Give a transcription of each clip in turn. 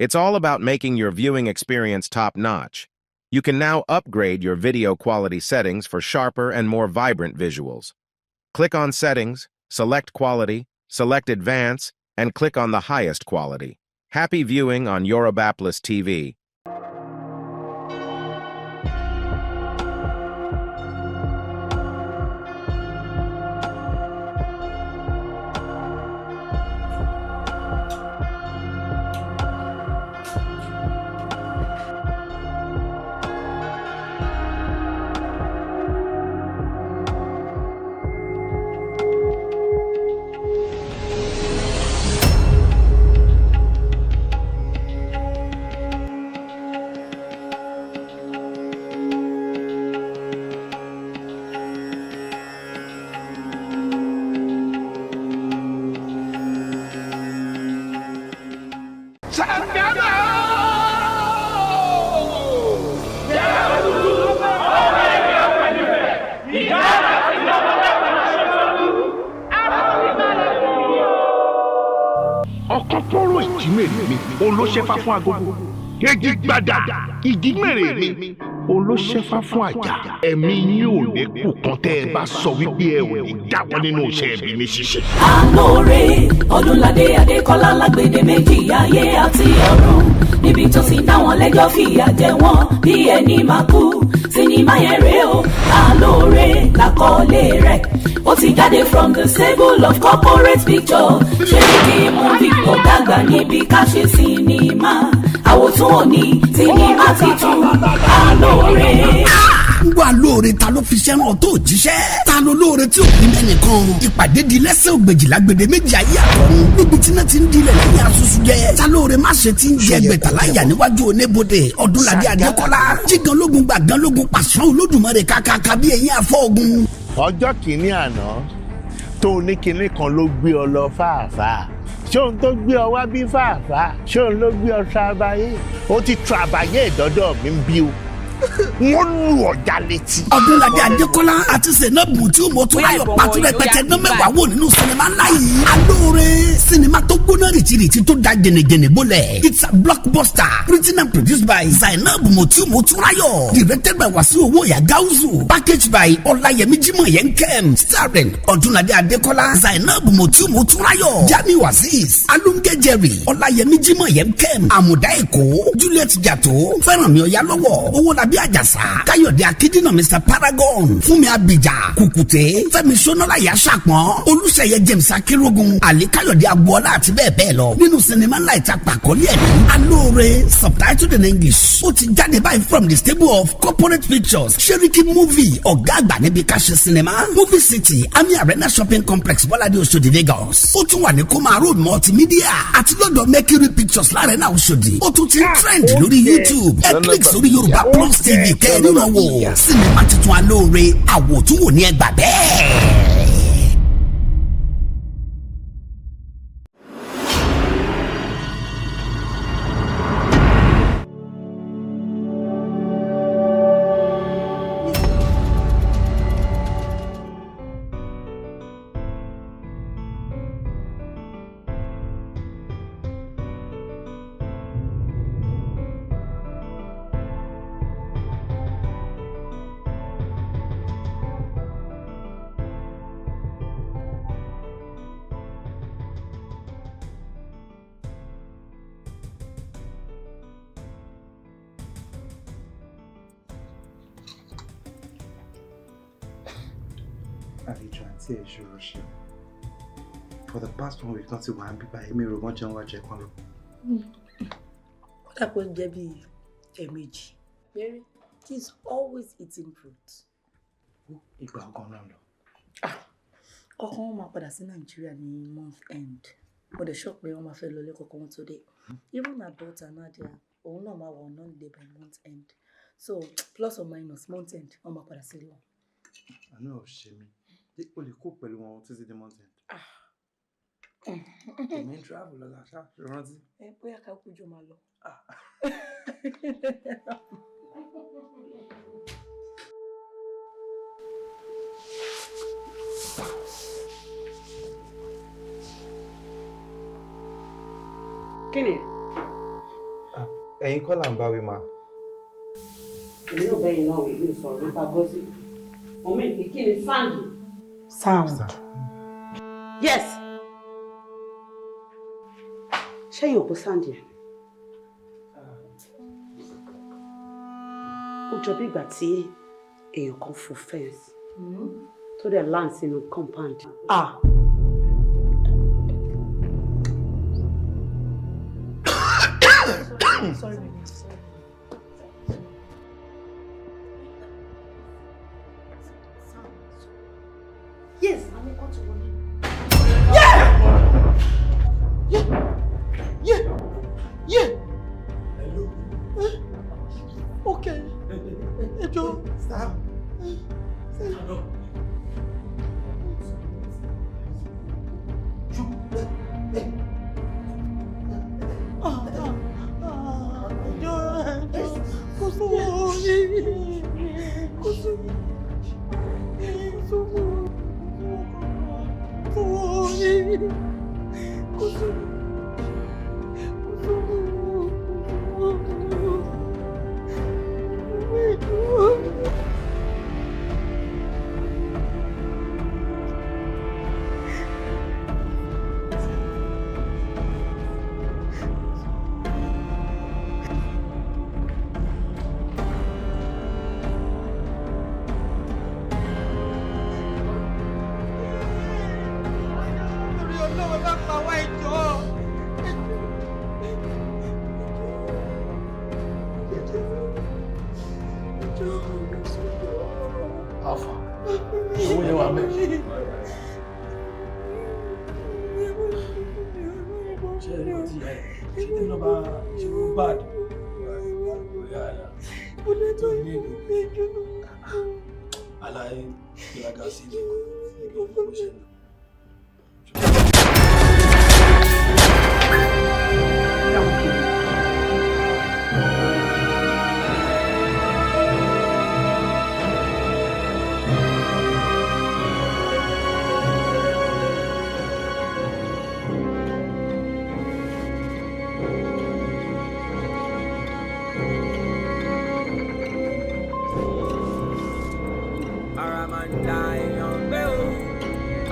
It's all about making your viewing experience top-notch. You can now upgrade your video quality settings for sharper and more vibrant visuals. Click on Settings, select Quality, select Advance, and click on the highest quality. Happy viewing on Yorubapolis TV. Ọ̀kan fọ́rọ̀ ìjímèrè mi olóṣèfà fún agogo, èjì gbàdà ìjímèrè mi olóṣèfà fún àjà. Ẹ̀mí yín ò ní kù kan tẹ́ ẹ bá sọ wípé ẹ ò ní jáwọ́ nínú iṣẹ́ ẹbí ní ṣíṣe. Alóore Ọdúnládé Adékọ́lá lágbèdè méjì ayé àti ọ̀run, níbi tó ti dá wọn lẹ́jọ́ fìyà jẹ wọ́n bí ẹni máa kú. Sinimá yẹn rèé o, Alóore làkọlé rẹ̀. Ó ti jáde from the stable of corporate picture. Ṣé kí movie ọ̀gá àgbà níbi ká ṣe sinimá? Àwòtún òní sinimá titun Alóore. Wà lóore, ta ló fi ṣẹ́ràn tó jíṣẹ́? Ta ló lóore tí ò ní mẹ́nìkan? Ìpàdé di lẹ́sẹ̀ ògbèjìlá gbèdé méjì ayé àtọ̀run, níbi tí náà ti ń dilẹ̀ lẹ́yìn asusu jẹ́. Ta lóore má ṣe ti ń jẹ gbẹ̀tàlá yà níwájú oníbodè Ọdúnládé Adékọ́lá. Jígan lógun gbàgán lógun pàṣán Olódùmarè kàkàkà bí eyín afọ́ ogun. Ọjọ́ kìíní àná tó ní kinní kan ló gbé ọ lọ fàáfàá, ṣé òun tó gbé ọ wá bí fàáfàá, ṣé òun ló gbé ọ trabayé? Ó ti trabayé ìdọ́dọ̀ mi ń bí o, wọ́n lù ọ̀já létí. Ọdúnládé Adékọ́lá àti Zainab tí ó mọ̀ tó láyọ̀ pàtó rẹpẹtẹ ná mẹ́wàá wò nínú sinimá ńlá yìí. Alóore, sinimá tó gbóná rìtìrìtì tó da jẹnẹjẹnẹ bólẹ̀. It's a blockbuster written and produced by Zainab Mutiu Motúnráyọ̀, directed by Wasiu Owóyà Gauzu, packaged by Ọláyẹmí Jimoh Yẹnkem, starring Ọdúnládé Adékọ́lá, Zainab Mutiu Motúnráyọ̀, Jamiu Azeez, Alunge Jerry, Ọláyẹmí Jimoh Yẹnkem, Àmùdá Èkó, Juliet Jàtó, Fẹ́rànmi Ọ̀yálọ́wọ̀, Owólabí Àjàsà, Káyọ̀dé Akíndínà, Mr Paragon, Fúnmi Abìjà, Kùkùté, Fẹ́mi Sọnọláyà Sàpọ̀n, Olùṣeyẹ James Akérògùn, Àlí Káyọ̀dé Agboola àti bẹ́ẹ̀ bẹ́ẹ̀ lọ. Nínú sinimá ńlá ìta pàkọ́lé ẹ̀ ní Alóore, subtitled in English. Ó ti jáde báyìí from the stable of corporate pictures, Seriki movie, ọ̀gá àgbà níbi ká ṣe sinimá. Movie City, Ami Arena Shopping Complex, Bọ́ládé, Oṣòdì, Lagos. Ó tún wà ní Koma Road Multimedia àti lọ́dọ̀ Mercury Pictures l'Arena, Oṣòdì. Ó tún ti ń trend lórí YouTube. Ẹ click sórí Yorùbá Plus TV kẹ́ẹ̀rí náà wò. Sinimá tuntun Alóore, àwòtúnwò ní, ẹgbàá bẹ́ẹ̀. Àlejò àǹtí ẹ̀ ṣòro ṣe. For the past one week náà ti wà ń bíbá, èmi rò wọ́n jẹun wá jẹ kan lọ. Ó dà pé ó ń jẹ́ bíi ẹ̀ẹ̀mejì. Mary, she's always eating fruit. Ìgbà ọgàn náà lọ. Kọ́kọ́ wọn máa padà sí Nàìjíríà ní month end. Mo dẹ̀ sọ pé wọ́n máa fẹ́ lọlé kọ́kọ́ wọn tó dé. Even her daughter Nadia, òun náà máa wà on holiday by month end. So plus or minus month end, wọ́n máa padà sílé wọn. Àánú ò ṣe mí. O lè kó pẹ̀lú wọn títí dé month end. Èmi ń travel lọ́la ṣá, ṣe rántí? Ẹ bóyá ká kú jọ máa lọ. Kí ni? Ẹ̀yin kọ́ là ń bá wí ma. Èmi ò bẹ́yìn náà wí, mi ò sọ̀rọ̀ nípa gossip. Mo mí pé kí ni sound? Sound. Yes. Ṣẹ́yìn ò kó sound yẹn? Ó jọ bí ìgbà tí èèyàn kan fò fence tó dẹ̀ land sínú compound. Ah. Sorry, baby. Sorry. Yes, I'm going to wọlé. Yeah! Yeah! Yeah! Yeah! Hello. Okay. Ẹ jọ̀ọ́. Stop. Stand up. Kò sówó kò sówó kò sówó kò sówó kò sówó kò sówó kò sówó. Alpha. Owó yẹn wà mẹ́. Ṣé ẹ ti ẹ ṣe tí ló bá ṣe ó bad? Àlàyé ìgbéraga sí ilé ìgbé bó ṣe lọ. Ara máa ń da èèyàn gbé o,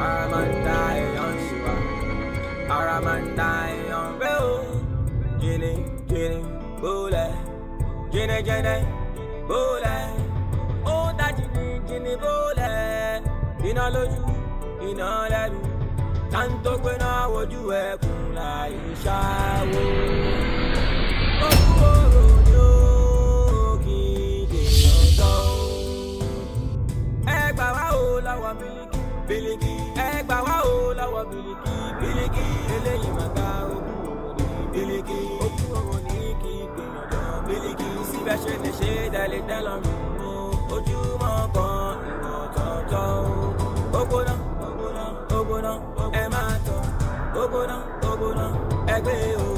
ara máa ń da èèyàn ṣùwà, ara máa ń da èèyàn gbé o. Jìnnì jìnnì bólẹ̀, jìnnì jìnnì bólẹ̀, ó dá jìnnì jìnnì bólẹ̀. Iná lójú, iná lẹ́nu, táǹtó gbéná wojú ẹkùn láì ṣáwó. Òkú òrò ni ó kì í dènà tán o. Ẹ gbà wá o lọ́wọ́ bílíkì bílíkì, ẹ gbà wá o lọ́wọ́ bílíkì bílíkì, eléyìí máa gba ogún òwò ní bílíkì, ogún òwò ní kí gbìyànjọ bílíkì, síbẹ̀ ṣe lè ṣe dẹ́lẹ̀ dẹ́lọ́rùn o, ojúmọ́ kan ìwọ̀n tọ̀tọ̀ o, ó gbóná ó gbóná ó gbóná ẹ máa tọ̀, ó gbóná ó gbóná ẹ gbé o.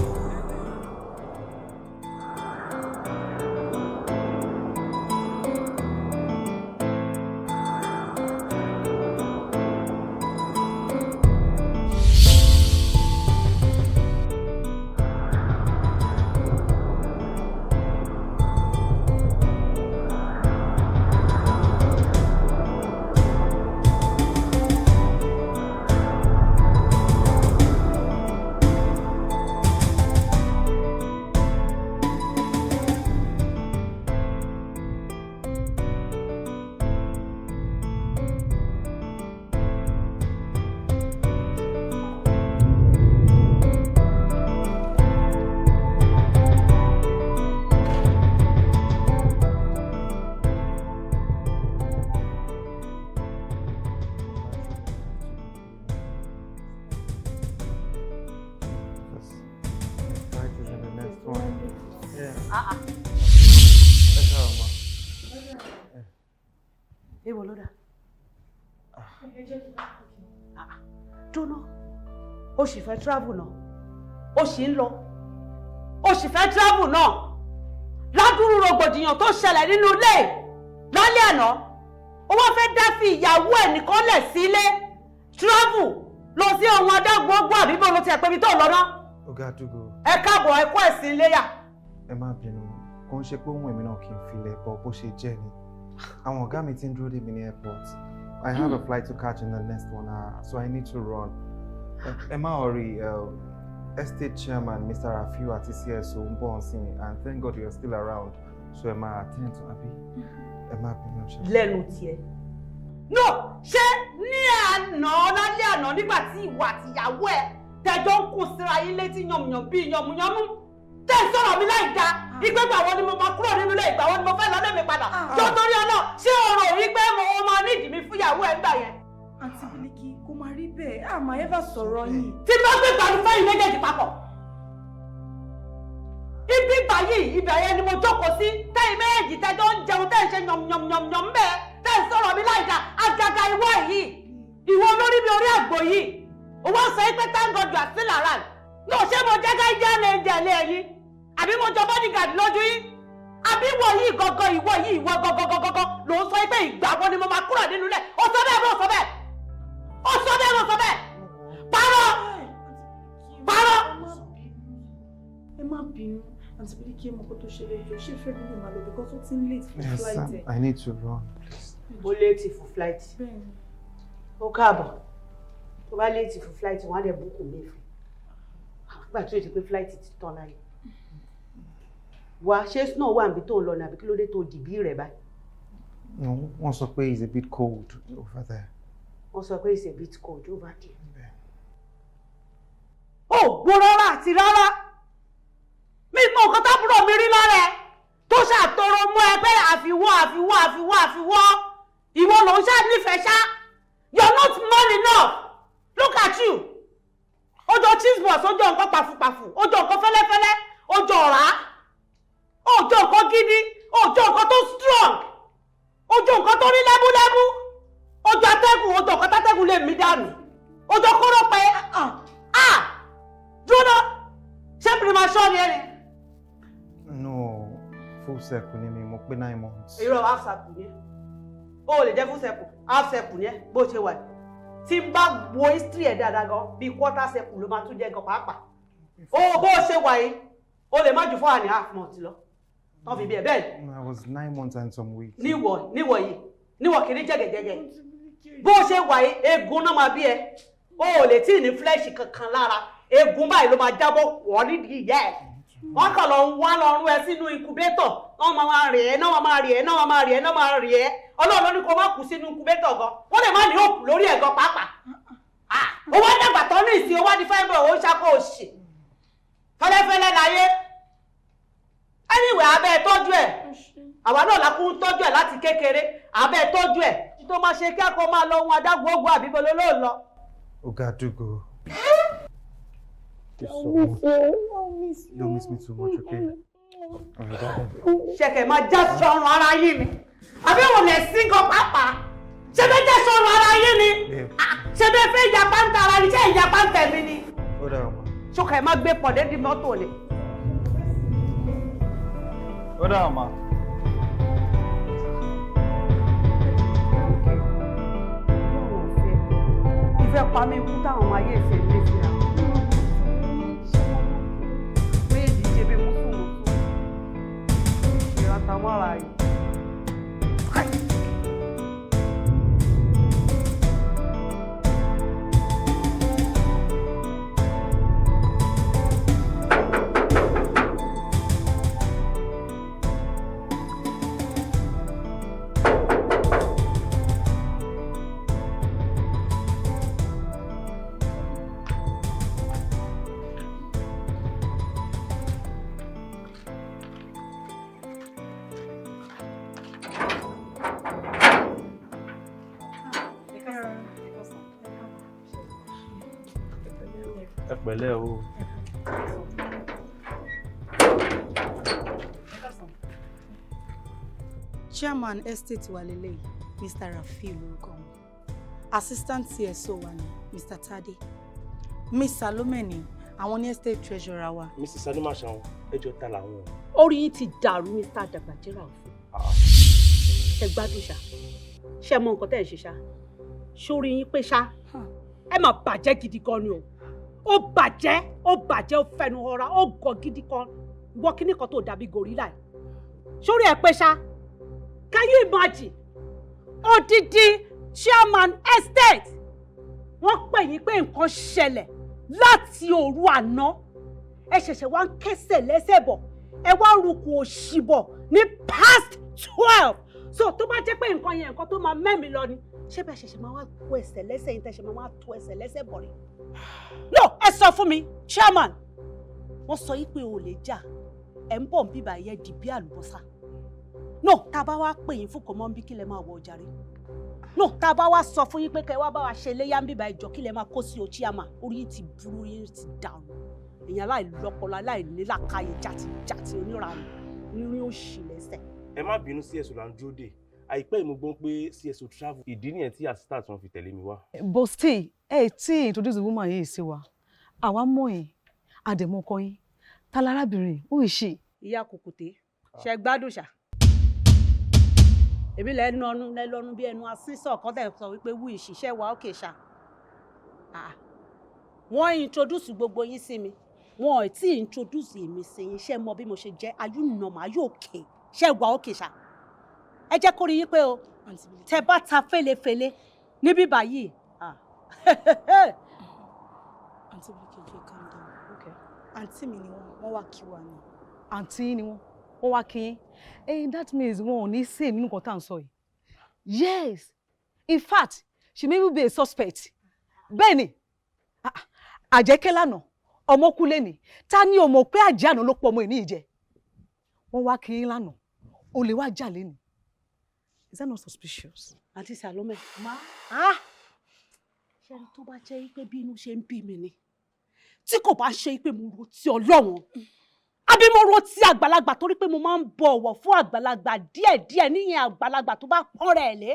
Fight is in the next one. Yeah. Ah ah. Ẹ káàárọ̀ ma. Èwo ló dà? Dúró, o sì fẹ́ travel náà, o sì ń lọ, o sì fẹ́ travel náà. Ládùúrú rògbòdìyàn tó ṣẹlẹ̀ nínú ilé lálẹ́ àná, ó wá fẹ́ dá fi ìyàwó ẹ̀ nìkan lẹ̀ sílé travel lọ sí ohun adágún ọgbọ́n àbí bó ló ti ẹ̀ pé ibi tó lọ náà. Ọ̀gá àdúgbò. Ẹ káàbọ̀, ẹ kú ẹ̀sìn iléyà. Ẹ má bínú, kò ń ṣe pé ohun èmi náà kì í filẹ̀ bọ̀ bó ṣe jẹ́ ni. Àwọn ọ̀gá mi ti ń dúró dè mí ní airport. I have a flight to catch in the next 1 hour, so I need to run. Ẹ má worry, estate chairman Mr. Rafiu àti CSO ń bọ̀ nsìn, and thank God you're still around, so ẹ máa attend to, àbí? Ẹ má bínú ṣe. Lẹ́nu tiẹ̀. No, ṣé ní àná, lálẹ́ àná, nígbà tí ìwọ àtìyàwó ẹ̀ tẹjọ́ ń kún síra yín létí yànmùyàn bíi yànmùyànmú, tẹ́ ń sọ̀rọ̀ mi láì da ìgbé, ìgbà wo ni mo máa kúrò nínú ilé, ìgbà wo ni mo fẹ́ lọ lé mi padà tó, torí ọlọ́, ṣé o rò wípé mo máa nídìí mi fúyàwó ẹ̀ ńgbà yẹn? Àǹtí Bílíkì, kó máa rí bẹ́ẹ̀, a máa ever sọ̀rọ̀ yín. Tí bá gbé gbàdú fẹ́yìn méjèèjì papọ̀, ibi báyìí, ibẹ̀ yẹn ni mo jókòó sí, tẹ́yìn méjèèjì tẹ́jọ́ ń jẹun, tẹ́ ń ṣe yànmùyànmùyànmù bẹ́ẹ̀, tẹ́ ń sọ̀rọ̀ mi láì da. Àgàgà ìwọ yìí, ìwọ olórí mi orí àgbò yìí, òwò sọ pé thank God you are still around. No, ṣé mo jẹ́ guardian angel ẹ̀yin, àbí mo jọ bodyguard lójú yín? Àbí ìwọ yìí gangan, ìwọ yìí, ìwọ gangan gangan ló ń sọ pé ìgbà wo ni mo máa kúrò nínú ilé? Ó sọ bẹ́ẹ̀, mo sọ bẹ́ẹ̀, ó sọ bẹ́ẹ̀, mo sọ bẹ́ẹ̀. Parọ́, parọ́. Ẹ má bínú, Àǹtí Bílíkì, ẹ mọ kó tó ṣẹlẹ̀ jọ, ṣé Fẹ́mi lè máa lọ, because ó ti ń late fún Yes, flight ẹ̀. I need to run, please. Ó late fún flight. Ó káàbọ̀. Tó bá late fún flight, wọ́n á dẹ̀ book mi fún nígbà tó yẹ ti pé flight ti tán láyé wá. Ṣé snow wà níbi tó ń lọ ní, àbí kí ló dé tó dìbí rẹ̀ báyìí? No, wọ́n sọ pé it's a bit cold over there. Wọ́n sọ pé it's a bit cold over there. Ó gbó rárá àti rárá, mi mọ nǹkan tábúrò mi rí lára ẹ tó ṣàtọrọ mọ́ ẹ pé àfiwọ́, àfiwọ́, àfiwọ́, àfiwọ́. Ìwọ ló ń ṣáà nífẹ̀ẹ́ ṣá. You're not man enough. Look at you. Ó jọ cheese balls, ó jọ nǹkan pàfùpàfù, ó jọ nǹkan fẹ́lẹ́fẹ́lẹ́, ó jọ ọ̀rá, ó jọ nǹkan gidi, ó jọ nǹkan tó strong, ó jọ nǹkan tó rí lẹ́búlẹ́bú, ó jọ atẹ́gùn, ó jọ nǹkan tátẹ́gùn lè mí dànù, ó jọ kóró pé ah, dúró, ṣé premature ni ẹ ni? No, full circle ni mi, mo pé 9 months. Irọ́, half circle ni ẹ. O lè jẹ́ full circle, half circle ni ẹ. Bó ṣe wà yìí, tí n bá wo history ẹ̀ dáadáa gan, bíi quarter circle ló máa tún jẹ́ gan pàápàá. O bó ṣe wà yìí, o lè má ju 4.5 months lọ tán fi bí ẹ bẹ́ẹ̀. I was 9 months and some weeks. Níwọ̀ yìí, níwọ̀ kìíní jẹ́gẹ̀jẹ́gẹ̀ bó ṣe wà yìí, eegun náà máa bí ẹ. O ò lè tí ì ní flesh kankan lára. Eegun báyìí ló máa jábọ́ wọ́n nídìí ìyá ẹ̀. Wọ́n kàn lọ ń wá lọ rún ẹ sínú incubator, wọ́n máa máa rì ẹ́ náà, máa máa rì ẹ́ náà, máa máa rì ẹ́ náà, máa rì ẹ́. Ọlọ́run ló ní kó má kú sínú incubator gan. Wọ́n lè má ní òkú lórí ẹ̀ gan pàápàá. Ó wá dàgbà tán ní ìsìn, ó wá di fine boy, ó ń ṣakọ òṣì fẹ́lẹ́fẹ́lẹ́ láyé. Anyway, abẹ́ ẹ tọ́jú ẹ̀. Àwa náà la kú ń tọ́jú ẹ̀ láti kékeré. Abẹ́ ẹ tọ́jú ẹ̀ tó máa ṣe kí akọ máa lọ ohun adágún ogun, àbí bolo ló lọ. Ogadugo. I'll miss you. I'll miss you. Don't miss me too much, okay? Alright, bye. Ṣẹ̀kẹ̀ máa já sọrùn ara yín ni, àbí òun lè sí gan pàápàá? Ṣé bẹ́ẹ̀ já sọrùn ara yín ni? Ṣé bẹ́ẹ̀ fẹ́ ìyapa ń ta ara ni? Ṣé ìyapa ń tẹ̀mí ni? Ó dára ma. Ṣọkẹ̀ máa gbé pọ̀ dédi mọ́tò ni. Ó dára ma. Ìfẹ́ pa mí kú táwọn ọmọ ayé ìṣe ní ìṣe àwọn méjì ṣe bí mùsùlùmùsù ìrántá mọ́ra yìí. Ẹ pẹ̀lẹ́ o. Chairman estate wa lélẹ́yìí, Mr. Rafiu lórúkọ wọn. Assistant CSO wa ni Mr. Tade. Miss Salome ni àwọn ní estate treasurer wa. Mrs. Animashaun, ẹjọ́ ta làwọn. Orí yín ti dàrú, Mr. Dàgbàjẹ́rà òfin. Ẹ gbádùn ṣá? Ṣé ẹ mọ nǹkan tẹ́ ẹ̀ ń ṣe ṣá? Sórí yín pé ṣá? Ẹ mà bàjẹ́ gidi gan ni o. Ó bàjẹ́, ó bàjẹ́, ó fẹnu ọra, ó gọ̀ gidi gan. Ìwọ kíní kan tó dàbí gorilla ẹ̀ sórí ẹ pé ṣá. Can you imagine? Odidi chairman estate, wọ́n pè yín pé nǹkan ṣẹlẹ̀ láti òru àná, ẹ ṣẹ̀ṣẹ̀ wá ń kẹ́sẹ̀ lẹ́sẹ̀ bọ̀, ẹ wá ń rúkú òṣì bọ̀ ní past 12. So tó bá jẹ́ pé nǹkan yẹn, nǹkan tó máa mẹ́mi lọ ni, ṣé bẹ́ẹ̀ ṣẹ̀ṣẹ̀ máa wá kó ẹsẹ̀ lẹ́sẹ̀ yín, tẹ̀ṣẹ̀ máa wá tó ẹsẹ̀ lẹ́sẹ̀ bọ̀ ni? No, ẹ sọ fún mi, chairman. Wọ́n sọ yí pé o lè jà, ẹ̀ ń bọ̀ ń bíbà yẹn di bí àlùbọ́sà. No, tá a bá wá pè yín fún kò mọ́ ń bí, kí lẹ máa wọ ọjà rí? No, tá a bá wá sọ fún yín pé kẹ́ wá bá wa ṣe léyà ń bíbà ìjọ, kí lẹ máa kó sí o? Chairman, orí yín ti burú, yín ti dàrú. Èèyàn aláìlọ́pọlọ, aláìnílàkàyè, jàtijàti, oníranù, onírin òṣì lẹ́sẹ̀. Ẹ má bínú, CSO là ń dúró dè. Àìpẹ́ yìí mo gbọ́ pé CSO travel, ìdí nìyẹn tí assistant wọn fi tẹ̀lé mi wá. But still, ẹ tí introduce the woman yìí sí wa, àwa mọ̀ yín, àdèmọ́kọ yín. Ta lárábìnrin? Who is she? Ìyá kùkùté, ṣe gbádùn ṣá? Èmi lẹ́nu ọnu lẹ́nu bí ẹnu asínsọ̀ kan tẹ̀ sọ wípé wú ìṣiṣẹ́ wa òkè ṣá. Wọ́n introduce gbogbo yín sí mi, wọn ò tí ì introduce èmi sí yín. Ṣé mọ bí mo ṣe jẹ́? Are you normal? Are you okay? Ṣé wà òkè ṣá? Ẹ jẹ́ kó rí yín pé o tẹ bá ta fẹ́lẹ́fẹ́lẹ́ níbí báyìí. Àǹtí Bíkí, jẹ́ calm down. Okay. Àǹtí mi ni wọ́n, wọ́n wá kí wa ni. Àǹtí ni wọ́n, wọ́n wá kí yín. That means wọn ò ní sè nínú nǹkan tá à ń sọ yìí. Yes, in fact, she may even be a suspect. Bẹ́ẹ̀ ni, àjẹkẹ́ lánàá, ọmọ kú lẹ́nìí. Ta ni ò mọ̀ pé àjẹ́ àná ló pọ̀ ọmọ ìní ìjẹ? Wọ́n wá kí yín lánàá, olè wá jà lẹ́nìí. Is that not suspicious? Àǹtí Salome. Ma. Ṣé ẹni tó bá jẹ́ pé bí inú ṣe ń bí mi ni, tí kò bá ṣe pé mo ro ti Ọlọ́run àbí mo ro ti àgbàlagbà, torí pé mo máa ń bọ ọ̀wọ̀ fún àgbàlagbà díẹ̀díẹ̀, níyẹn àgbàlagbà tó bá pọ́n rẹ̀ lé,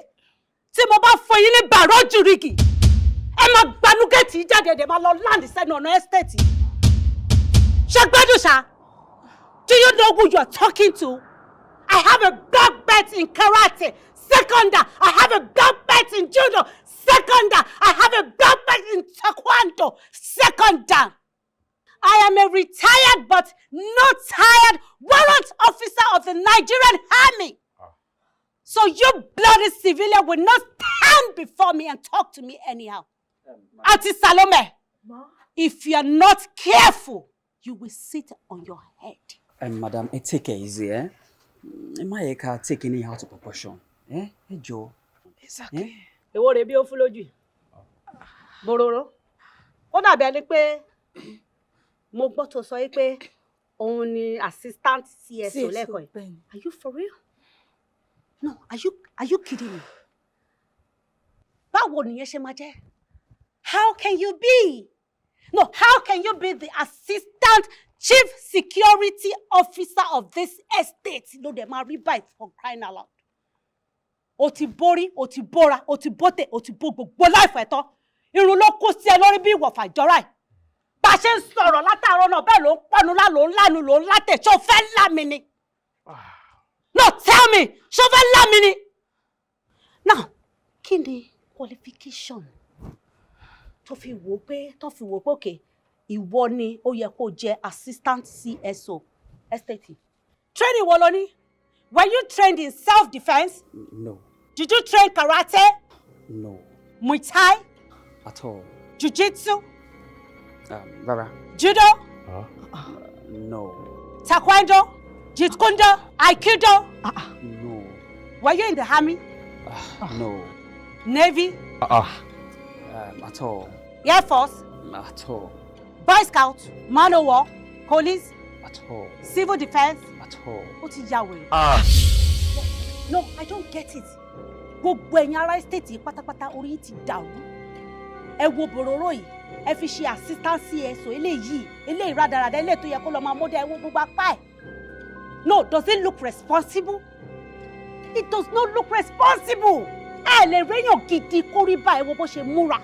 tí mo bá fọ yín ní bàrọ́ jùrìkì, ẹ máa gbanú géètì jáde, ẹ̀dẹ̀ máa lọ land sẹ́nu ọ̀nà estate. Ṣé gbádùn ṣá? Do you know who you are talking to? I have a black belt in karate. Second, I have a black belt in judo. Second, I have a black belt in taekwondo. Second, I am a retired but not tired warrant officer of the Nigerian Army. So you bloody civilian will not stand before me and talk to me anyhow. Auntie Salome, Ma? If you are not careful, you will sit on your head. Madam, ẹ take it easy, eh? Ẹ má yẹ ká take any out of proportion. Eh? Ẹ jọ̀ọ́. Exactly. Èwo rèé bí ó fún lójú yìí? Bòròró, ó dàbí ẹni pé mo gbọ́ tó sọ yìí pé òun ni assistant CSO lẹ́kọ̀ọ́ yìí. Bẹ́ẹ̀ni. Are you for real? No, are you kidding me? Báwo nìyẹn ṣe máa jẹ́? How can you be? No, how can you be the assistant chief security officer of this estate? Ló dẹ̀ máa rí báyìí, for crying out loud. O ti borí, o ti bóra, o ti bóte, o ti bó gbogbo láìfẹ́ tán. Irun ló kó sí ẹ lórí bí ìwọ̀fà ìjọra ẹ̀. Bá a ṣe ń sọ̀rọ̀ látàárọ̀ náà, bẹ́ẹ̀ ló ń pọnu lá, ló ń lánu, ló ń látẹ̀. Ṣé o fẹ́ lá mi ni? No, tell me, ṣé o fẹ́ lá mi ni? Now, kí ni qualification tó fi wò pé okay, ìwọ ni ó yẹ kó jẹ assistant CSO estate? Training wo lo ní? Were you trained in self-defense? No. Did you train karate? No. Muay Thai? At all. Jiu-jitsu? Rárá. Judo? No. Taekwondo? Jeet Kune Do? Aikido? No. Were you in the army? No. Navy? At all. Air Force? At all. Boy Scout? Man o' War? Police? At all. Civil defence? At all. Ó ti ya wèrè. No, I don't get it. Gbogbo ẹ̀yin ará estate yìí pátápátá, orí yìí ti dàrú. Ẹ wo bòròró yìí, ẹ fi ṣe assistant CSO. Eléyìí, eléyìí rádaràda, eléyìí tó yẹ kó lọ máa mọ́dọ̀, ẹ wo gbogbo apá ẹ̀. No, does it look responsible? It does not look responsible. Ẹ lè réyàn gidi kó rí báyìí. Wo bó ṣe múra.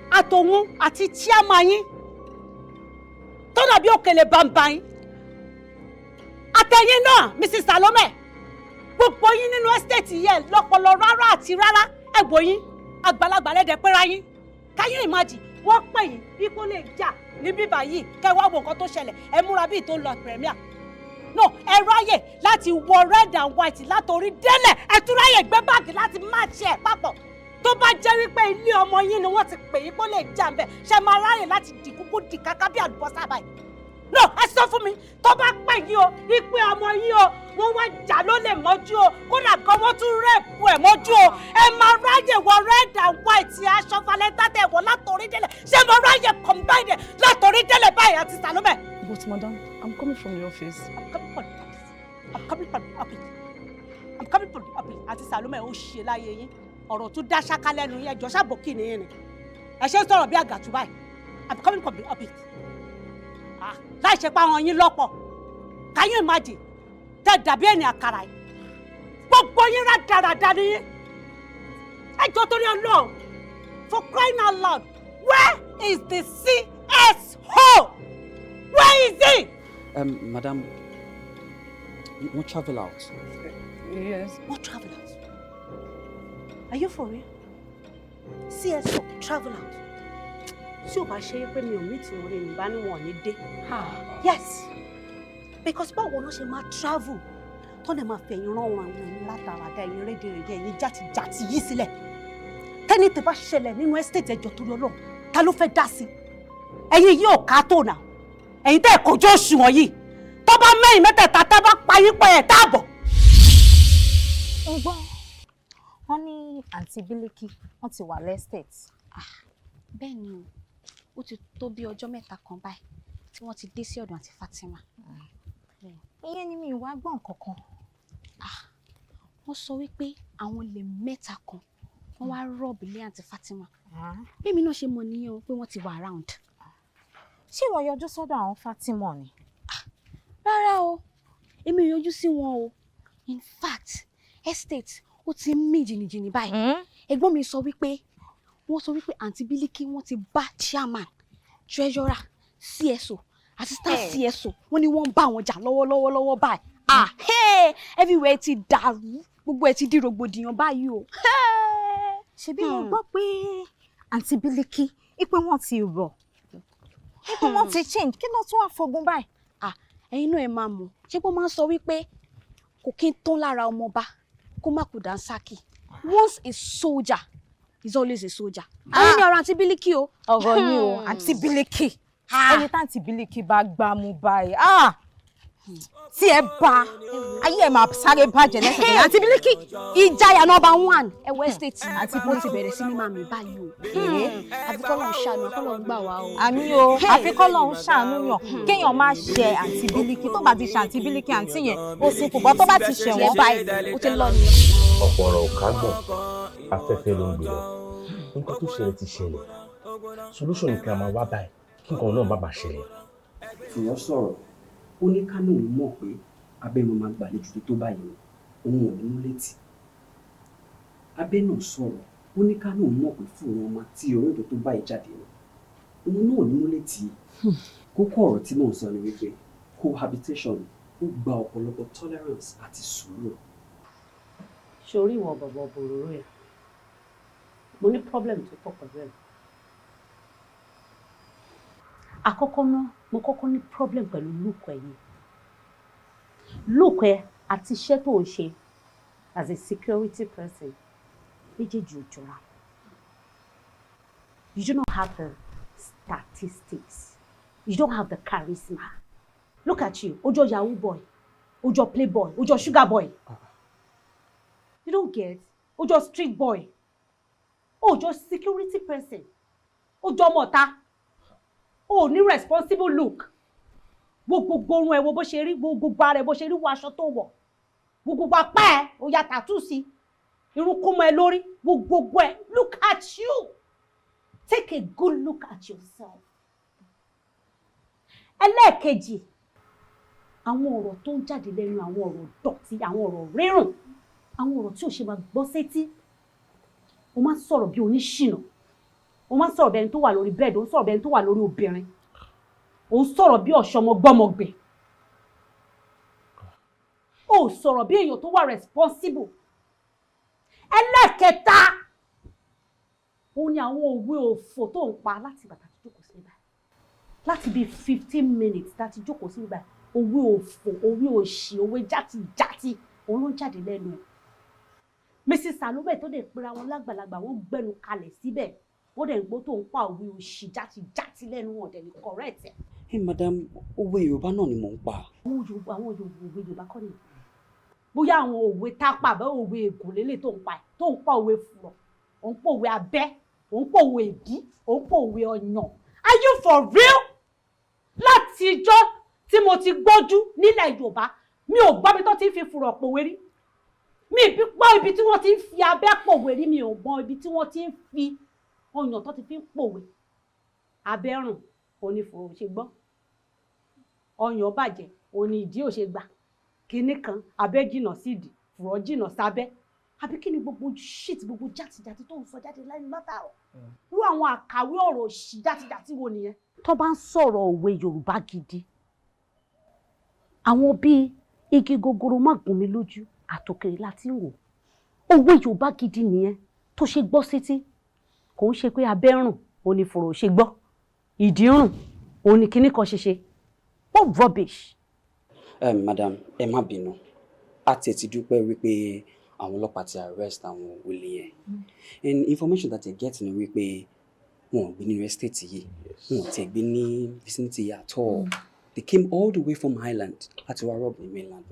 Àtòun àti chairman yín tó dàbí òkèlè bàǹbà yín, àtẹ̀yìn náà, Mrs Salome, gbogbo yín nínú estate yẹn lọ́pọlọ rárá àti rárá. Ẹ wò yín, àgbàlagbà lẹ́dẹ̀ pẹ́ra yín. Can you imagine? Wọ́n pè yín ipò lè jà ní bíbá yìí, kẹ́ wá wo nǹkan tó ṣẹlẹ̀. Ẹ múra bíi tó ń lọ premier. No, ẹ ráyè láti wọ red and white látòrí délẹ̀, ẹ tún ráyè gbé báàgì láti match ẹ̀ papọ̀. Tó bá jẹ́ wípé ilé ọmọ yín ni wọ́n ti pè yín pé ó lè jà ń bẹ̀, ṣe máa ráyè láti dìkúkú dìkáká bí àlùbọ́sà báyìí? No, ẹ sọ fún mi, tó bá pè yín o wípé ọmọ yín o, wọ́n wá jà ló lè mọ́jú o, kódà gan wọ́n tún rape ẹ̀ mọ́jú o, ẹ máa ráyè wọ red and white aṣọ valentine tẹ̀ wọ̀ látòrí délẹ̀? Ṣé mo ráyè combine ẹ̀ látòrí délẹ̀ báyìí, àti Salome? But madam, I'm coming from the office. I'm coming from the office. I'm coming from the office. I'm coming from the office. Àti Salome, ó ṣe láyé yín. Ọ̀rọ̀ tún dá ṣáká lẹ́nu yẹn, jọ ṣàbòkì nìyẹn ni. Ẹ ṣe ń sọ̀rọ̀ bí àgàtú báyìí. I'm coming from the office. Ah, láì ṣe pé àwọn yín lọ́pọ̀. Can you imagine? Tẹ dàbí ẹni àkàrà yìí. Gbogbo yín rádaràda ni yín. Ẹ jọ, torí Ọlọ́run. For crying out loud, where is the CSO? Where is he? Madam, wọ́n travel out. Yes. Wọ́n travel out. Are you for real? CSO travel out. Tí o bá ṣe é pé mi ò meet wọn rí, nígbà ní wọn ò ní dé. Yes. Because báwo ló ṣe máa travel tó lè máa fẹ̀yìn rán wọn, àwọn ẹ̀yin rádaràda, ẹ̀yin rédèrèdè, ẹ̀yin játijàti yìí sílẹ̀? Tẹ́ni tẹ́ bá ṣẹlẹ̀ nínú estate, ẹjọ́, torí Ọlọ́run, ta ló fẹ́ dá sí? Ẹ̀yin yìí ò ká tó nà. Ẹ̀yin tẹ́ ẹ̀ kojú òṣùwọ̀n yìí. Tó bá mẹ́yìn mẹ́tẹ̀ẹ̀ta, tá bá pa yín pẹ́ ẹ̀ táàbọ̀. Ń gbọ́, wọ́n ní àǹtí Bílíkì wọ́n ti wà l'estate. Bẹ́ẹ̀ ni o, ó ti tó bí ọjọ́ 3 kan báyìí tí wọ́n ti dé sí ọ̀dọ̀ àǹtí Fatima. Ìyẹn ni mi wá gbọ́n kankan. Wọ́n sọ wípé àwọn olè mẹ́ta kan, wọ́n wá rob ilé àǹtí Fatima. Bẹ́ẹ̀mi náà ṣe mọ̀ nìyẹn o pé wọ́n ti wà around. Ṣé ìwọ yọjú sọ́dọ̀ àwọn Fatima ni? Rárá o, èmi ò yọjú sí wọn o. In fact, estate ó ti ń mì jìnnìjìnnì báyìí. Ẹ̀gbọ́n mi sọ wípé wọ́n sọ wípé àǹtí Bílíkì wọ́n ti bá chairman, treasurer, CSO, assistant CSO, wọ́n ní wọ́n ń bá wọn jà lọ́wọ́lọ́wọ́ lọ́wọ́ báyìí. Ah, hey, everywhere ti dàrú, gbogbo ẹ̀ ti di rògbòdìyàn báyìí o. Ṣebí mo gbọ́ pé àǹtí Bílíkì ipe wọ́n ti rọ̀, ipe wọ́n ti change, kí ló tún wá fogun báyìí? Ah, ẹ̀yin náà ẹ máa mọ̀, ṣé bó máa ń sọ wípé kò kí n tán lára ọmọọba kó má kú dànsákì. Once a soldier is always a soldier. Àwọn ní ọ̀rọ̀ àǹtí Bílíkì o. Ọ̀rọ̀ ni o, àǹtí Bílíkì. Ẹni táǹtí Bílíkì bá gbá mú báyìí, ah, tí ẹ bá ayé ẹ máa sáré bàjẹ́ lẹ́sẹ̀kẹsẹ̀. Àǹtí Bílíkì, ìjayà number one ẹwọ estate. Àǹtí Mo ti bẹ̀rẹ̀ sí ní máa mi báyìí o. Àfi kọ́lọ́run ṣàánú, kọ́lọ́run gbà wá o. Àmì o, àfi kọ́lọ́run ṣàánú yàn, kéèyàn má ṣe àǹtí Bílíkì. Tó bá ti ṣe àǹtí Bílíkì, àǹtí yẹn ó sì kù bọ́, tó bá ti ṣe wọ́n báyìí, ó ti lọ nìyẹn. Ọ̀pọ̀ ọ̀rọ̀ ò kágbọ̀n, afẹ́fẹ́ ló ń gbé lọ. Nǹkan tó ṣẹlẹ̀ ti ṣẹlẹ̀. Solution nìkan máa wá báyìí kí nǹkan náà má bàa ṣẹlẹ̀. Fùrọ̀ sọ̀rọ̀, ó ní ká lóun mọ̀ pé abẹ́ máa máa gbàlejò tó tó báyìí ni òun ò ní mú létí. Abẹ́ náà sọ̀rọ̀, ó ní ká lóun mọ̀ pé fùrọ̀ máa tí orí tó tó báyìí jáde ni òun náà ò ní mú létí. Kókó ọ̀rọ̀ tí mò ń sọ ni wípé cohabitation ó gba ọ̀pọ̀lọpọ̀ tolerance àti sùúrù. Sórí ìwọ bọ̀bọ̀ bòròró yẹn, mo ní problem tó pọ̀ pẹ̀lú ẹ̀. Àkọ́kọ́ náà, mo kọ́kọ́ ní problem pẹ̀lú look ẹ̀ yìí, look ẹ̀ àti iṣẹ́ tó ń ṣe as a security person, méjèèjì ò jọra. You do not have the statistics, you don't have the charisma. Look at you, ó jọ yahoo boy, ó jọ playboy, ó jọ sugar boy. You don't get, ó jọ street boy, ó jọ security person, ó jọ ọmọọta, ó ní responsible look. Wo gbogbo orun ẹ, wo bó ṣe rí, wo gbogbo ara ẹ bó ṣe rí, wo aṣọ tó wọ̀, wo gbogbo apá ẹ, ó ya tattoo sí, irun kún mọ́ ẹ lórí, wo gbogbo ẹ. Look at you, take a good look at yourself. Ẹlẹ́ẹ̀kejì, àwọn ọ̀rọ̀ tó ń jáde lẹ́nu, àwọn ọ̀rọ̀ dọ̀tí, àwọn ọ̀rọ̀ rírùn, àwọn ọ̀rọ̀ tí ò ṣe máa gbọ́ sétí. O máa ń sọ̀rọ̀ bí oníṣìnà, o máa ń sọ̀rọ̀ bí ẹni tó wà lórí bed, o ń sọ̀rọ̀ bí ẹni tó wà lórí obìnrin, o ń sọ̀rọ̀ bí ọ̀ṣọ́mọgbọ́mọgbè, o sọ̀rọ̀ bí èèyàn tó wà responsible. Ẹlẹ́ẹ̀kẹta, Òun ni àwọn òwe òfò tó ń pa láti ìgbà tá a ti jókòó sí ibà. Láti bíi 15 minutes tá a ti jókòó sí ibà, òwe òfò, òwe òṣì, òwe játijàti, òun ló ń jáde lẹ́nu ẹ̀. Mrs. Salome tó dẹ̀ pera wọn lágbàlagbà, wọ́n gbẹnu kalẹ̀ síbẹ̀, wọ́n dẹ̀ ń gbọ́ tó ń pa òwe òṣì játijàti lẹ́nu wọn, dẹ̀ ní correct ẹ̀. Ẹ madam, òwe Yorùbá náà ni mò ń pa. Àwọn Yorùbá, òwe Yorùbá kọ́ nìyẹn. Bóyá àwọn òwe tápà bẹ́ẹ̀, òwe ègò lélẹ̀ tó ń pa ẹ̀, tó ń pa òwe fùrọ̀, òun pa òwe abẹ́, òun pa òwe ìdí, òun pa òwe ọyàn. Are you for real? Láti ijọ́ tí mo ti gbọ́jú nílẹ̀ Yorùbá, mi ò gbọ́ mi tó ti ń fi fùrọ̀ pòwe rí. Mi ì gbọ́ ibi tí wọ́n ti ń fi abẹ́ pòwe rí. Mi ò mọ ibi tí wọ́n ti ń fi ọyàn tó ti fi ń pòwe. Abẹ́rùn onífòrò ṣe gbọ́, ọyàn bàjẹ́ òní ìdí ò ṣe gbà, kinní kan abẹ́ jìnnà sídìí, fùrọ̀ jìnnà sábẹ́, àbí kí ni gbogbo shit, gbogbo játijàti tó ń sọ jáde lẹ́nu látàrọ̀? Irú àwọn àkàwé ọ̀rọ̀ òṣì játijàti wo nìyẹn? Tó bá ń sọ̀rọ̀ òwe Yorùbá gidi, àwọn bíi igi gogoro má gún mi lójú, àtòkèrè láti ń wò, òwe Yorùbá gidi nìyẹn tó ṣe gbọ́ sétí. Kò ń ṣe pé abẹ́rùn òní fùrọ̀ ṣe gbọ́, ìdí rùn òní kinní kan ṣe ṣe. What rubbish! Madam, ẹ má bínú. A tiẹ̀ ti dúpẹ́ wípé àwọn ọlọ́pàá ti arrest àwọn olè yẹn, and information that I get ni wípé wọn ò gbé nínú estate yìí, wọn ò tiẹ̀ gbé ní vicinity yìí at all. They came all the way from island láti wá rob ní mainland.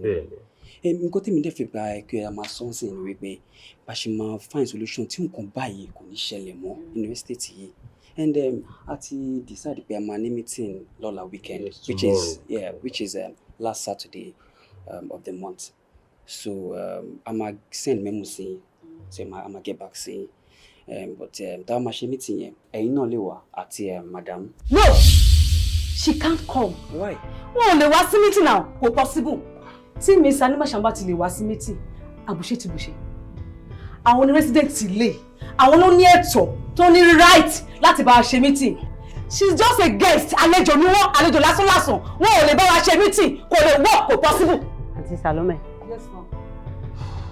Nǹkan tí mi dẹ̀ fi gba kí ẹ máa sọ́n sí ni wípé bá ṣe máa find solution tí nǹkan báyìí kò ní ṣẹlẹ̀ mọ́ nínú estate yìí, and a ti decide pé a máa ní meeting lọ́la weekend, which is tomorrow. Yeah, which is last Saturday of the month. So a máa send memo sí yín, so a máa get back sí yín, but tá a máa ṣe meeting yẹn, ẹ̀yin náà lè wá àti madam. No, she can't come. Why? Wọn ò lè wá sí meeting now, kò possible. Tí Miss Animashaun bá ti lè wá sí meeting, àbùṣe ti bùṣe. Àwọn ní resident lè, àwọn ló ní ẹ̀tọ́ tó ní right láti bá a ṣe meeting. She's just a guest, àlejò ni wọ́n, àlejò lásán lásán. Wọn ò lè bá wa ṣe meeting, kò lè work, kò possible. Àǹtí Salome. Yes, ma'am.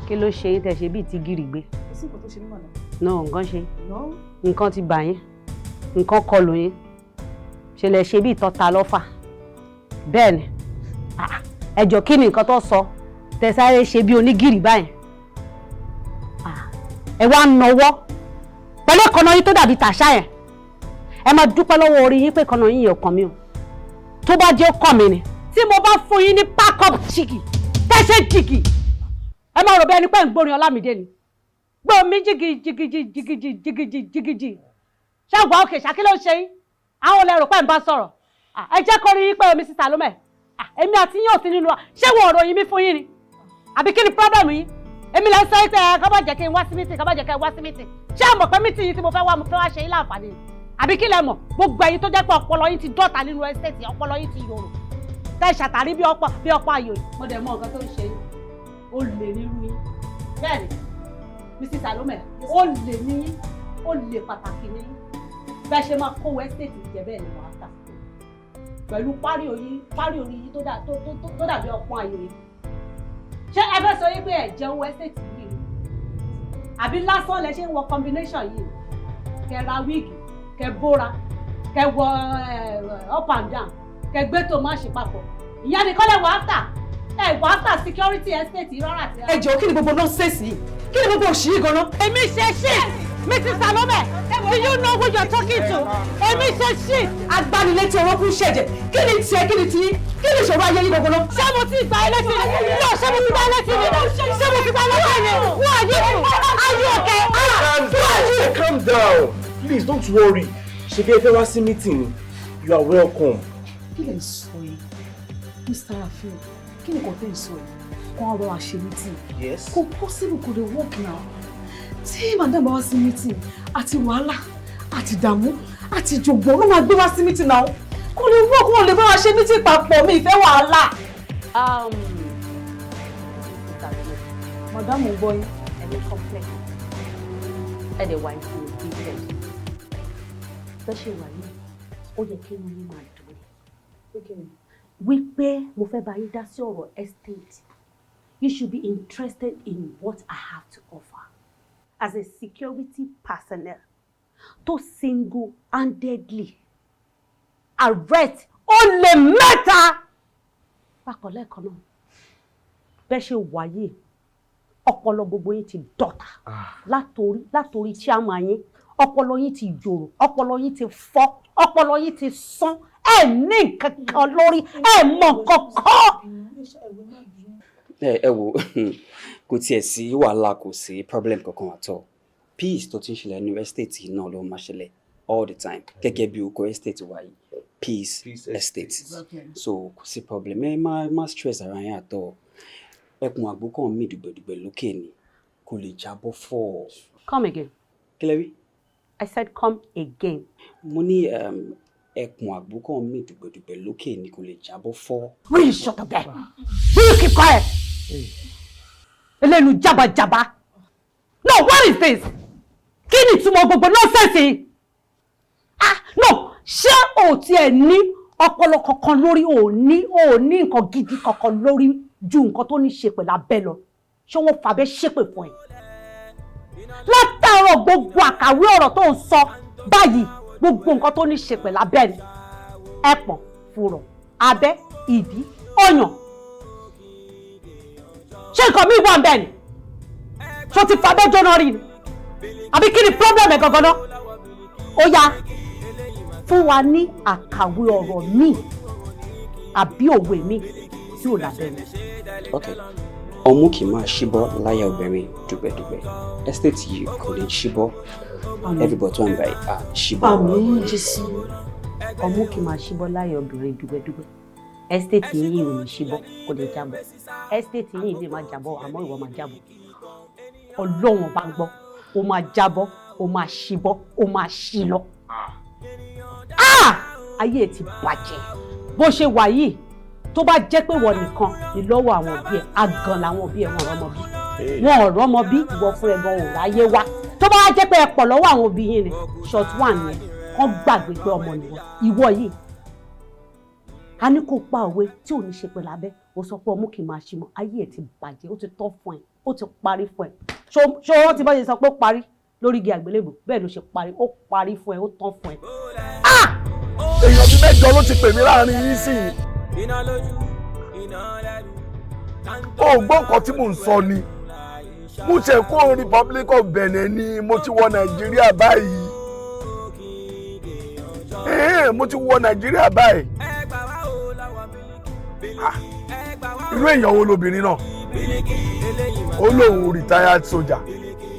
Kí ló ṣe yín tẹ́ ṣe bíi ti gírígbé? Kò sí nǹkan tó ṣe mí, madam. Náà nǹkan ṣe. No. Nǹkan ti bà yín, nǹkan kọlù yín, ṣe lè ṣe bíi tọ́ta lọ́fà bẹ́ẹ̀ ni. Ah, ẹ jọ̀ọ́, kí ni nǹkan tó sọ tẹ́ sáré ṣe bí onígìrì báyìí? Ah, ẹ wá ń nọwọ́ pẹ̀lú ìkànnà yín tó dàbí tàṣà yẹn. Ẹ máa dúpẹ́ lọ́wọ́ orí yín pé ìkànnà yín yẹn ò kàn mí o. Tó bá jẹ́ ó kàn mí ni, tí mo bá fún yín ní pack up jìgì tẹ́sẹ̀ jìgì, ẹ máa rò bí ẹni pé ń gbórin Ọlámídé ni, gbòmí jìgì jìgì jìgì jìgì jìgì. Ṣáàgbà òkè ṣàkí ló ń ṣe yín? Àwọn olè rò pé ń bá sọ̀rọ̀. Ẹ jẹ́ kó rí yín pé omi sísà ló mẹ́. Èmi àti yín ò sí nínú wa. Ṣé wọn ò ròyìn mi fún yín ni, àbí kí ni problem yín? Èmi lè sọ pé ẹ kọ́ bá jẹ́ kí n wá sí meeting, kọ́ bá jẹ́ kí n wá sí meeting. Ṣé ẹ mọ̀ pé meeting yìí tí mo fẹ́ wá, mo fẹ́ wá ṣe yín láǹfààní ni, àbí kí lẹ mọ̀? Gbogbo ẹ̀yin tó jẹ́ pé ọpọlọ yín ti dọ́ta nínú estate, ọpọlọ yín ti yòrò, tẹ́ ṣàtàrí bí ọ̀pọ̀ ayò yìí. Mo dẹ̀ mọ nǹkan tó ń ṣe yín. Ó lè nírú yín bẹ́ẹ̀ ni, Mrs. Salome, ó lè ní yín, ó lè pàtàkì ní yín. Bẹ́ẹ̀ ṣe máa kó estate jẹ bẹ́ẹ̀ ni wàá tà pẹ̀lú párí orí yín tó dàbí ọpọ́n ayò yìí. Ṣé ẹ fẹ́ sọ yín pé ẹ jẹ owó estate yìí ni, àbí lásán lẹ ṣe ń wọ combination yìí? Kẹ ra wig, kẹ bóra, kẹ wọ up and down, kẹ gbé tó má ṣe papọ̀. Ìyá ni kọ́lẹ̀ wà áfà ẹ wà áfà security estate yìí rárá àti rárá. Ẹ jọ̀ọ́, kí ni gbogbo nonsense yìí? Kí ni gbogbo òṣì yìí gan-an? Èmi ṣe shit? Mrs. Salome, do you know who you're talking to? Èmi ṣe shit? Agbanilétí orókún ṣẹ̀jẹ̀. Kí ni tiẹ̀, kí ni tiyín, kí ni ìṣòro ayé yín gbogbo náà? Ṣé mo ti gba ilé sí mi? No, ṣé mo ti gba ilé sí mi? Ṣé mo ti gba ilé sí mi? Who are you? Are you okay? Ah, who are you? Calm down, please, don't worry. Ṣebí ẹ fẹ́ wá sí meeting ni? You are welcome. Kí lẹ̀ ń sọ yìí, Mr. Rafiu? Kí ni kò tẹ́ ń sọ yìí? Kó wọn bá wa ṣe meeting? Yes. Kò possible, kò lè work now. Tí madam bá wá sí meeting, àti wàhálà àti ìdààmú àti ìjọ̀gbọ̀n ló máa gbé wá sí meeting now. Kò lè work, wọn lè bá wa ṣe meeting papọ̀. Mi ìfẹ́ wàhálà. Madam, ń gbọ́ yín. Ẹ ní complex, ẹ dẹ̀ wà intimidated. Bẹ́ẹ̀ ṣe wà yìí, ó yẹ kí inú yín máa dùn wípé mo fẹ́ bá yín dá sí ọ̀rọ̀ estate. You should be interested in what I have to offer as a security personnel. Tó single-handedly arrest olè mẹ́ta papọ̀ lẹ́ẹ̀kan náà. Bẹ́ẹ̀ ṣe wáyé, ọpọlọ gbogbo yín ti dọ̀tà látòrí chairman yín. Ọpọlọ yín ti yòrò, ọpọlọ yín ti fọ́, ọpọlọ yín ti sán. Ẹ ní nǹkan kan lórí, ẹ mọ nǹkan kan. Ẹ wo, kò tiẹ̀ sí wàhálà, kò sí problem kankan at all. Peace tó ti ń ṣẹlẹ̀ ní estate yìí náà ló máa ṣẹlẹ̀ all the time, gẹ́gẹ́ bí orúkọ estate wa yìí, Peace Estate. So kò sí problem. Ẹ má stress ara yín at all. Ẹkùn àgbo kan mí dùgbẹ̀dùgbẹ̀ lókè ni, kò lè jábọ́ fọ́. Come again. Kí lẹ wí? I said come again. Mo ní ẹkùn àgbo kan mí dùgbẹ̀dùgbẹ̀ lókè ni, kò lè jábọ́ fọ́. Will you shut up there? Will you keep quiet? Elénu jábàjábà. No, what is this? Kí ni ìtumọ̀ gbogbo nonsense yìí? Ah, no, ṣé o tiẹ̀ ní ọpọlọ kankan lórí? O ní nǹkan gidi kankan lórí ju nǹkan tó ní ṣe pẹ̀lú abẹ́ lọ? Ṣé wọ́n fàbẹ́ ṣépè fún ẹ? Látàárọ̀, gbogbo àkàwé ọ̀rọ̀ tó ń sọ báyìí, gbogbo nǹkan tó ní ṣe pẹ̀lú abẹ́ ni. Ẹpọ̀n, fùrọ̀, abẹ́, ìdí, ọyàn. Ṣé nǹkan mi wà ń bẹ́ẹ̀ ni? Ṣó ti fàbẹ́ jóná rí ni? Àbí kí ni problem ẹ̀ gangan náà? Ó yá, fún wa ní àkàwé ọ̀rọ̀ míì àbí òwe míì tí ò lábẹ́ mi. Ok, ọmú kì í máa ṣíbọ́ láyà obìnrin dùgbẹ̀dùgbẹ̀. Estate yìí kò lè ṣíbọ́. Everybody tó ń bá yìí ṣíbọ́. Àmín Jésù. Ọmú kì í máa ṣíbọ́ láyà obìnrin dùgbẹ̀dùgbẹ̀. Estate yìí ò ní ṣíbọ́, kò lè jábọ́. Estate yìí lè máa jábọ́, àmọ́ ìwọ máa jábọ́. Ọlọ́run bá ń gbọ́, ó máa jábọ́, ó máa ṣíbọ́, ó máa ṣí lọ. Ah! Ayé ẹ ti bàjẹ́ bó ṣe wà yìí. Tó bá jẹ́ pé wọ́n nìkan ní lọ́wọ́ àwọn òbí ẹ̀, àgàn làwọn òbí ẹ̀, wọ́n rọ́mọ bí, wọn ò rọ́mọ bí. Ìwọ fún ẹ gan ò ráyé wá. Tó bá jẹ́ pé ẹ pọ̀ lọ́wọ́ àwọn òbí yín ni, short one yẹn kán gbàgbé pé ọmọ nìwọ. Ìwọ yìí, a ní kó pa òwe tí ò ní ṣe pẹ̀lú abẹ́, ó sọ pé ọmú kì í máa ṣe mọ́. Ayé ẹ̀ ti bàjẹ́, ó ti tọ́ fún ẹ, ó ti parí fún ẹ. Ṣó wọ́n ti bá ṣe sọ pé ó parí lórí igi àgbélébù, bẹ́ẹ̀ ló ṣe parí. Ó parí fún ẹ, ó tán fún ẹ. Èèyàn bíi 8 ló ti pè mí láàrin yín sí i. Ó gbọ́ nǹkan tí mò ń sọ ni. Mo ṣe kó Republic of Benin ni, mo ti wọ Nàìjíríà báyìí. Mo ti wọ Nàìjíríà báyìí. Ah, irú èèyàn wo lobìnrin náà? Ó lóun retired soldier.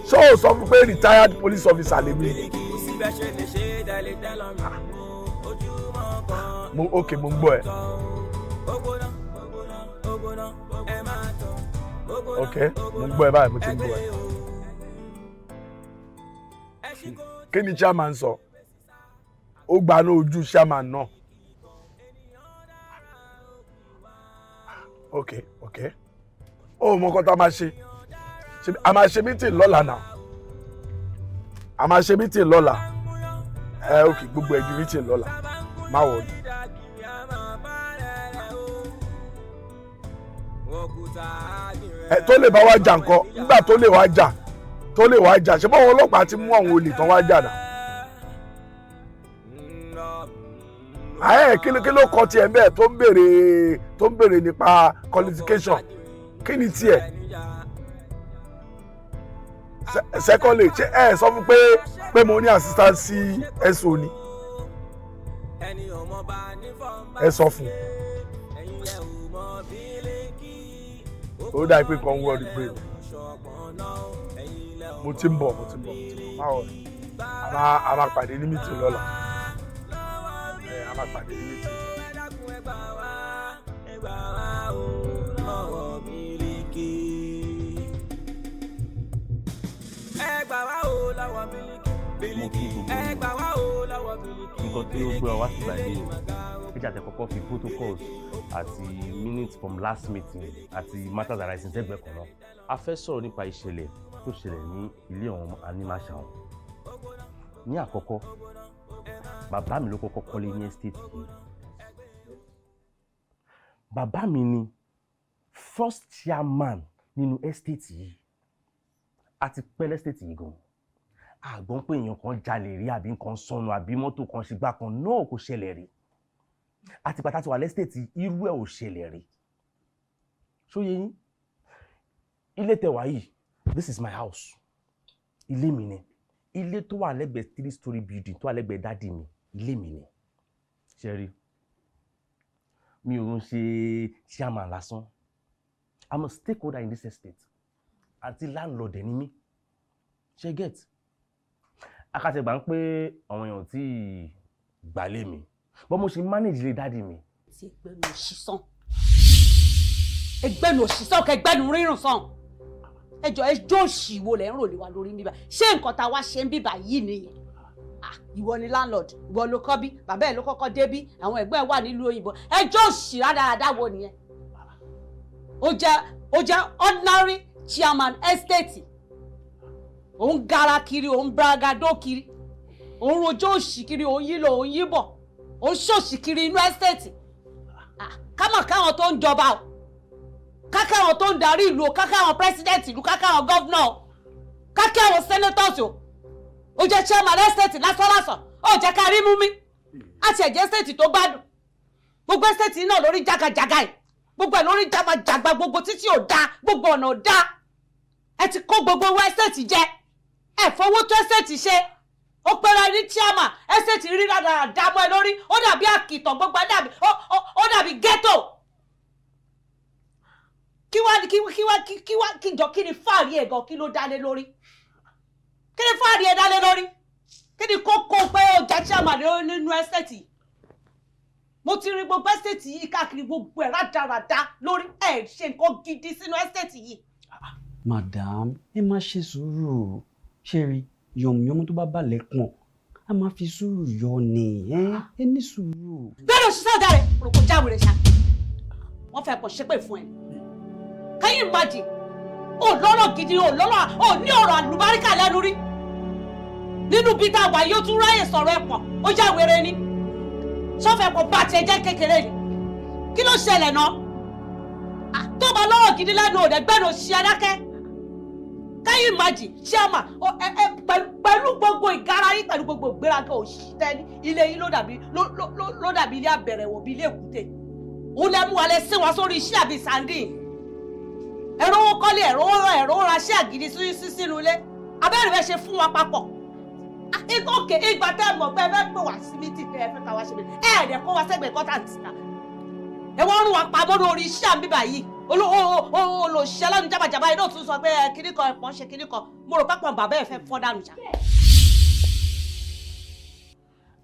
Ṣé o sọ fún pé retired police officer lèmi? Mo ok, mo ń gbọ́ ẹ. Ok, mo ń gbọ́ ẹ báyìí, mo ti ń gbọ́ ẹ. Kí ni chairman sọ? Ó gba ní ojú chairman náà. Ok, ó mọ nǹkan tá a máa ṣe. A máa ṣe meeting lọ́la náà, a máa ṣe meeting lọ́la. Ẹ ok, gbogbo ẹ̀ ju meeting lọ́la, má worry. Ẹ tó lè bá wa jà nǹkan nígbà tó lè wá jà, tó lè wá jà, ṣé báwọn ọlọ́pàá ti mú àwọn olè tán wá jà náà? Ayé, kí ló kọ tiẹ̀ bẹ́ẹ̀ tó ń béèrè nípa qualification? Kí ni tiẹ̀? Secondly, ṣé ẹ sọ fún pé mo ní assistant CSO ni? Ẹ sọ fún ó dà pé kan wọ́ọ̀rì brain. Mo ti ń bọ̀, mo ti ń bọ̀, mo ti ń bọ̀. Báwo ni a máa pàdé ní meeting lọ́la? Ẹ a máa pàdé ní meeting. Mo kí gbogbo nǹkan tí ó gbé wa wá sí ìbàdí o. Péjà tẹ kọ́kọ́ fi protocols àti minutes from last meeting àti matters arising sẹ́gbẹ̀ẹ́ kan náà. A fẹ́ sọ̀rọ̀ nípa ìṣẹ̀lẹ̀ tó ṣẹlẹ̀ ní ilé àwọn Animashaun. Ní àkọ́kọ́, bàbá mi ló kọ́kọ́ kọ́lé ní estate yìí. Bàbá mi ni first chairman nínú estate yìí. A ti pẹ́ l'estate yìí gan. Àgbọ́n pé èèyàn kan jalè rí àbí nǹkan sọnù àbí mọ́tò kan ṣe gbá kan náà, kò ṣẹlẹ̀ rí. Àti pàtàkì wà l'estate, irú ẹ̀ ò ṣẹlẹ̀ rí. Ṣó yé yín? Ilé tẹwà yìí, this is my house, ilé mi ni. Ilé tó wà lẹ́gbẹ̀ẹ́ 3-story building tó wà lẹ́gbẹ̀ẹ́ daddy mi, ilé mi ni. Ṣe rí, mi ò ń ṣe chairman lásán, I'm a stakeholder in this estate, àti landlord ẹ̀ ni mí. Ṣe get? Akátẹ̀gbà ń pé àwọn èèyàn tí gbàlé mi, but mo ṣe manage ilé daddy mi. Tí ẹgbẹ́nu òṣìṣàn, ẹgbẹ́nu òṣìṣàn, kẹgbẹ́nu rírùn sàn. Ẹjọ́ ẹjọ́ òṣì wo lẹ́ ń rò lé wa lórí níbà? Ṣé nǹkan tá a wá ṣe ń bíbà yìí nìyẹn? Ah, ìwọ ni landlord, ìwọ ló kọ́ bí, bàbá ẹ̀ ló kọ́kọ́ débí, àwọn ẹ̀gbọ́n ẹ̀ wà nílùú òyìnbó. Ẹjọ́ òṣì rádaràdà wo nìyẹn? Ó jẹ́ ordinary chairman estate, òun gara kiri, òun bragado kiri, òun rojọ́ òṣì kiri, òun yí lọ, òun yí bọ̀, òun ṣòṣì kiri inú estate. Ká mọ̀ káwọn tó ń jọba o, kákáwọn tó ń darí ìlú o, kákáwọn president ìlú, kákáwọn governor o, kákáwọn senators o. Ó jẹ́ chairman estate lásánlásán, ó jẹ́ ká rí mú mi àti ẹ̀jẹ̀ estate tó gbádùn. Gbogbo estate náà lórí jágajàga yìí, gbogbo ẹ̀ lórí jàgbàjàgbà, gbogbo títí ò dáa, gbogbo ọ̀nà ò dáa. Ẹ ti kó gbogbo owó estate jẹ, ẹ fowó tó estate ṣe. Ó pẹ́ra ní chairman estate, rí dáadáa mọ́ ẹ lórí, ó dàbí àkìtàn, gbogbo ẹ dàbí ó dàbí ghetto. Kí wá kí kí wá kí kí wá kí jọ, kí ni fáàrí ẹ̀ gan? Kí ló dálé lórí? Kí ni fáàrí ẹ̀ dálé lórí? Kí ni kókó pé ó jẹ́ chairman nínú estate? Mo ti rí gbogbo estate yìí káàkiri, gbogbo ẹ̀ rádaràda lórí. Ẹ̀ ṣe nǹkan gidi sínú estate yìí. Madam, ẹ má ṣe sùúrù. Ṣe rí yọ̀mùyọ̀mù tó bá balẹ̀ pọ̀n, a máa fi sùúrù yọ ni. Ẹ ní sùúrù. Bẹ́ẹ̀ ló ṣiṣẹ́ ọ̀dà rẹ̀ rò kó jáwèrè ṣá. Wọ́n fẹ́ pọ̀ ṣépè fún ẹ. Can you imagine? O lọ́rọ̀ gidi, o lọ́rọ̀, o ní ọ̀rọ̀ àlùbáríkà lẹ́nu rí nínú bí tá a wà yóò tún ráyè sọ̀rọ̀ ẹ̀ pọ̀. Ó jáwèrè ni, sọ́fẹ̀ pọ̀ bá tiẹ̀ jẹ́ kékeré ni. Kí ló ṣẹlẹ̀ náà tó bá lọ́rọ̀ gidi lẹ́nu? Òdẹ gbẹ́nu ṣe adákẹ́. Can you imagine, chairman ẹ pẹ̀lú gbogbo ìgárá yín, pẹ̀lú gbogbo ìgbéraga òṣì tẹ́ni, ilé yín ló dàbí ilé àbẹ̀rẹ̀wò, bí ilé èkúté. Òun lẹ mú wa lẹ sí wa sórí iṣẹ́ àbí sandin. Ẹ̀rọ owó kọ́lé, ẹ̀rọ ra iṣẹ́ àgìdí sínú ilé abẹ́rẹ́ fẹ́ ṣe fún wa papọ̀. Òkè ìgbà tẹ́ ẹ mọ̀ pé ẹ fẹ́ pè wá sí meeting, tẹ́ ẹ fẹ́ ká wá ṣe mi, ẹ ẹ̀dẹ̀ kó wa sẹ́gbẹ̀ẹ́ gọ́tà tìta, ẹ wọ́n rún wa pamọ́ lórí iṣẹ́ àmì báyìí. Olùṣẹ́ lẹ́nu jábàjábá yìí náà tún sọ pé kíní kan ẹ̀pọ̀n ṣe kíní kan. Mo rò pápọ̀ bàbá ẹ̀ fẹ́ fọ́ dànù jà.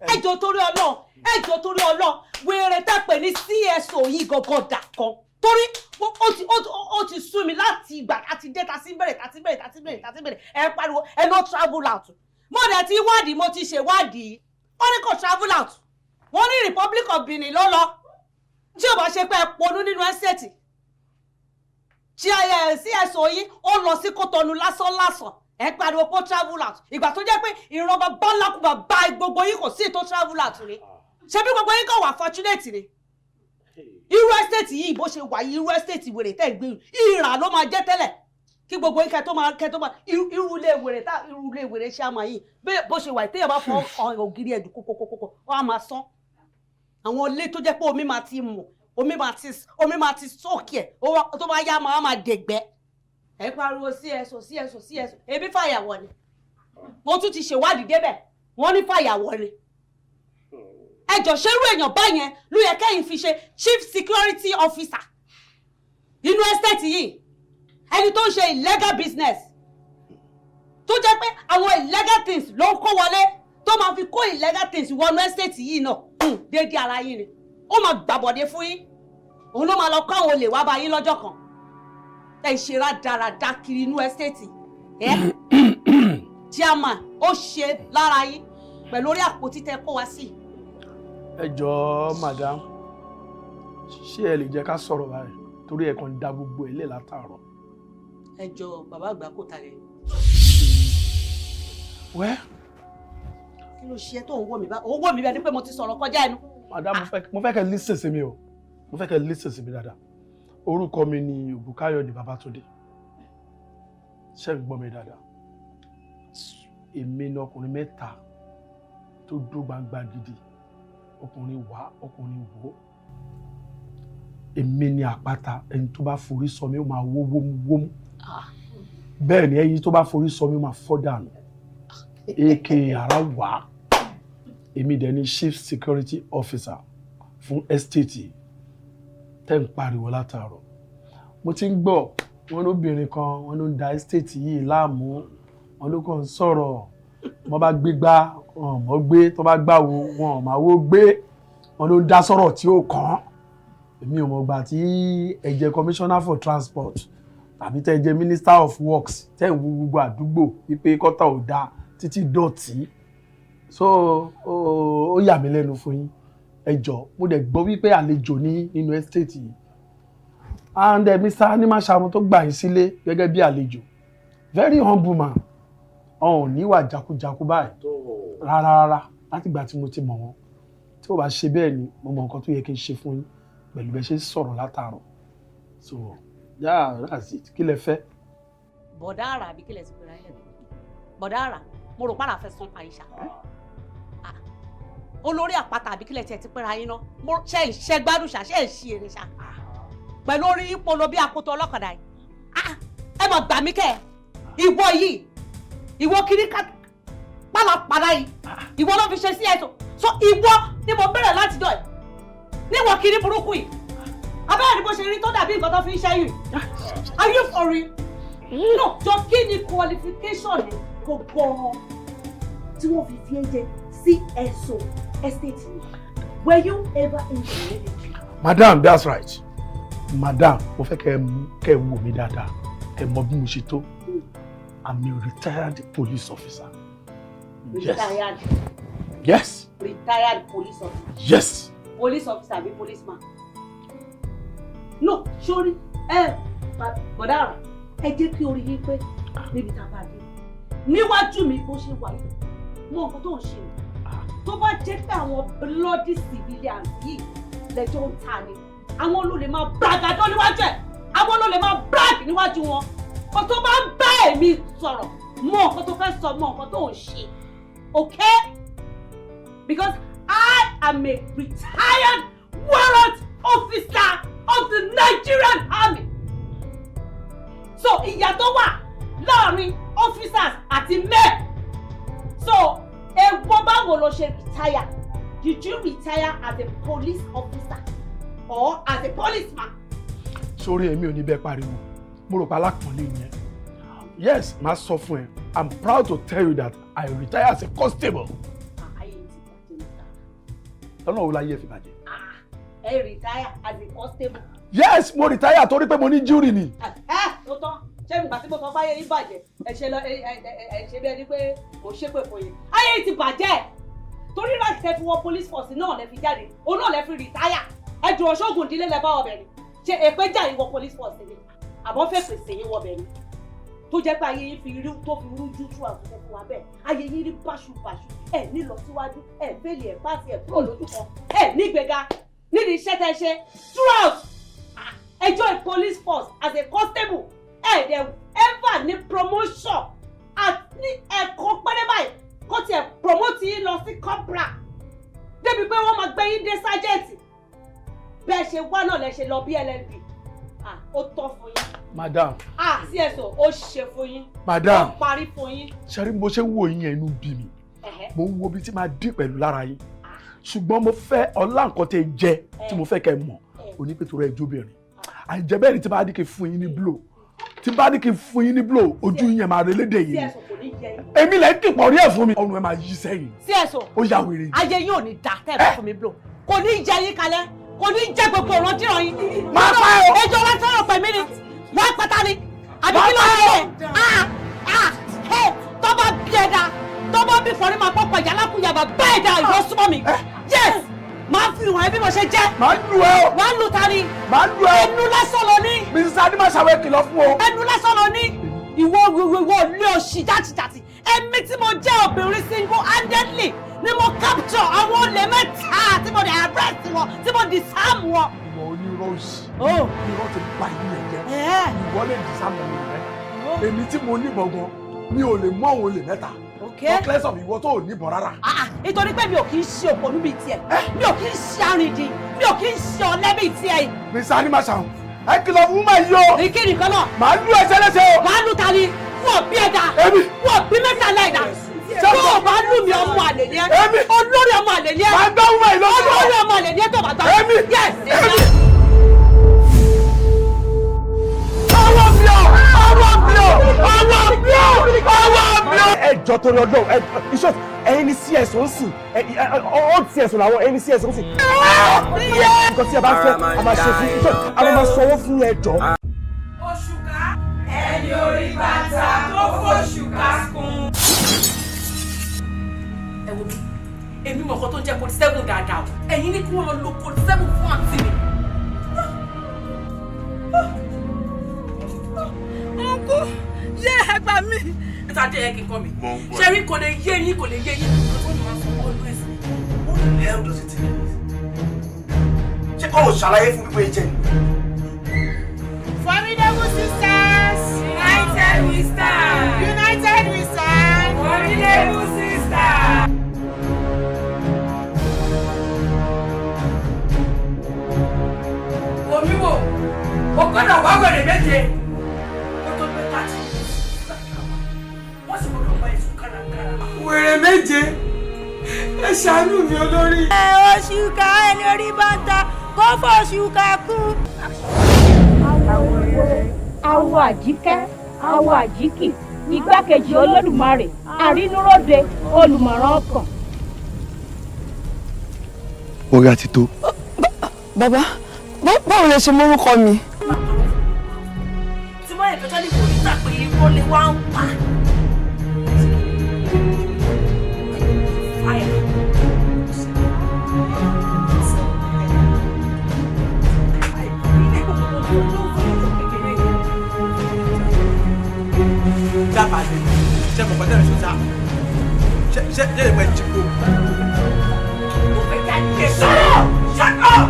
Ẹ jọ̀ọ́, torí Ọlọ́run, ẹ jọ̀ọ́, torí Ọlọ́run, wèrè tá pè ní CSO yìí gangan dà kan, torí ó ti sú mi láti ìgbà tá ti dé, tá ti bẹ̀rẹ̀, tá ti bẹ̀rẹ̀, tá ti bẹ̀rẹ̀, tá ti bẹ̀rẹ̀. Ẹ pariwo ẹ no travel out. Mo dẹ̀ ti wádìí, mo ti ṣèwádìí, wọ́n ní kò travel out, wọ́n ní Republic of Benin ló lọ. Tí ò bá ṣe pé ẹ ponú nínú estate, CSO yìí ó lọ sí Kótọ́nù lásán lásán. Ẹ pariwo pé ó travel out, ìgbà tó jẹ́ pé ìran bàbá ńlákùbà bá gbogbo yín, kò sí tó travel out rí. Ṣé bí gbogbo yín kàn wà fortunate ni? Irú estate yìí bó ṣe wà yìí, irú estate wèrè tẹ́ ń gbé, ìrà ló máa jẹ́ tẹ́lẹ̀ kí gbogbo yín kẹ́ tó máa irú ilé wèrè tá, irú ilé wèrè ṣe àmà yìí bó ṣe wà, téèyàn bá fọ ògiri ẹ̀dùn kókókókó, wọ́n á máa sán. Àwọn ilé tó jẹ́ pé omi máa ti mù, omi máa ti sókè ẹ̀, tó bá yá máa dẹ̀gbẹ́. Ẹ pariwo CSO, CSO, CSO, ebi fàyàwọ̀ ni. Mo tún ti ṣèwádìí débẹ̀, wọ́n ní fàyàwọ̀ ni. Ẹ jọ, ṣerú èèyàn báyẹn ló yẹ kẹ́yìn fi ṣe chief security officer nínú estate yìí? Ẹni tó ń ṣe illegal business, tó jẹ́ pé àwọn illegal things ló ń kó wọlé, tó máa fi kó illegal things wọnú estate yìí náà, déédéé ara yín ni. Ó máa gbàbọ̀dé fún yín, òun ló máa lọ kó àwọn olè wá bá yín lọ́jọ́ kan. Ẹ ṣe rádaràda kiri inú estate. Ẹ chairman, ó ṣe lára yín pẹ̀lú orí àpótí tẹ kó wá sí. Ẹ jọ̀ọ́ madam, ṣé ẹ lè jẹ́ ká sọ̀rọ̀ báyìí? Torí ẹ kàn ń da gbogbo ẹ̀ lẹ̀ látàárọ̀. Ẹ jọ, bàbá àgbà kò talẹ̀. Wẹ́. Kí ló ṣe tó ń wò mí bá? Ó wò mí bẹ́ẹ̀ ni pé mo ti sọ̀rọ̀ kọjá ẹnu. Madam, mo fẹ́ kẹ́ listen sí mi o. Mo fẹ́ kẹ́ listen sí mi dáadáa. Orúkọ mi ni Ògùnkáyọ̀dé Babátúndé. Ṣé ń gbọ́ mi dáadáa? Èmi ni ọkùnrin mẹ́ta tó dó gbangba gidi, ọkùnrin wá, ọkùnrin wò. Èmi ni àpáta, ẹni tó bá forí sọ mí ó máa wó wómúwómú. Bẹ́ẹ̀ ni, ẹyin tó bá forí sọ mí ó máa fọ́ dànù. Aka ara wá. Èmi dẹ̀ ni chief security officer fún estate tẹ́ ń pariwo látàárọ̀. Mo ti ń gbọ́ wọn lóbìnrin kan, wọn ló ń da estate yìí láàmú, wọn ló kàn ń sọ̀rọ̀. Wọ́n bá gbé gbá, wọn mọ̀ gbé, tó bá gbà wo, wọn máa wó gbé. Wọn ló ń dá sọ̀rọ̀ tí ó kàn án. Èmi ò mọ̀ gbà tí ẹ jẹ́ commissioner for transport tàbí tẹ́ jẹ́ minister of works, tẹ́ ń wo gbogbo àdúgbò wípé kọ́tà ò dáa títí dọ̀tí. So ó yà mí lẹ́nu fún yín. Ẹ jọ̀ọ́, mo dẹ̀ gbọ́ wípé àlejò ní nínú estate yìí, and Mr. Animashaun tó gbà yín sílé gẹ́gẹ́ bí àlejò, very humble man, ọ̀hún níwà jákújákú báyìí rárá rárá látìgbà tí mo ti mọ̀ wọ́n. Tí ó bá ṣe bẹ́ẹ̀ ni, mo mọ nǹkan tó yẹ kí n ṣe fún yín pẹ̀lú bẹ́ẹ̀ ṣe ń sọ̀rọ̀ látàárọ̀. So yeah, that's it. Kí lẹ fẹ́? Bọ̀dá àrà, àbí kílẹ̀ ti pèrè ayé bọ̀dá àrà? Mo rò pàrà fẹ́ sún pa ìṣà olórí àpáta, àbí kílẹ̀ tiẹ̀ ti pèrè ayé náà? Mo ṣe ṣe gbádùn ṣá, ṣe ń ṣe eré ṣá pẹ̀lú orí polo bí akoto ọlọ́kadà yìí. Ẹ mọ̀ gbà mí kẹ́. Ìwọ yìí, ìwọ kiri ká pálapàla yìí, ìwọ ló fi ṣe sí ẹ̀sọ́. So ìwọ ni mo bẹ̀rẹ̀ láti jọ ẹ̀ níwọ̀ kiri burúkú yìí. Abẹ́rẹ́ ni bó ṣe rí tó dàbí nǹkan tó fi ń ṣẹ́yìn. Are you for real? No, jọ, kí ni qualification ẹ gbogbo tí wọ́n fi fi ẹ́ jẹ CSO estate ni? Were you ever in the military? Madam, that's right. Madam, mo fẹ́ kẹ́ ẹ mú kẹ́ ẹ wò mí dáadáa, kẹ́ ẹ mọ bí mo ṣe tó. I'm a retired police officer. Yes. Retired? Yes. Retired police officer? Yes. Police officer àbí policeman? No, sórí ẹ, bọ̀dá, ẹ jẹ́ kí orí yín pé níbi tá a bá dé níwájú mi. Bó ṣe wà yìí, mọ nǹkan tó ń ṣe o. Tó bá jẹ́ pé àwọn bloody civilians yìí lẹ́jọ́ ń ta ni, àwọn ló lè máa bragado níwájú ẹ̀, àwọn ló lè máa brag níwájú wọn. Kó tó bá ń bá èmi sọ̀rọ̀, mọ nǹkan tó fẹ́ sọ, mọ nǹkan tó ń ṣe, okay? Because I am a retired warrant officer of the Nigerian Army. So ìyàtọ̀ wà láàrin officers àti men. So èwo, báwo ló ṣe retire? Did you retire as a police officer or as a policeman? Sórí, èmi ò ní bẹ́ẹ̀ pariwo. Mo rò pé alákùnrin yẹn. Yes, màá sọ fún ẹ, I'm proud to tell you that I retire as a constable. Ayé ti bàjẹ́ níta. Lọ́nà wo láyé ẹ fi bàjẹ́? Ẹ retire as a constable? Yes, mo retire torí pé mo ní injury ni. Ẹ tó tán, ṣé ìgbà tí mo sọ fáyé yín bàjẹ́, ẹ ṣe lọ, ẹ ṣe bí ẹni pé kò ṣépè fún yín. Ayé ti bàjẹ́ torí láti tẹ fi wọ police force náà lẹ fi jáde, òun náà lẹ fi retire. Ẹ jù ọṣọ́gun ìdílé lẹ bá ọbẹ̀ ni. Ṣe èpè jà ìwọ police force ni, àbọ̀ fẹ́ pèsè yín wọbẹ̀ ni, tó jẹ́ pé ayé yín fi rí tó fi rújú tú àtúnṣe fún wa bẹ́ẹ̀? Ayé yín rí báṣubàṣu, ẹ ní lọ síwájú, ẹ fail, ẹ pass, ẹ kúrò lójú kan, ẹ nígbéga nídìí iṣẹ́ tẹ́ ṣe throughout. Ẹ join police force as a constable, ẹ dẹ̀ ever ní promotion àti ní ẹ̀kọ́ pẹ́rẹ́ báyìí kó tiẹ̀ promote yín lọ sí corporal, débi pé wọ́n máa gbé yín dé sergeant. Bẹ́ẹ̀ ṣe wá náà lẹ ṣe lọ bí LLB. Ah, ó tọ́ fún yín. Madam. Ah, CSO, ó ṣe fún yín. Madam. Ó parí fún yín. Ṣe rí bó ṣe ń wò yín yẹn, inú bí mi. Mo ń wo ibi tí máa dín pẹ̀lú lára yín, ṣùgbọ́n mo fẹ́ ọlá nǹkan tẹ́ jẹ tí mo fẹ́ kẹ́ mọ̀ onípẹ̀tọ́rọ̀ ẹjọ́ obìnrin àìjẹ́ bẹ́ẹ̀ ni. Tí bá ní kí n fún yín ní blow, tí bá ní kí n fún yín ní blow, ojú yín yẹn máa relédè yìí. CSO, kò ní jẹ yín. Èmi lẹ́ ń kìpọ̀ rí ẹ̀ fún mi, ọrùn ẹ̀ máa yí sẹ́yìn. CSO. Ó yà wèrè. Ayé yín ò ní dà tẹ́ ẹ bá fún mi blow. Kò ní jẹ yín kalẹ̀, kò ní jẹ gbogbo ìrandíran yín. Máa pa ẹ́ o. Ejò wá sọ̀rọ̀ pẹ̀mí ni wá pátá ni, àbí kí ló ń ṣe? Ah ah, ẹ tó bá bí ẹ dá, tó bá bí fọrí máa pọ̀ pàjá lákùnyàbà bẹ́ẹ̀ dá, ìwọ súnmọ́ mi. Yes, máa fi hàn ẹ́ bí mo ṣe jẹ́. Máa lù ẹ́ o. Wàá lù ta ni? Máa lù ẹ́ o. Ẹnu lásán ló ní. Mrs. Animashaun, kìlọ̀ fún o. Ẹnu lásán ló ní. Ìwọ ìwọ ilé òṣì játijàti. Èmi tí mo jẹ́ obìnrin, single handedly ni mo capture àwọn olè mẹ́ta tí mo dẹ̀ arrest wọn, tí mo disarm wọn. Ìwọ onírọ́ òṣì. Irọ́ ti ba ìlú ẹ̀ jẹ́. Ìwọ lè disarm ọmọ rẹ. Èmi tí mo níbọn gan, mi ò lè mú àwọn olè mẹ́ta. Talk less of ìwọ tó ò níbọn rárá. Nítorí pé mi ò kì í ṣe òpònú bíi tiẹ̀, mi ò kì í ṣe arìndìn, mi ò kì í ṣe ọ̀lẹ bíi tiẹ̀. Mr. Animashaun, ẹ kìlọ̀ fún woman yìí o. Ìkíni kan náà. Màá lù ẹsẹ̀ lẹ́sẹ̀ o. Màá lù ta ni, wọ́n bí ẹ̀dá. Èmi. Wọ́n bí mẹ́ta láìda. Tó o bá lù mí ọmọ àlè ni ẹ́. Èmi. Olórí ọmọ àlè ni ẹ́. Màá gbá woman yìí lọ́sọ̀rọ̀. Olórí ọmọ àlè ni ẹ́ tó bá gbá. Èmi. Yes. Èmi. Ọwọ́ mi ò! Ọwọ́ mi ò! Ọwọ́ mi ò! Ọwọ́ mi ò! Ẹ jọ torí Ọlọ́run, ẹ iṣẹ́ ẹ̀yin ni CS ń sìn, all CS làwọn ẹ̀yin ni CS ń sìn. Nǹkan tí ẹ bá fẹ́, a máa ṣe fún iṣẹ́, a máa sanwó fún ẹ jọ. Òṣùká ẹni orí bàtà tó fòṣùká kún. Ẹ wo mi, èmi mọ̀ nǹkan tó ń jẹ́ code 7 dáadáa o. Ẹ̀yin ní kí wọ́n lọ lo code 7 fún àǹtí mi. Uncle, yé ẹ gbà mí. Níta dé ẹ kí n kọ́ mi. Ṣé rí kò lè yé yín, kò lè yé yín. Tó ní máa sọ always. What the hell does it take? Ṣé o ṣàlàyé fún pípé jẹ ni? Formidable sisters. United we stand. United we stand. Formidable sisters. Omi wo, o gbọ́dọ̀ wá wẹ̀rẹ̀ méje. Wèrè méje, ẹ ṣàánú mi olórí. Ẹ òṣùkà ẹni orí bá ń ta kó fòṣùkà kú. Awo Àjíkẹ́, awo Àjíkì, igbákejì Olódùmarè, àrínúróde, olùmọ̀ràn ọkàn. Orí àti tó. Bàbá, báwo lẹ ṣe mórúkọ mi? Tí wọ́n yẹ fẹ́ tọ́lé kò ní gbà pé wọ́n lè wá ń pa. Dábàá ni ṣé mo pàdé rẹ̀ sọ́sà ṣé ṣé ṣé ìwé jí kó. Shut up! Shut up!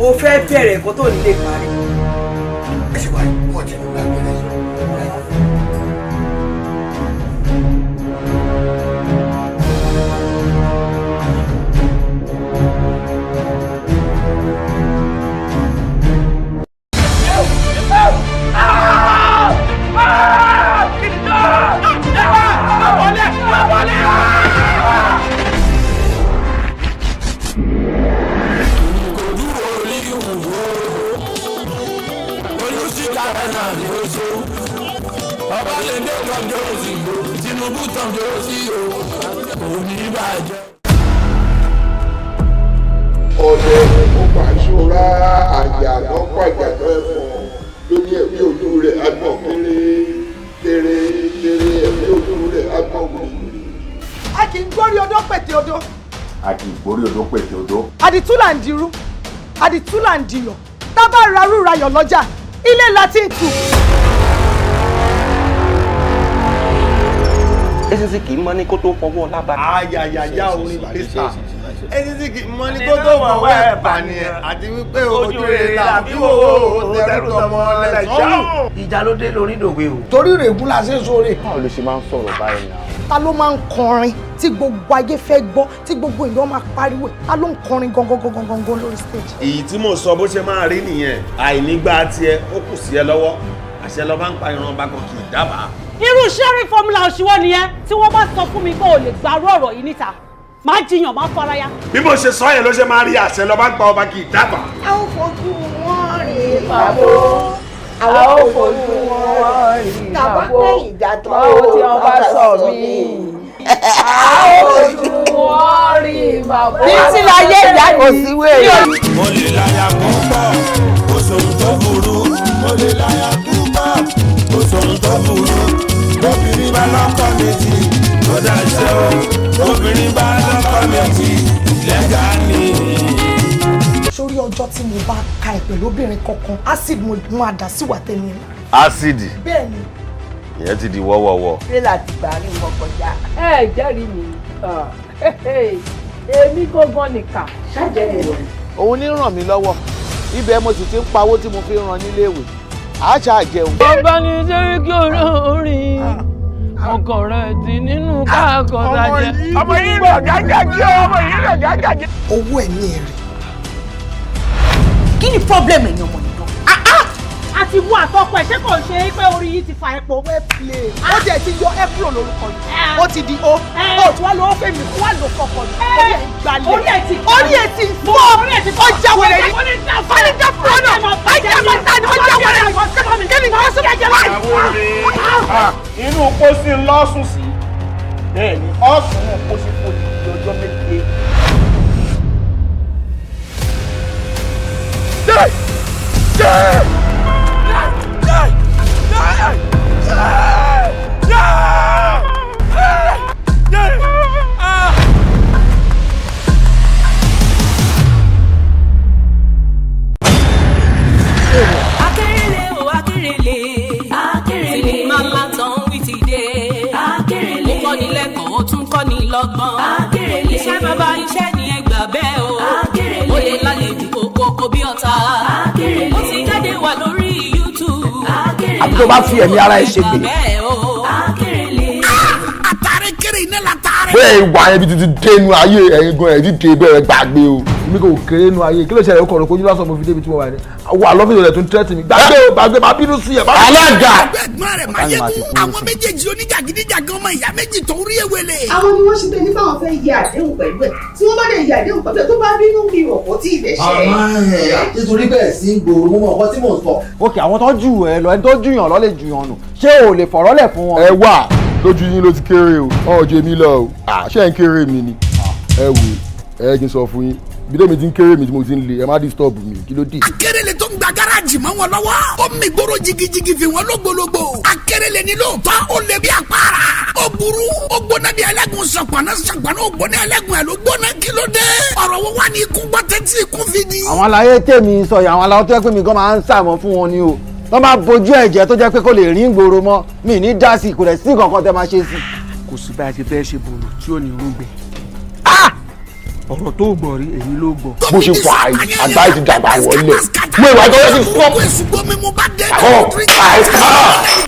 O fẹ́ bẹ̀rẹ̀ nǹkan tó ní lè parí. Ẹ ṣe wáyé, wọ́n ti ní gbàgbé rẹ̀ sọ. Ọdẹ ó pàṣọra àjànà pàjànà ẹ̀fọn lórí ẹ̀mí ojú rẹ̀ agbọ̀n kéré kéré kéré ẹ̀mí ojú rẹ̀ agbọ̀n wìrìwìrì. A kì í gbórí odó pètè odó. A kì í gbórí odó pètè odó. Àdìtú là ń dirú, àdìtú là ń diyọ̀, tá bá rarú rayọ̀ lọ́jà, ilé la ti ń tù. Eṣinṣin kì í mọ ní kó tó fọwọ́ lába. Ayayaya orin Barrister. Eṣinṣin kì í mọ ní kó tó fọwọ́ ẹ̀ bà ni ẹ̀ àti wípé ojú rẹ̀ làbí wò ó tẹrù tọmọ lẹ́sọ̀rùn. Ìjà ló dé lórí ìdòwe o. Torí règún la ṣe ń sóore. Báwo ló ṣe máa ń sọ̀rọ̀ báyìí náà? Ta ló máa ń kọrin tí gbogbo ayé fẹ́ gbọ́ tí gbogbo ìlú máa pariwo ẹ̀? Ta ló ń kọrin gangan gangan gangan lórí stage? Èyí tí mò ń sọ bó ṣe máa rí nìyẹn, àìnígbà tiẹ̀ ó kù sí ẹ lọ́wọ́, àṣẹ lọ bá ń pa ìran ọba kan kì í dábàá. Irú sharing formula òṣìwọ́ nìyẹn tí wọ́n bá sọ fún mi pé o lè gbarú ọ̀rọ̀ yìí níta, máa jiyàn, máa faraya. Bí mo ṣe sọ yẹn ló ṣe máa rí, àṣẹ lọ bá ń pa ọba kì í dábàá. A ó fojú wọn rí pàbó. A ó fojú wọn rí pàbó. Tàbá pé ìjà tó tí wọ́n bá sọ mí. A ó fojú wọn rí pàbó. Bí tí láyé ìyá kò sí wèrè. Mo lè láyà púpọ̀, kò láya púpọ̀ kò sóhun tó burú. Obìnrin bá lọ́kọ méjì ó dáṣẹ́ o. Obìnrin bá lọ́kọ méjì lẹ́gà ni. Sórí ọjọ́ tí mo bá ka ẹ̀ pẹ̀lú obìnrin kankan, acid mo máa dà sí wà tẹ́ni. Acid? Bẹ́ẹ̀ni. Ìyẹn ti di wọ́wọ́wọ́. Tírélà ti gbà rí nǹkan kọjá. Ẹ jẹ́rìí mi, èmi gangan nìkà. Ṣáàjẹ́ mi wọ̀. Òun ní ràn mí lọ́wọ́, ibẹ̀ mo sì ti ń pawó tí mo fi ń ran níléèwé, àá jẹun. Ọba ní Sẹ́ríkì olórin ọkọ rẹ̀ ti nínú káàkọ́ sájẹ́. Ọmọ yìí rẹ̀ gágàgé, ọmọ yìí rẹ̀ gágàgé. Owó ẹ̀mí ẹ̀ rẹ̀. Kí ni problem ẹ̀yin ọmọ nìkan? Àti mú àtọkọ ẹ̀ ṣé kò ṣe é pé orí yìí ti fa epo. Ó tiẹ̀ ti yọ ẹ́ kúrò lórúkọ yìí, ó ti di o, ó tún wá lọ́wọ́ fèmí kó wá lò fọkọ yìí. Orí ẹ̀ ń gbalẹ̀, orí ẹ̀ ti fọ́, ó já wẹ̀rẹ̀ ní. Fọ́nìjà fúnà, ọjà mọ̀tà ni ó já wẹ̀rẹ̀ ní. Kí ni kò sọ jẹ́ wáyé? Inú pósí ńlọ́sùn sí, bẹ́ẹ̀ ni ọ̀sùn náà pósí fún odidi ọjọ́ méje. Akérèlé o akérèlé, akérèlé sinimá látàn wí ti dé. Akérèlé ó kọ́ni lẹ́kọ̀ọ́ ó tún kọ́ni lọ́gbọ́n. Akérèlé iṣẹ́ bàbá iṣẹ́ ni ẹ gbà bẹ́ẹ̀ o. Akérèlé ó lè lálejò kókó bí ọ̀tá. Akérèlé ó ti jáde wà lórí YouTube. Akérèlé àbí tó bá fi ẹ̀mí ara ẹ̀ ṣe gbè. Àtàrẹ kéré iná la tààrẹ. Bẹ́ẹ̀ wà ẹbí títí dénú ayé ẹ̀yin gan ẹ̀ dídé bẹ́ẹ̀ gbàgbé o. Èmi kò kéré nu ayé, kí ló ṣẹlẹ̀? Ó kọ̀ọ̀rọ̀ kojú lásán mo fi débi tí mo wà ní. Wà lọ́fíìsì rẹ̀ tún tẹ́tì mi. Gbàgbé o, gbàgbé máa bínú sí ẹ̀. Alága. Ẹ̀gbọ́n rẹ̀ Máyégún, àwọn méjèèjì oníjàgídíjàgan ọmọ ìyá méjì tó rí ewele. Àwọn ni wọ́n ṣe tẹ nípa àwọn fẹ́ yẹ àdéhùn pẹ̀lú ẹ̀, tí wọ́n bá dẹ̀ yẹ àdéhùn pẹ̀lú ẹ̀ tó bá bínú mi rọ̀ kó tí ì lè ṣe. Àmọ́ ẹ̀ nítorí bẹ́ẹ̀ sí ń gbòòrò mọ́ ọkọ tí mò ń sọ. Ókè, àwọn tó jù ẹ lọ, ẹni tó jù yàn lọ lè jù yàn nù. Ṣé o lè fọ̀rọ̀ lẹ̀ fún wọn? Ẹ wà lójú yín ló ti kéré o, ọ̀jẹ̀ mi lọ o, ṣé ń kéré mi ni? Ẹ wò ẹ kí n sọ fún yín, bí tèmi ti ń kéré mi tí mo ti ń le, ẹ má disturb mi, kí ló dé. Akérèlé tó ń gba gáràjì mọ́ wọn lọ́wọ́, ó mi gbóró jigijigi fi wọn lógbólógbò. Akérèlé ni lóòótọ́, ó lé bí àpárá, ó burú, ó gbóná bí ẹlẹ́gùn sọ̀pọ̀nà sọ̀pọ̀nà, ó gbóná ẹlẹ́gùn ẹ̀ ló gbóná, kí ló dé? Ọ̀rọ̀ wo wá ní ikú gbọ́ tẹ́tí ikú fi di. Àwọn aláyé tèmi sọ yìí, àwọn aláwọ̀ tó yẹ pé mi gan máa ń sàmọ́ fún wọn ni o. Tọ́ bá bojú ẹ̀jẹ̀ tó jẹ́ pé kó lè rí ìgboro mọ́, mi ní dá sí, kò dẹ̀ sí kankan tẹ́ máa ṣe sí. Kò sí bá a ṣe fẹ́ ṣe bòrò tí ò ní rúgbìn. Ọ̀rọ̀ tó gbọ́ rí èyí ló gbọ́. Bó ṣe wà yìí, àgbáyé ti dàgbà wọlé. Mo ìwà ìtọ́jú ti sọ.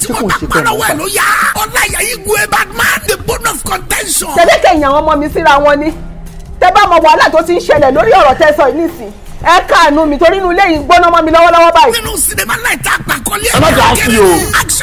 Ṣé kò ṣe pẹ̀lú ọ̀pá ló yá? Ọláyà Igwe Badman, the bone of contention. Tẹ̀lé kẹ̀yìn àwọn ọmọ mi síra wọn ni. Tẹ bá mọ wàhálà tó ti ń ṣẹlẹ̀ lórí ọ̀rọ̀ tẹ́ sọ yìí nísìn. Ẹ káàánú mi torí inú ilé yìí ń gbóná mọ́ mi lọ́wọ́lọ́wọ́ báyìí. Nínú sinimá láìta àpàkọ́lé ẹ má jà á sí o,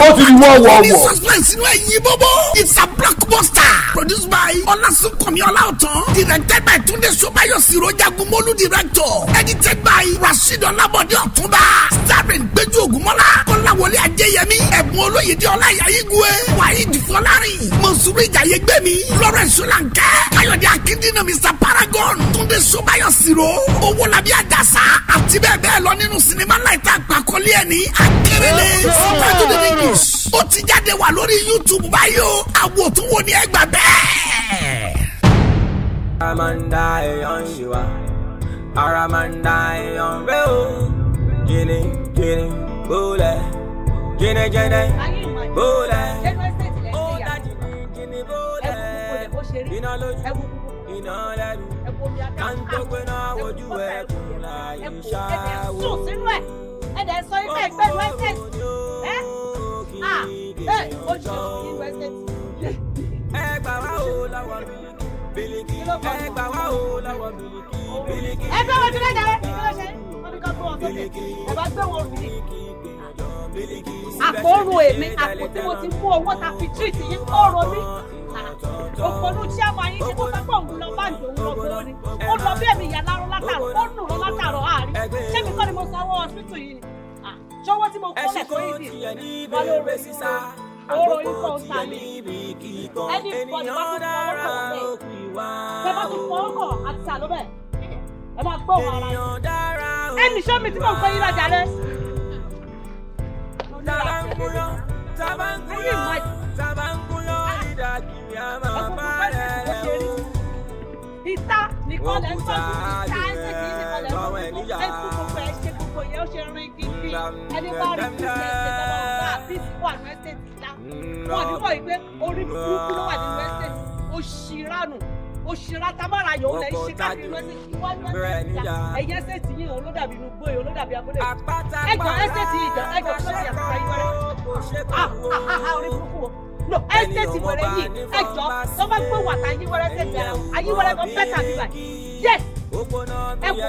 ó ti di wọ́wọ́wọ́. Suspense inú ẹ̀yìn bóbó. It's a blockbuster. Produced by Ọlásùnkànmí Ọláọ̀tàn. Directed by Túndé Ṣọ́báyọ̀ Sìrò Jagunmólú director. Edited by Rasheed Ọlábọ̀dé Ọ̀túnba. Starring Gbéjú Ògúnmọ́lá. Kọ́láwọlé Ajéyẹmí. Ẹ̀bùn Olóyèdé Ọláìyá Igwe. Waheed Fọlárìn. Mọ̀súrù Ìjàyégbèmí. Lawrence Ṣọlánkẹ́. Káyọ̀dé Akíndínà Mr Paragon. Túndé Ṣọ́báyọ̀ Sìrò. Owólabí Àjàsá. Àti bẹ́ẹ̀ bẹ́ẹ̀ lọ nínú sinimá láìta àpàkọ́lé ẹ̀ ní Akérèlé. Subtitled in English. Ó ti jáde wà lórí YouTube báyìí o. Àwòtúnwò ni ẹ gbà bẹ́ẹ̀. Ara máa ń dá èèyàn ṣì wá, ara máa ń dá èèyàn rẹ̀ o. Jìnnì jìnnì bólẹ̀, jìnnì jìnnì bólẹ̀. Ó dá jìnnì jìnnì bólẹ̀. Iná lójú, iná lẹ́nu. Káńtó pé náà wojú ẹkùn láyé ṣáwó. Sùn sínú ẹ̀, ẹ̀ dẹ̀ sọ ibẹ̀ ìgbẹ́nu ẹ́sẹ̀tì. Ẹ́ ah ẹ̀ ó ṣe inú ẹ́sẹ̀tì. Ẹ gbà wá o lọ́wọ́ Bílíkì, ẹ gbà wá o lọ́wọ́ Bílíkì, Bílíkì. Ẹ fẹ́ wọn ti lẹ́jà rẹ̀, kí ló ṣe? Wọ́n ní ká gbé wọn sókè. Ẹ bá gbé wọn rù. Àpò òrùn èmi, àpò tí mo ti mú owó ta fi treat yín, ó ro mí. Òpònú chairman yín ṣe kó fẹ́ pọ̀ òun lọ báńkì òun lọ gbowó ni. Ó lọ bí ẹ̀mí ìyá láró látàrọ̀, ó nù lọ látàrọ̀ àárín. Ṣé mi kọ́ ni mo sanwó hospital yìí ni? Ṣọwọ́ tí mo kọ́ lẹ̀ fún yìí wà lórí ọ̀rọ̀ ikọ̀ ọ̀tá ni. Ẹni bọ̀dì bá tún fọwọ́ kọ̀ bẹ́ẹ̀. Bẹ́ẹ̀ bá tún fọwọ́ kọ̀ àti sàlọ́ bẹ́ẹ̀. Ẹ máa gbọ́ òun ara yín. Ẹnì ṣọ́ mi tí mò ń pẹ́ yín lọ́jà rẹ̀. Tábà ń gúnyán, tábà ń gúnyán, tábà ń gúnyán, ìdàkìrì á máa bá rẹ̀ o. Ìta nìkan lẹ́ ń tọ́jú, ìta ẹ́sẹ̀tì yìí nìkan lẹ́ ń tọ́jú, ẹ kú gbogbo ẹ ṣe gbogbo yẹn, ó ṣe rin gidi. Ẹni bá rí kú sí ẹsẹ̀ tọ́lọ́ ọ̀gá àbísí wà ní ẹ́sẹ̀tì ńlá. Wọ́n ní mọ̀ pé orí burúkú ló wà nínú ẹ́sẹ̀tì, òṣìrànù, òṣìrà tamara yòó lẹ́ ń ṣe káàkiri ẹ́sẹ̀tì wọ́n ní ẹ́sẹ̀tì ńlá. Ẹ̀yẹ ẹ́sẹ̀tì yìí òun ló dàbí inú gbóyè, òun ló dàbí abúlé. Ẹjọ́ ẹ́sẹ̀tì yìí jọ, ẹjọ́ tó ti àtúntà yìí wẹ́rẹ́. Orí burúkú wo? No, ẹ́sẹ̀tì wẹ̀rẹ̀ yìí, ẹjọ́ tó bá gbé wàtá yíwẹ́rẹ́ sẹ́tì ara wọn, ayíwẹ́rẹ́ kan bẹ́tà bíbà yìí. Yes! Ẹ wo,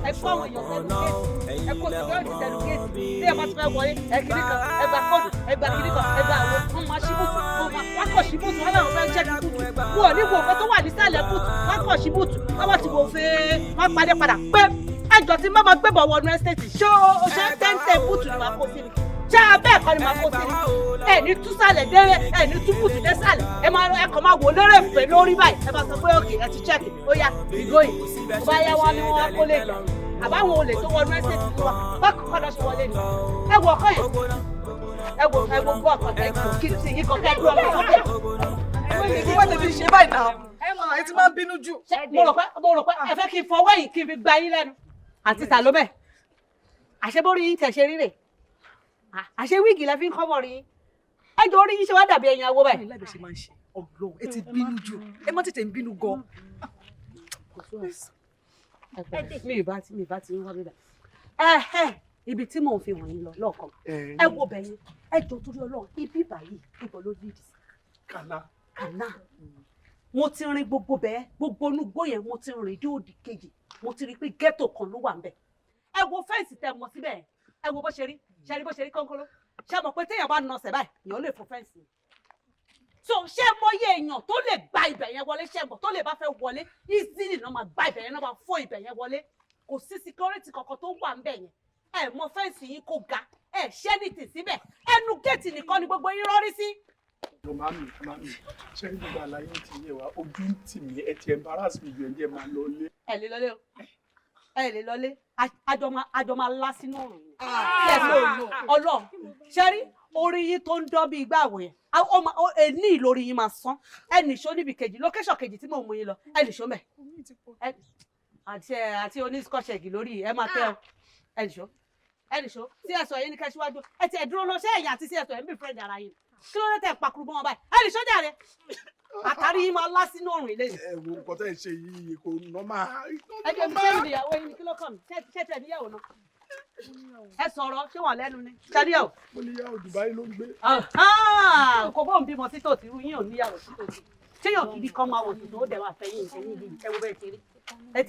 ẹ kó àwọn èèyàn sẹ́nu géètì, ẹ kó security sẹ́nu géètì, tí ẹ bá ti fẹ́ wọlé, ẹ kiri kan, ẹ gba kóòdù, ẹ gba kiri kan, ẹ gba àwọn, wọ́n máa ṣí bùtù, wọ́n kọ̀ ṣí bùtù, wọ́n làwọn fẹ́ ṣẹ́kì bùtù, wọ́n ò ní wo nǹkan tó wà nísàlẹ̀ bùtù, wọ́n kọ̀ ṣí bùtù, wọ́n bá ti wò fẹ́, wọ́n padà padà pé ẹjọ́ tí má máa gbébọ̀ wọnú ẹ́stéètì, ṣé o ṣe tẹ́ńtẹ́ bùtù ni màá kó sí ni? Ṣé abẹ́ ẹ̀kọ́ ni màá kó sí ni? Ẹ ní tú sàlẹ̀ déré, ẹ ní tú bùtù dé sàlẹ̀, ẹ máa ẹ kàn máa wò lérè pé lórí báyìí, ẹ máa sọ pé òkè ẹ ti chẹ́ẹ̀kì, ó yá ìgòyì, tó bá yá wọn ni wọn kó lè jà, àbáwọn olè tó wọnú ẹ́stéètì tó wà, bákan kọ́ lọ ṣe wọlé ni. Ẹ wo ọkọ yẹn, ẹ wo gbọ́ ọkọ tẹ kí ti yín kan kẹ́ dúró ọmọ sókè. Wọ́n ti fi ṣe báyìí náà, ẹ ti máa ń bínú jù. Mo rò pé ẹ fẹ́ kí n fọwọ́ yìí kí n fi gba yín lẹ́nu. Àǹtí Salome, àṣebórí yín tẹ̀ ṣe rírè, àṣé wíìgì lẹ fi ń kọ́bọ̀ rí yín, ẹjọ́ orí yín ṣe wá dàbí ẹyin awó báyìí. Láìpẹ́ ṣe máa ń ṣe Ọlọ́run, ẹ ti bínú jù, ẹ má tètè ń bínú gan. Mi ì bá ti ń wá bíbá. Ibi tí mò ń fi hàn yín lọ lọ́ọ̀kan, ẹ wo bẹ̀yìn, ẹ jọ torí Ọlọ́run, ibi báyìí ibo ló lead sí. Kàná. Kàná. Mo ti rin gbogbo bẹ́ẹ̀, gbogbo onúgbó yẹn mo ti rìn dé òdì kejì, mo ti rí pé ghetto kan ló wà ń bẹ̀. Ẹ wo fẹ́ǹsì tẹ mọ síbẹ̀, ẹ wo bó ṣe rí, ṣe rí bó ṣe rí kọ́ńkọ́ló. Ṣé mọ̀ pé téèyàn bá nọsẹ̀ báyìí, èèyàn lè fò fẹ́ǹsì. So ṣé mọyé èèyàn tó lè gba ibẹ̀ yẹn wọlé, ṣé mọ̀ tó lè bá fẹ́ wọlé, easily náà máa gba ibẹ̀ yẹn, náà máa fò ibẹ̀ yẹn wọlé. Kò sí security kankan tó wà ń bẹ̀ yẹn. Ẹ mọ fẹ́ǹsì yín kó ga, ẹ ṣẹ́ ní tì síbẹ̀, ẹnu géètì nìkan ni gbogbo yín rọ́rí sí. Mami, mami, ṣé gbogbo àlàyé ti yé wa? Ojú ń tì mí, ẹ ti embarrass mi ju ẹ jẹ́ máa lọlé. Ẹ lè lọlé o, ẹ lè lọlé, àjọ máa lá sínú òrùn ni. Ọlọ́run, ṣé rí orí yín tó ń dán bí igbá àwọ̀ yẹn, èní ìlórí yín máa sán, ẹ nìṣó níbi kejì, lókẹ́ṣọ̀ kejì tí mò ń mú yín lọ, ẹ nìṣó mẹ́. Àti oníṣkọ̀ṣẹ̀gì lórí ẹ máa tẹ́ ọ, ẹ nìṣó, ẹ nìṣó, tí ẹ sọ yín ní kẹ́síwájú, ẹ ti ẹ̀ dúró lọ, ṣé ẹ̀yìn àti sí ẹ sọ ẹ̀ ń bí friend ara yín? Kí ló dé tẹ̀ pakuru mọ́ wọn báyìí? Ẹ nìṣó jàre, àtàrí yín máa lá sínú òrùn ilé yìí. Ẹ wo nǹkan tẹ́ ẹ ṣe yìí kò nọ́mà. Ẹ jẹ́ mi sẹ́yìn ìyàwó yín ni kí ló kàn mí? Ṣé tẹ̀ níyàwó náà? Ẹ sọ̀rọ̀ ṣé wọ́n lẹ́nu ni? Ṣé níyàwó? Mo níyàwó Dubai ló ń gbé. Kò bóun bímọ sí tòsí, irú yín ò níyàwó sí tòsí. Ṣéyàn gidi kan máa wò tuntun ó dẹ̀ máa fẹ́ yín ìṣẹ́yìn yìí, ẹ wo bẹ́ẹ̀ ti rí.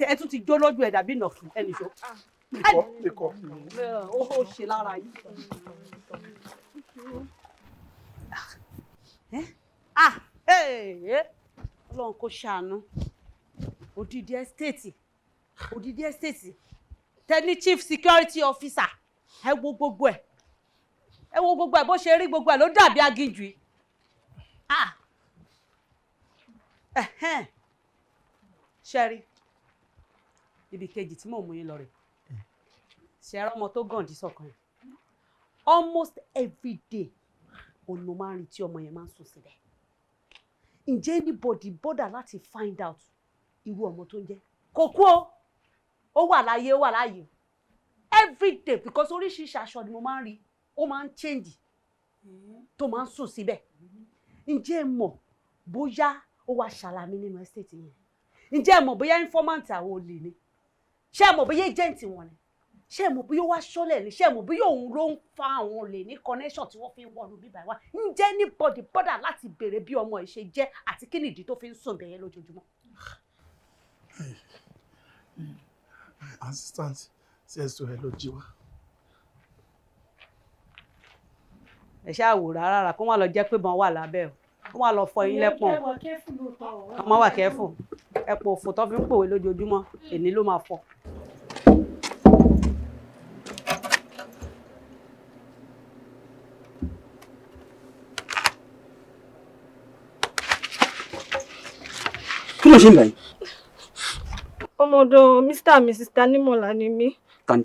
Ẹ tún ti jó lójú ẹ̀ dàbí ìnàkí, ẹ nìṣó. Ikọ̀. Ó ṣe lára yìí. Ọlọ́run kò ṣàánú. Odidi estate, odidi estate tẹni chief security officer, ẹ wo gbogbo ẹ, ẹ wo gbogbo ẹ bó ṣe rí, gbogbo ẹ ló dàbí aginjù yìí. Ṣe rí ibi kejì tí mò ń mú yín lọ rè, ṣe ẹrọ ọmọ tó gàǹdí sọkàn yẹn, almost every day òun ló máa ń rí tí ọmọ yẹn máa ń sùn síbẹ̀. Ǹjẹ́ anybody bother láti find out irú ọmọ tó ń jẹ́? Kò kú o, ó wà láyé, ó wà láàyè every day, because oríṣiríṣi aṣọ ni mo máa ń rí, ó máa ń change tó máa ń sùn síbẹ̀. Ǹjẹ́ ẹ mọ̀ bóyá ó wá ṣàlàmì nínú estate yẹn? Ǹjẹ́ ẹ mọ̀ bóyá informant àwọn olè ni? Ṣé ẹ mọ̀ bóyá agent wọn ni? Ṣé ẹ mọ̀ bóyá ó wá ṣọ́lẹ̀ ni? Ṣé ẹ mọ̀ bóyá òun ló ń fa àwọn olè ní connection tí wọ́n fi ń wọnú bíbá wa? Ǹjẹ́ anybody bother láti béèrè bí ọmọ yìí ṣe jẹ́ àti kí nìdí tó fi ń sùn bẹ̀yẹn lójoojúmọ́? Assistant cso ẹ lọ jí wa. Ẹ ṣáà wò rárá rà kó má lọ jẹ́ pé bọn wà lábẹ́ o, kó má lọ fọ yín lẹ́pọ̀n, kó má wà kẹ́fù, ẹ̀pọ̀ òfò tó fi ń pòwe lójoojúmọ́ èní ló máa fọ. Kí ló ṣe ń báyìí? Ọmọ ọ̀dọ̀ Mr. and Mrs. Tanimola ni mí.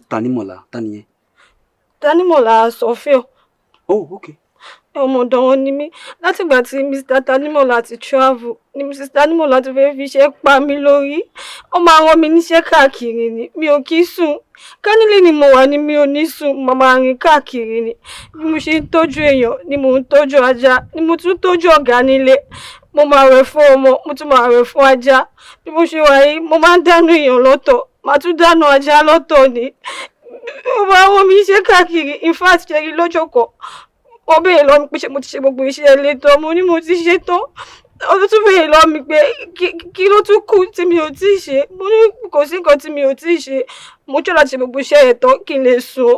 Tanimola, ta nìyẹn? Tanimola Sọfíọ. Oh, okay. Ọmọ ọ̀dọ̀ wọn ni mí. Látìgbà tí Mr. Tanimola ti travel ni Mrs. Tanimola ti fẹ́ fi iṣẹ́ pa mí lórí. Ó máa rán mi níṣẹ́ káàkiri ni. Mi ò kí sùn. Kánìlì ni mo wà ní mi ò ní sùn, mo máa rìn káàkiri ni. Bí mo ṣe ń tọ́jú èèyàn ni mò ń tọ́jú ajá, ni mo tún tọ́jú ọ̀gá nílé. Mo máa rẹ̀ fún ọmọ, mo tún máa rẹ̀ fún ajá. Bí mo ṣe wà yìí, mo máa ń dáná èèyàn lọ́tọ̀, màá tún dáná ajá lọ́tọ̀ ni. Ó máa rán mi iṣẹ́ káàkiri. In fact, ṣe rí lọ́jọ́ kan, wọ́n béèrè lọ́wọ́ mi pé ṣé mo ti ṣe gbogbo iṣẹ́ ilé tán. Mo ní mo ti ṣe tán. Ó tún béèrè lọ́wọ́ mi pé kí ló tún kù tí mi ò tí ì ṣe. Mo ní kò sí nǹkan tí mi ò tí ì ṣe. Mo jọ́ láti ṣe gbogbo iṣẹ́ ẹ̀ tán kí n lè sùn.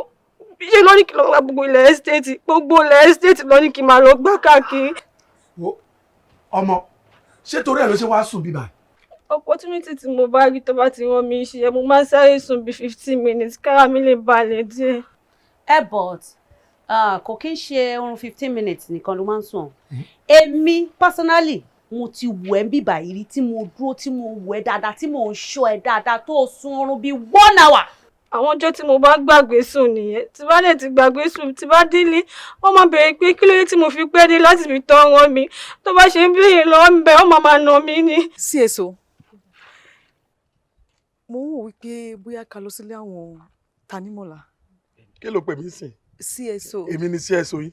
Ṣé ló ní kí n lọ gba gbogbo ilẹ̀ estate? Gbogbo ilẹ̀ estate ló ní kí n máa lọ gbá káàkiri. Wo ọmọ, ṣé torí ẹ ló ṣe wá sùn bíbá? Opportunity tí mo bá rí, tó bá ti rán mi iṣẹ́, mo máa ń sáré sùn bí 15 minutes kára mi lè balẹ̀ díẹ̀. Ẹ but kò kí ń ṣe oorun 15 minutes nìkan ló máa ń sùn. Èmi personally, mo ti wù ẹ́ ń bíbà yìí rí tí mo dúró, tí mo wù ẹ́ dáadáa, tí mo ń ṣọ́ ẹ dáadáa, tó o sun oorun bíi one hour. Àwọn ọjọ́ tí mo bá gbàgbé sùn nìyẹn. Tí bá dẹ̀ ti gbàgbé sùn, tí bá délé, wọ́n máa béèrè pé kí ló dé tí mo fi pẹ́ dé láti fi tọ́ ọ̀rọ̀ mi. Tó bá ṣe ń béèrè lọ́wọ́ mi bẹ́ẹ̀, wọ́n máa máa nà mí ni. CSO, mo ń wò wípé bóyá ká lọ sílé àwọn Tanímọ̀lá. Kí ló pè mí sìn? CSO. Èmi ni CSO yín?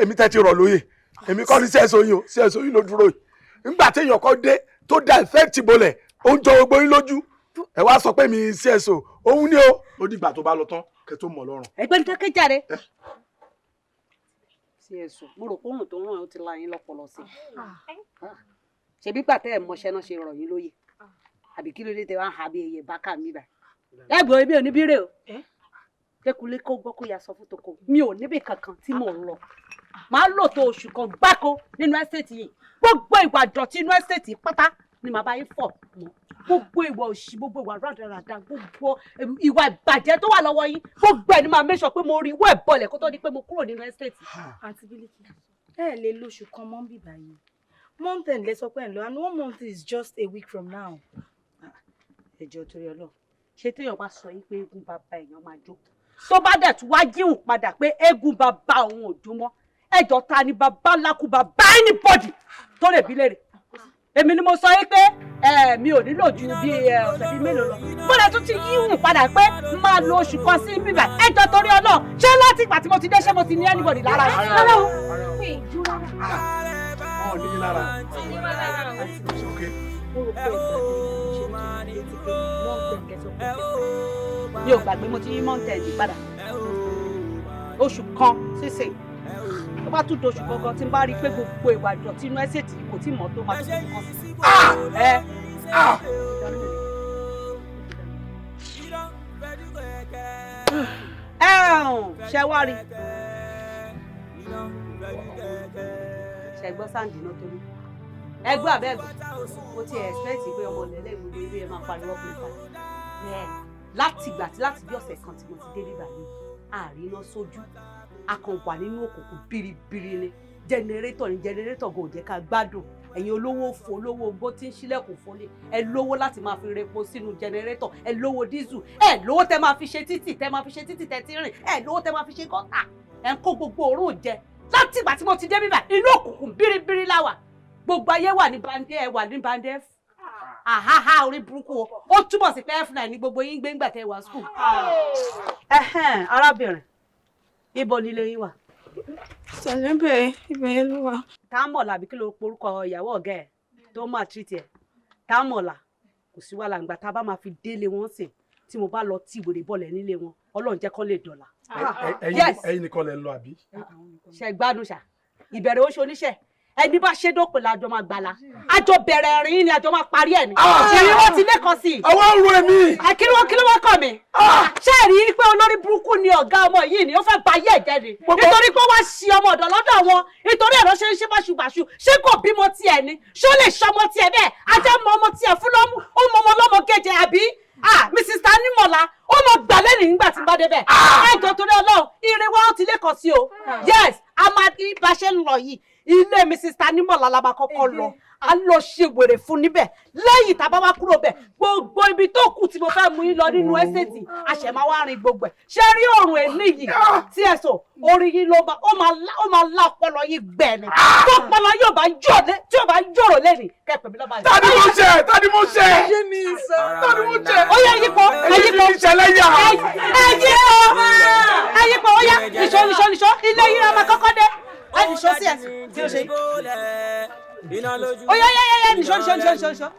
Èmi tẹ́ ti rọ̀ lóye, èmi kọ́ ni CSO yín o. CSO yín ló dúró yìí. Nígbà téèyàn kọ́ dé tó da effect bolẹ̀, ó ń jọ gbogbo yín lójú. Ẹ wá sọ pé mi CSO òun ni o. Ó dìgbà tó bá lọ tán kẹ́ tó mọ̀ lọ́rùn. Ẹgbẹ́ ní dákẹ́ jáde. CSO, mo rò pé òun tó ràn ẹ́ ó ti la yín lọ́pọlọ sí i. Ṣebí gbà tẹ́ ẹ̀ mọṣẹ́ náà ṣe rọ̀ yín lóye, àbí kí ló dé tẹ wá ń ha bí ẹyẹ bákà mi báyìí? Ẹgbẹ́ ibi ò ní bí rè o. Kékulé kó gbọ́, kó ya sọ fún toko, mi ò níbì kankan tí mò ń lọ. Màá lò tó oṣù kan gbáko nínú estate yìí. Gbogbo ìwà dọ̀tí inú estate pátá ni màá bá yín fọ̀ mọ́. Gbogbo ìwà òṣì, gbogbo ìwà rádaràda, gbogbo ìwà ìbàjẹ́ tó wà lọ́wọ́ yín, gbogbo ẹ̀ ni màá make sure pé mo rí ìwọ ẹ̀ bọ̀lẹ̀ kó tó di pé mo kúrò nínú estate. Àǹtí Bílíkì, ẹ lè lóṣù kan mọ́ bíbá yìí. Month end lẹ sọ pé ẹ̀ ń lọ, and one month is just a week from now. Ẹjọ́ torí Ọlọ́run, ṣé téèyàn bá sọ yín pé eégún bàbá èèyàn máa jó, tó bá dẹ̀ tún wá jíhùn padà pé eégún bàbá òun ò jó mọ́, ẹjọ́ ta ni bàbá lákú bàbá anybody tó lè bí léèrè? Èmi ni mo sọ yín pé mi ò nílò ju bí ọ̀sẹ̀ bíi mélòó lọ. Mo lè tún ti yíhùn padà pé máa lo oṣù kan sí bíbà. Ẹjọ́ torí Ọlọ́run, ṣé láti ìgbà tí mo ti dé, ṣé mo ti ní anybody lára? Rárá o. Ọ̀ ní lára. Mo rò pé ìgbà tí mo ṣe létí pé month end kẹsàn pé Mi ò gbàgbé, mo ti yí month end padà, oṣù kan sísè. Tó bá tún doṣù gangan, tí n bá rí i pé gbogbo ìwà ìdọ̀tí inú estate yìí kò tí mọ́ tó, máa tún fi kan sí. Ẹ ṣe wá rí, ṣe gbọ́ sáǹdì náà torí ẹgbẹ́ àbẹ́gbẹ́ mo ti expect pé ọmọ ìlẹ́lẹ́ gbogbo ilé ẹ máa pariwo pé láti ìgbà tí láti bí ọ̀sẹ̀ kan tí mo ti dé bíbá yìí, àríná sójú, a kàn wà nínú òkùnkùn biribiri ni. Generator ni, generator gan ò jẹ́ ká gbádùn. Ẹ̀yin olówó fo olówó ogbó tí ń ṣílẹ̀kùn fólè, ẹ lówó láti máa fi repo sínú generator, ẹ lówó diesel, ẹ lówó tẹ máa fi ṣe títì, tẹ máa fi ṣe títì tẹ ti rìn, ẹ lówó tẹ máa fi ṣe gọ́tà. Ẹ ń kó gbogbo òórùn jẹ. Láti ìgbà tí mo ti dé bíbá, inú òkùnkùn biribiri láwà. Gbogbo ayé wà ní band A, ẹ wà ní band F. Àháhá, orí burúkú o. Ó túmọ̀ sí pé F9 ní gbogbo yín gbé ńgbà tẹ́ wà school. Ẹhẹ́n, arábìnrin, ibo nílé yín wà? Ìsàlẹ̀ bẹ̀rẹ̀, ibẹ̀ yẹn ló wà. Támọ̀lá, àbí kí ló porúkọ ìyàwó ọ̀gá ẹ̀ tó máa treat ẹ̀? Támọ̀lá, kò sí wàhálà. Ǹgbà tá a bá máa fi délé wọn sìn, tí mo bá lọ tí ìwèrè bọ̀lẹ̀ nílé wọn, Ọlọ́run jẹ́ kó lè dọ̀là. Ẹ̀yin nìkan lẹ ń lọ, àbí? Ṣe gbádùn ṣá? Ìbẹ̀rẹ̀ oṣù oníṣẹ́ ẹni bá ṣe dópin la jọ máa gbala. Àjọ bẹ̀rẹ̀ ẹ̀rín ni, àjọ máa parí ẹ̀ ni. Ìrìn wọn ti lẹ́kọ̀ọ́ sí i. Ọwọ́ ń ro èmi. Kí ló kí ló wá kàn mí? Ṣé ẹ rí i pé olórí burúkú ni ọ̀gá ọmọ yìí ni? Ó fẹ́ ba ayé ẹ̀jẹ̀ ni nítorí pé wá ṣi ọmọ ọ̀dọ̀ lọ́dọ̀ wọn, nítorí ẹ̀rọ ṣe ń ṣe báṣubàṣu. Ṣé kò bímọ tiẹ̀ ni? Ṣé ó lè ṣọmọ tiẹ̀ bẹ́ẹ̀? Ajá mọ ọmọ tiẹ̀ fún lọ́mú, ó mọ ọmọ ọlọ́mọ keje, àbí? Ah, Mrs. Tanimola, ó mọ gbà lẹ́nu nígbà tí n bá débẹ̀. Ẹ jọ̀ọ́ torí Ọlọ́run, ire wa ó ti lẹ́kọ̀ọ́ sí o. Yes, a máa bá ṣe ń lọ yìí, ilé Mrs. Tanimola la máa kọ́kọ́ lọ. A lọ ṣe wèrè fún níbẹ̀. Lẹ́yìn tá a bá wá kúrò bẹ̀, gbogbo ibi tó kù tí mo fẹ́ mú yín lọ nínú estate, àṣẹ̀máwá wá rin gbogbo ẹ̀. Ṣé rí òrùn èlé yìí tí ẹ sọ orí yín ló máa ó máa lá ọpọlọ yín gbẹ ni. Tó ọpọlọ yóò bá jò tí ò bá jòrò lẹ́nìí kẹ́ pè mí lọ́ba yìí. Tani mo ṣe? Tani mo ṣe? Tani mo ṣe? Ó yá yípo ẹyípo ẹyípo ẹyípo ó yá nìṣó nìṣó nìṣó ilé yín la máa kọ́kọ́ dé. Ẹ nìṣó sí ẹ tí ó ṣe. Ó yá yá yá nìṣó nìṣó nìṣó nìṣó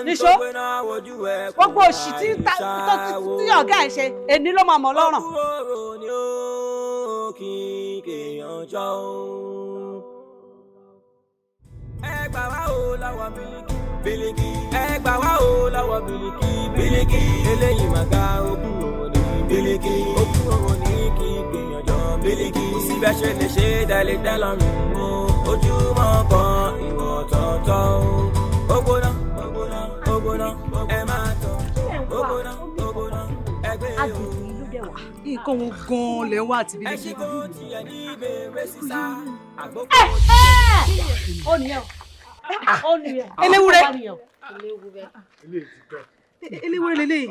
nìṣó. Gbogbo òṣì tí ọ̀gá ẹ̀ ṣe èní ló máa mọ̀ lọ́rùn. Ẹ gbà wá o lọ́wọ́ Bílíkì Bílíkì, ẹ gbà wá o lọ́wọ́ Bílíkì Bílíkì, eléyìí máa ga ogún òwò ní Bílíkì, ogún òwò ní kí gbìyànjọ Bílíkì, kò sí bẹ́ẹ̀ ṣe lè ṣe dálé dálọ́rùn o, ojúmọ́ kan ìwọ̀ tọ̀tọ̀ o, ó gbóná ó gbóná ó gbóná ẹ máa tọ̀ ó gbóná ó gbóná ẹgbẹ́ o. Nǹkan wo gan-an lẹ̀ ń wá àti Bílíkì? Ó nìyẹn o, ó nìyẹn. Eléwúrẹ́. Eléwúrẹ́ lélẹ́yìí.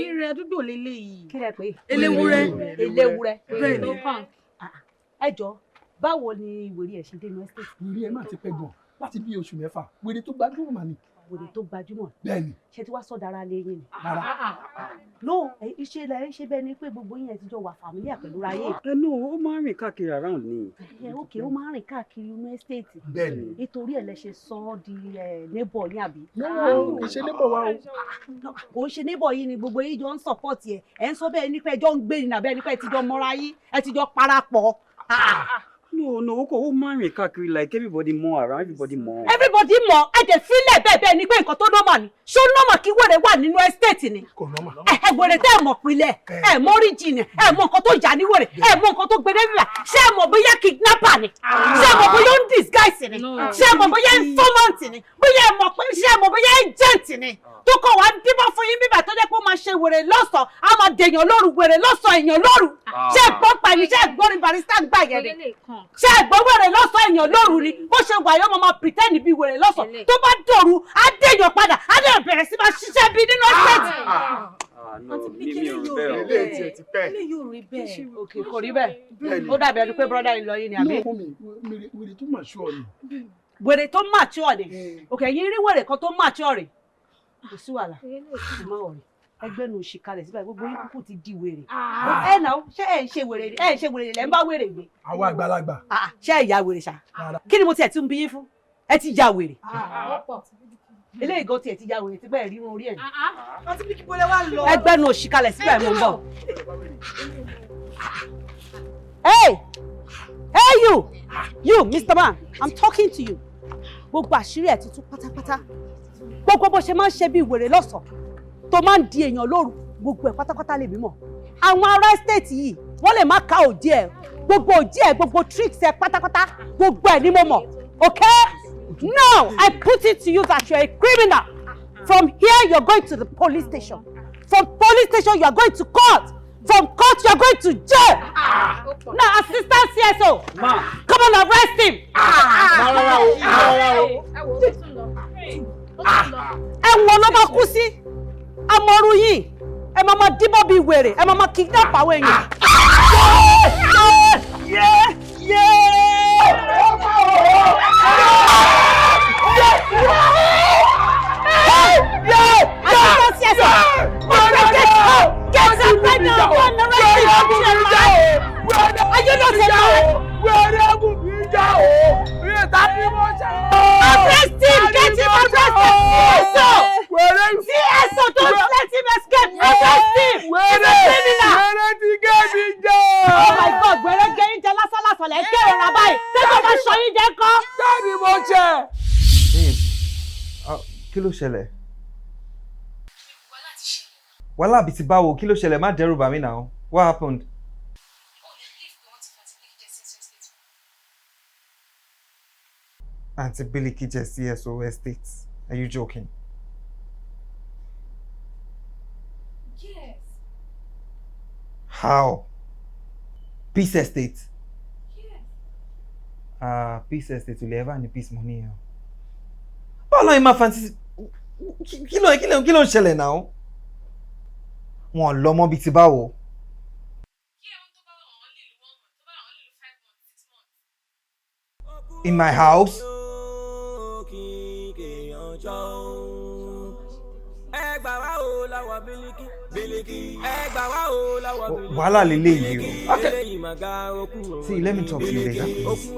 Ìrìn àdúgbò lélẹ́yìí. Kí lẹ pè é? Eléwúrẹ́. Eléwúrẹ́. Bẹ́ẹ̀ ni. Ẹ jọ, báwo ni wèrè ẹ̀ ṣe dé inú estate? Wèrè ẹ̀ máa ti pẹ́ gan, láti bí oṣù 6, wèrè tó gbajúmọ̀ mà ni. Wèrè tó gbajúmọ̀. Bẹ́ẹ̀ni. Ṣé tí wàá sọ dára lé yín ni? Rárá. No, iṣẹ́ ilẹ̀ ń ṣe bẹ́ẹ̀ ni pé gbogbo yín ẹ ti jọ wà fàmílíà pẹ̀lú ra yín. Ẹnu ó máa ń rìn káàkiri around ni. Ẹ ok, ó máa ń rìn káàkiri inú estate. Bẹ́ẹ̀ni. Nítorí ẹ̀ lẹ ṣe sọ ọ́ di neighbor yín àbí? No, kì í ṣe neighbor wa o. Kò ń ṣe neighbor yín ni gbogbo yín jọ ń support ẹ̀. Ẹ̀ ń sọ bẹ́ẹ̀ ni pé ẹ jọ ń gbé ni àbẹ́ ni pé ẹ ti jọ mọ́ra yín, ẹ ti jọ parapọ̀. No, ó máa ń rìn káàkiri like everybody mọ̀ around, everybody mọ̀. Everybody mọ̀, ẹ jẹ́ fílẹ̀ bẹ́ẹ̀ bẹ́ẹ̀ ni pé nǹkan tó normal ni. Ṣó normal kí wèrè wà nínú estate ni? Kò normal. Ẹ wèrè tẹ́ ẹ mọ̀ pilẹ̀, ẹ mọ̀ origin, ẹ mọ̀ nǹkan tó yà ní wèrè, ẹ mọ̀ nǹkan tó gbé débìlà. Ṣé ẹ mọ̀ bóyá kidnapper ni? Ṣé ẹ mọ̀ bóyá ó ń disguise ni? Ṣé ẹ mọ̀ bóyá informant ni? Bóyá ẹ mọ̀ pé ṣé ẹ mọ̀ bóyá agent ni? Tó kọ̀ wá díbọ́ fún yín bíbà tó jẹ́ pé ó máa ṣe wèrè lọ́sàn-án, á máa dèèyàn lóru, wèrè lọ́sàn-án èèyàn lóru. Ṣé ẹ gbọ́ pa ẹni, ṣé ẹ gbọ́ ní barista gbà yẹn ni? Ṣé ẹ gbọ́ wèrè lọ́sàn-án èèyàn lóru ni? Bó ṣe wà yóò máa pretend bí wèrè lọ́sàn-án. Tó bá dòru, á dèèyàn padà, á dẹ̀ bẹ̀rẹ̀ sí máa ṣiṣẹ́ bí nínú estate. Kò rí bẹ́ẹ̀. Ó dàbí ẹni pé brother in law yín ni àbí? Wèrè tó mature ni. Wèrè tó mature ni. Òkè yín rí wèrè kan tó mature rè. Kò sí wàhálà, ẹ má wọrí. Ẹgbẹ́ nu òṣì kalẹ̀ síbẹ̀, gbogbo yín kúkú ti di wèrè. Ẹ nà ó, ṣé ẹ ń ṣe wèrè ni? Ẹ ń ṣe wèrè lẹ́ ń bá wèrè gbé. Àwa àgbàlagbà. Ṣé ẹ ya wèrè ṣá? Kí ni mo tiẹ̀ tún bí yín fún? Ẹ ti ya wèrè. Eléyìí gan tiẹ̀ ti ya wèrè tí bẹ́ẹ̀ rí irun orí ẹ̀. Àǹtí Bílíkì bọ́lẹ̀ wá lọ. Ẹgbẹ́ nu òṣì kalẹ̀ síbẹ̀ mo ń bọ̀. Hey! Hey you! You, Mr. Man, I'm talking to you. Gbogbo àṣírí ẹ̀ ti tú pátápátá. Gbogbo bó ṣe máa ń ṣe bí wèrè lọ́sàn-án tó máa ń di èèyàn lóru, gbogbo ẹ̀ pátápátá lè mímọ̀. Àwọn ará estate yìí wọ́n lè má ka òdì ẹ̀, gbogbo òdì ẹ̀, gbogbo tricks ẹ̀ pátápátá, gbogbo ẹ̀ ni mo mọ̀. Okay? Now I put it to you that you are a criminal. From here you are going to the police station. From police station you are going to court. From court you are going to jail. Now assistant CSO, Ma. Come on, arrest him. Ẹ̀wọ̀n ló máa kú sí. Amọ̀rú yìí, ẹ máa ma díbọ́ bíi wèrè, ẹ máa ma kidnap àwọn èèyàn. Assistant CSO, get up right now, go and arrest him. Are you not a man? Arrest him! Get him arrested! CSO! CSO, don't let him escape! Arrest him! He's a criminal! Oh my God! Wèrè gé yín jẹ lásán lásán lẹ́ kérora báyìí. Tẹ́tọ̀ bá ṣọ yín jẹ kọ́. Dáàbì mo jẹ. Babe, kí ló ṣẹlẹ̀? Wàhálà àbí ti báwo? Kí ló ṣẹlẹ̀? Má dẹ́rù bà mí now. What happened? Aunty Biliki jẹ CSO estate. Are you joking? Yes. How? Peace Estate? Yes. Peace Estate will ever need peace money. Báwo ló ń máa fancy? Kí ló ń ṣẹlẹ̀ náà? Wọn lọ mọ́ bíi ti báwo. In my house? Wàhálà lélẹ́yìí o. Okay. See, let me talk to you later, please.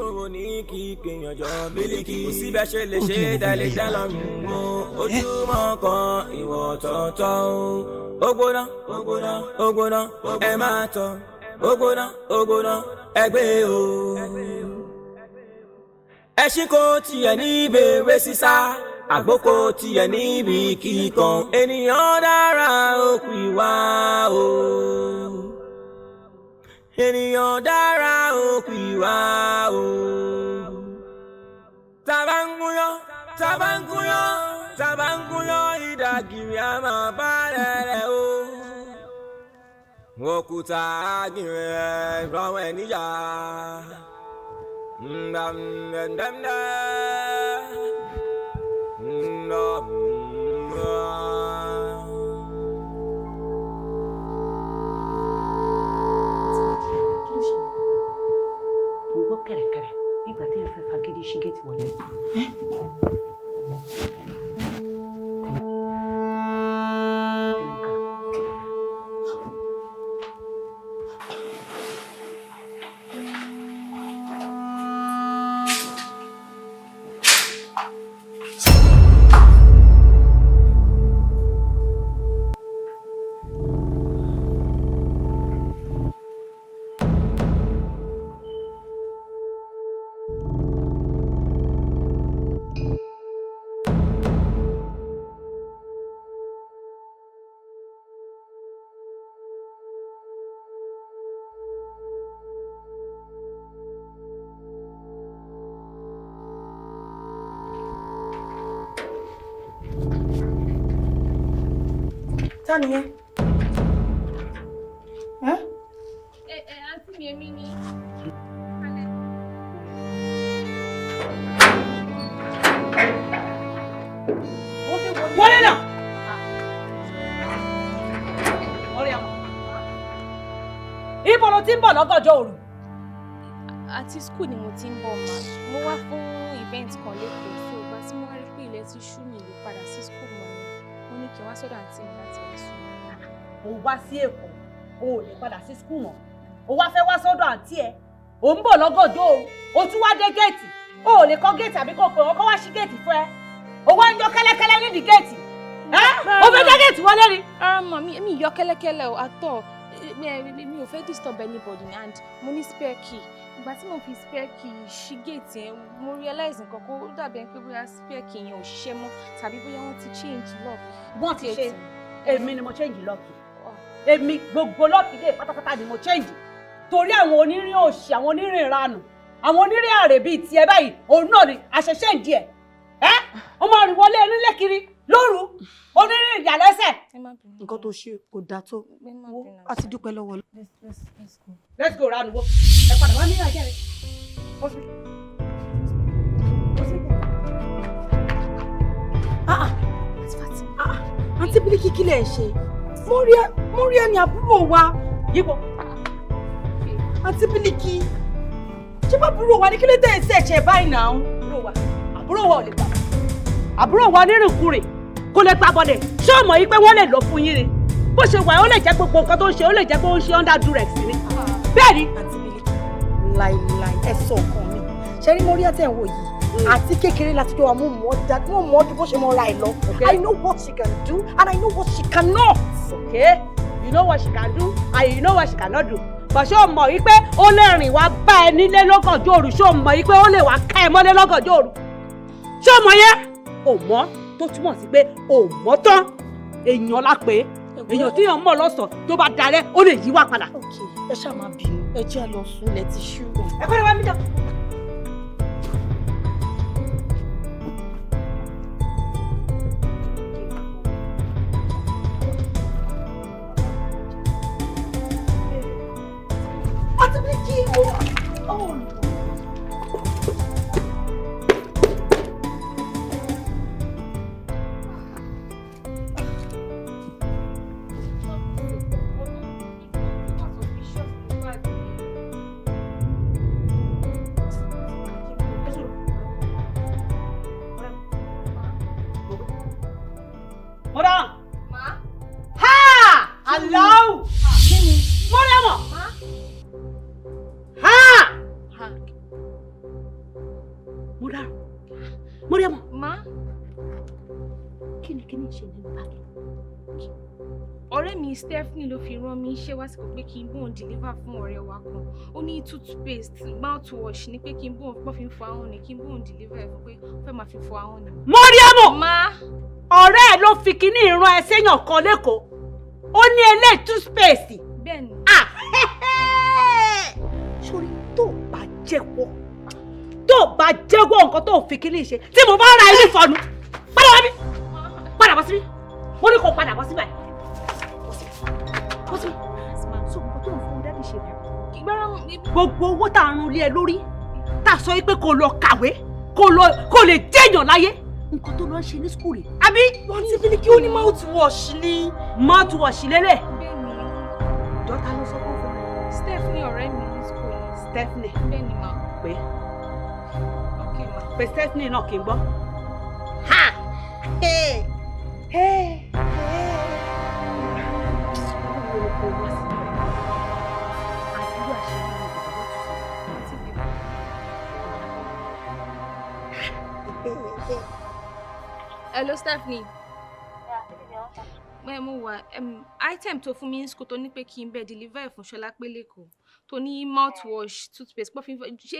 Ẹṣin kò tiẹ̀ ní bèrè sísá, àgbo kò tiẹ̀ níbi kíkan, ènìyàn dára òkú ìwà o. Ènìyàn dára òkú ìwà o. Tàbá ń gúnyán, tàbá ń gúnyán, tàbá ń gúnyán, ìdàgìrì á máa bá rẹ̀ o. Òkúta àgìrì rọwọ́ ẹ̀ níyà. Mo gbọ́ kẹ̀rẹ̀kẹ̀rẹ̀ nígbà tí èèyàn fẹ́ fagídí ṣí géètì wọlé. Ta nìyẹn? Ẹ ẹ àǹtí mi, èmi ni. Wọlé náà. Ọ̀rẹ́ àmọ́. Ibo lo ti ń bọ̀ lọ́gànjọ́ òru? Àti school ni mo ti ń bọ̀ mà. Mo wá fún event kan lẹ́kọ̀ọ́, so ìgbà tí mo wá rí pé ilẹ̀ ti ṣú mi lè padà sí school mọ́ ni. Mo ní kí n wá sọ́dọ̀ àǹtí mi láti wá sùn. O wá sí Èkó, o ò lè padà sí school mọ́. O wá fẹ́ wá sọ́dọ̀ àǹtí ẹ. O ń bọ̀ lọ́gànjọ́ òru, o tún wá dé géètì. O ò lè kọ́ géètì àbí kò pè wọ́n kó wá ṣí géètì fún ẹ. O wá ń yọ kẹ́lẹ́kẹ́lẹ́ nídìí géètì. O fẹ́ dá géètì wọlé ni. Rárá mà, mi yọ kẹ́lẹ́kẹ́lẹ́ o àtọ̀. Mi ò fẹ́ disturb anybody and mo ní spare key. Ìgbà tí mo fi spare key ṣí géètì yẹn, mo realize nǹkan kan, ó dàbí ẹni pé bóyá spare key yẹn ò ṣiṣẹ́ mọ́ tàbí bóyá wọ́n ti change lock. Wọ́n ti ṣe, èmi ni mo change lock. Èmi gbogbo lock dé pátápátá ni mo change. Torí àwọn onírìn òṣì, àwọn onírìn ìranù, àwọn onírìn àrè bíi tiẹ̀ báyìí, òun náà ni àṣẹṣe ìdí ẹ̀. Ẹ́ o máa rìn wọlé onílé kiri lóru, onírìn ìyàlẹ́sẹ̀. Nǹkan tó ṣe kò dáa tó, wo a ti dúpẹ́ lọ́wọ́. Let's go round wo. Ẹ padà wá ní àjẹ́ rẹ̀. Àǹtí Bílíkì, kí lẹ̀ ń ṣe? Mo rí ẹni àbúrò wa. Yíbo. Àǹtí Bílíkì, ṣé bá àbúrò wa ní kí ló dé ẹsẹ̀ ẹ̀ṣẹ̀ báyìí náà? Àbúrò wa ò lè gbà. Àbúrò wa onírìnkùrìn kò lè gbà bọ̀dẹ̀. Ṣé o mọ̀ yìí pé wọ́n lè lọ fún yín ni? Bó ṣe wà, ó lè jẹ́ gbogbo nǹkan tó ń ṣe, ó lè jẹ́ pé ó ń ṣe under duress ni. Bẹ́ẹ̀ ni. Àǹtí Bílíkì, láìláì ẹ sọ nǹkan mi. Ṣé rí Mọ́ríà tẹ̀ ń wò yìí? Àti kékeré láti jọ wà, mo mọ̀ ọ́ ju bó ṣe mọ̀ ra ẹ̀ lọ. I know what she can do and I know what she cannot. Okay, you know what she can do and you know what she cannot do. But ṣé o mọ̀ wípé ó lè rìn wá bá ẹ nílé lọ́gànjọ́ òru? Ṣé o mọ̀ wípé ó lè wá ká ẹ mọ́lé lọ́gànjọ́ òru? Ṣé o mọ̀ yẹn? O mọ̀ tó túmọ̀ sí pé o mọ̀ tán. Èèyàn la pé èèyàn tí èèyàn mọ̀ lọ́sàn-án tó bá dalẹ̀ ó lè yí wá padà. Ẹ ṣáà má bínú, ẹ jẹ́ lọ sùn, ilẹ̀ ti ṣú. Ẹ kọ́ ni wá mí jọ. Àǹtí Bílíkì, o. Aláwù. Mọ́rẹ́mọ̀. Ha! Mo dárò. Mọ́rẹ́mọ̀. Ma. Kí ni ṣe nínú báàgì? Ọ̀rẹ́ mi Stephanie ló fi rán mi iṣẹ́ wá síkò pé kí n bóun deliver fún ọ̀rẹ́ wa kan. Ó ní toothpaste, mouthwash ní pé kí n bóun pọ́n fi ń fọ ahọ́n ni, kí n bóun deliver ẹ̀ fún pé ó fẹ́ máa fi fọ ahọ́n ni. Mọ́ríámọ̀! Ma. Ọ̀rẹ́ ẹ̀ ló fi kinní ìran ẹ séèyàn kan lẹ́kọ̀ọ́. Ó ní eléyìí toothpaste. Bẹ́ẹ̀ni. Sórí tó bá jẹ́wọ́ nǹkan tó fi kinní ṣe tí mo bá ra ilé ìfọ̀nù. Padà wá bí. Padà wá síbí. Mo ní kó padà wá síbí báyìí. Gbogbo owó tá a run lé ẹ lórí tá a sọ pé kó lọ kàwé kó lè jẹ́yàn láyé nǹkan tó lọ ń ṣe ní skul rẹ̀ àbí. Wọ́n ti fi ní kí ó ní mouthwash ni. Mouthwash lélẹ̀. Dọ́tà ló sọ fún mi. Stephanie ọ̀rẹ́ mi ní skul ni. Stephanie. Bẹ́ẹ̀ni ma. Pé ok ma. Pé Stephanie náà kì í gbọ́. Ha! Hey! Hey! Hello, Stephanie. Yeah, mo wà item tó fún mi ní school tó ní pé kí n bẹ deliver ẹ̀ fún Ṣọlá pé lẹ́kọ̀ọ́ tó ní mouthwash, toothpaste, pọ́ fi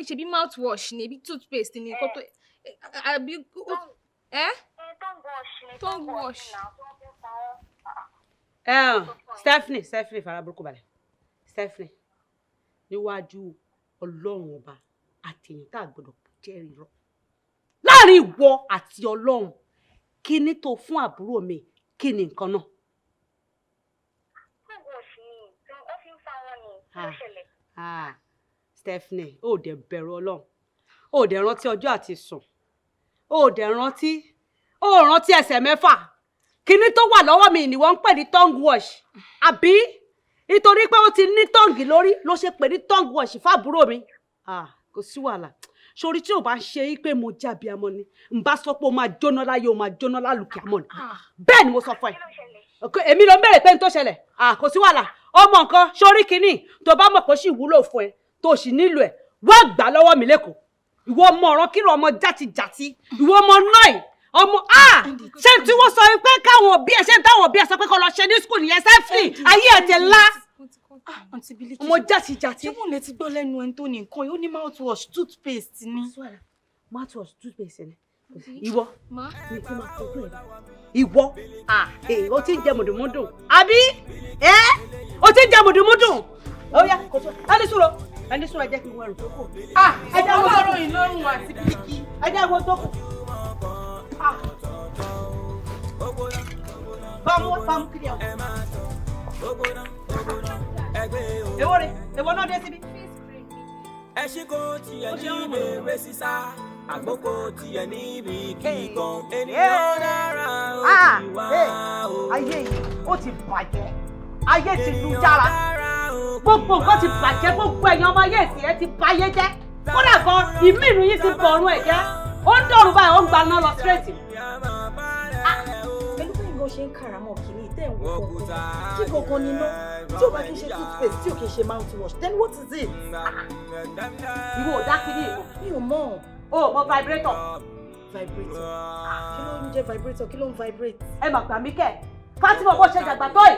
ṣe bí mouthwash ni bí toothpaste ni kó tó àbí ẹ́ tongue wash. Stephanie fara burúkú balẹ̀. Stephanie níwájú Ọlọ́run ọba àtẹ̀yìn tá a gbọ́dọ̀ jẹ́rìí rọ láàrin ìwọ àti Ọlọ́run, kí ni tó fún àbúrò mi, kí ni nǹkan náà? Stephanie, ó dẹ̀ bẹ̀rù Ọlọ́run, ó dẹ̀ rántí ọjọ́ àti sùn, ó dẹ̀ rántí, ó rántí ẹsẹ̀ mẹ́fà. Kíní tó wà lọ́wọ́ mi ni wọ́n ń pè ní tongue wash, àbí nítorí pé ó ti ní tongue lórí ló ṣe pè ní tongue wash fábúrò mi. Kò sí wàhálà. Sori tí o bá ṣe é pé mo jábí amọ ni n bá sọ pé o máa jóná láyé, o máa jóná lálùkì amọ ni. Bẹ́ẹ̀ ni mo sọ fún ẹ. Èmi ló ń bèrè pé n tó ṣẹlẹ̀. Kò sí wàhálà. Ọmọ nǹkan sórí kínní tó bá mọ̀ pé ó sì wúlò fún ẹ tó sì nílò ẹ wá gbà lọ́wọ́ mi lẹ́kọ̀ọ́. Ìwọ ọmọ ọ̀ràn kírun, ọmọ játijàti, ìwọ ọmọ náà ọmọ ṣé tí wọ́n sọ pé káwọn òbí ẹ ṣé táwọn òbí ẹ sọ pé kó lọ ṣe ní skul yẹn sẹ́fì ayé ẹ̀ ti lá. Ọmọ játijàti. Ṣé mo lè ti gbọ́ lẹ́nu ẹni tó ní nǹkan yìí? Ó ní mouthwash, toothpaste ni. Mouthwash, toothpaste ni. Ìwọ ni kí n máa fojú ẹ. Ìwọ o ti ń jẹ mùdùmùdùn àbí? O ti ń jẹ mùdùmùdùn. Ó yá kò tó ẹni sùúrù ẹni sùúrù ẹ jẹ́ kí n wọ ẹrù tó kù. Ẹ jẹ́ wo tó kù ìlọrun àti Bílíkì. Ẹ jẹ́ wo tó kù. Bámu bámu kiri ọ̀. Èwo rè èwo náà dé síbí. Ẹṣin kò tiẹ̀ ní ìbéèrè sísá, àgbo kò tiẹ̀ níbi kíkan, ènìyàn dára ó ti wá o. Ayé yìí ó ti bàjẹ́, ayé ti lu jára, gbogbo nǹkan ti bàjẹ́, gbogbo ẹ̀yàn ọmọ ayé ìsìn ẹ ti bayé jẹ́, kódà gan ìmí ìlú yìí ti bọ̀rùn ẹ̀ jẹ́, ó ń dọ̀rùn báyìí, ó ń gbaná lọ straight. Pẹ̀lú bí nǹkan ṣe ń kàràmọ́ kìíní tẹ̀ ń wọ kọ̀ọ̀kan kí gangan ni iná tí ò bá kí n ṣe toothpaste tí ò kí n ṣe mouthwash, then what is it? Ìwọ ò dá kìíní ìmọ̀. Mi ò mọ̀. O ò mọ vibrator. Vibrator? Kí ló ń jẹ́ vibrator? Kí ló ń vibrate? Ẹ mà gbà mí kẹ̀, Fatima bó ṣe dàgbà tó yìí,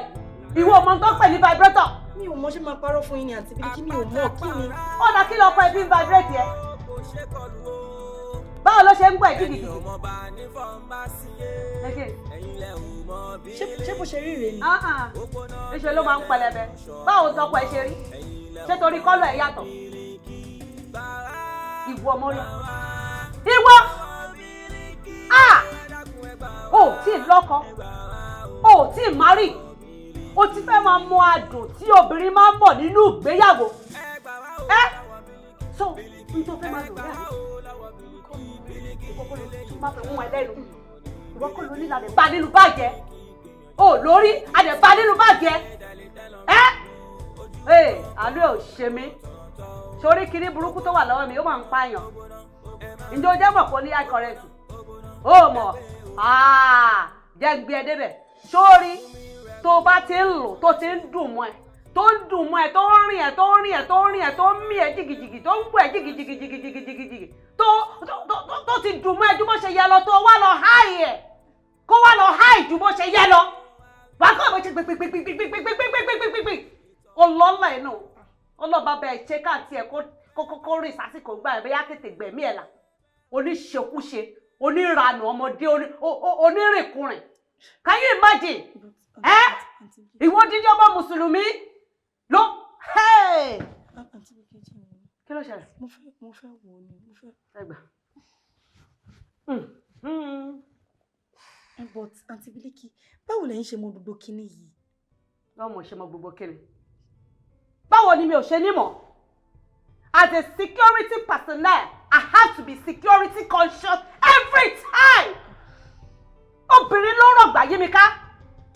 ìwọ ò mọ tó ń pè ní vibrator. Mi ò mọ̀, ṣé máa parọ́ fún yín ni àǹtí Bílíkì, mi ò mọ̀ kí ni. Ó dà kí lọ kọ ẹbí ń vibrate yẹ. Báwo ló ṣe ń gbọ́ ẹ̀ jìgìjìgì? Ṣé bó ṣe rí rèé ni? Níṣẹ́ ló máa ń pẹlẹbẹ. Báwo tọkọ ẹ ṣe rí? Ṣé torí kọ́lọ̀ ẹ̀ yàtọ̀? Ìwọ mọ́rí. Ìwọ! O ò tí ì lọ́kọ. O ò tí ì márì. O ti fẹ́ máa mọ adùn tí obìnrin máa ń mọ̀ nínú ìgbéyàwó. Ẹ́ so n tó fẹ́ máa lò rí àná. Ìwọ kọ́ ló tún bá fẹ́ mú ẹ lẹ́nu. Ìwọ kọ́ ló ní ìlànà ìbá nínú bàjẹ́. O lórí àdẹ̀bá nínú bàjẹ́. Ẹ́ ẹ̀ àlọ́ ò ṣe mí. Sórí kinní burúkú tó wà lọ́wọ́ mi, ó máa ń pààyàn. Ǹjẹ́ o jẹ́ mọ̀ kó ní high current? O mọ̀, jẹ́ ń gbé ẹ débẹ̀. Sórí Tó bá ti ń lò tó ti ń dùn mọ́ ẹ, tó ń dùn mọ́ ẹ, tó ń rìn ẹ, tó ń rìn ẹ, tó ń rìn ẹ, tó ń mí ẹ jìgìjìgì, tó ń gbọ́ ẹ jìgìjìgìjìgìjìgì, tó ti dùn mọ́ ẹ ju bó ṣe yẹ lọ, tó wá lọ háì ẹ, kó wá lọ háì ju bó ṣe yẹ lọ. Wàá kọ́ bó ṣe gbìgbìgbìgbìgbìgbìgbìgbìgbìgbì. Ọlọ́lá ẹ̀ náà, ọlọ́ba bẹ́ẹ̀ ṣe káàtì ẹ̀ kó rìn sásìkò gbà ẹ̀ bẹ́yà tètè gbẹ̀mí ẹ̀ là. Oníṣekúṣe, oníranù ọmọdé, onírìnkùnrin. Can you imagine? Ẹ́ ìwọ dídí ọmọ Mùsùlùmí ló. Kí ló ṣẹlẹ̀? Mo fẹ́ wò ó ni, mo fẹ́. Ẹ gbà. But Aunty Biliki, báwo lẹ̀yin ṣe mọ gbogbo kinní yìí? Báwo mo ṣe mọ gbogbo kinní? Báwo ni mi ò ṣe ní mọ̀? As a security personnel, I have to be security conscious every time. Obìnrin ló rọ̀gbà yí mi ká.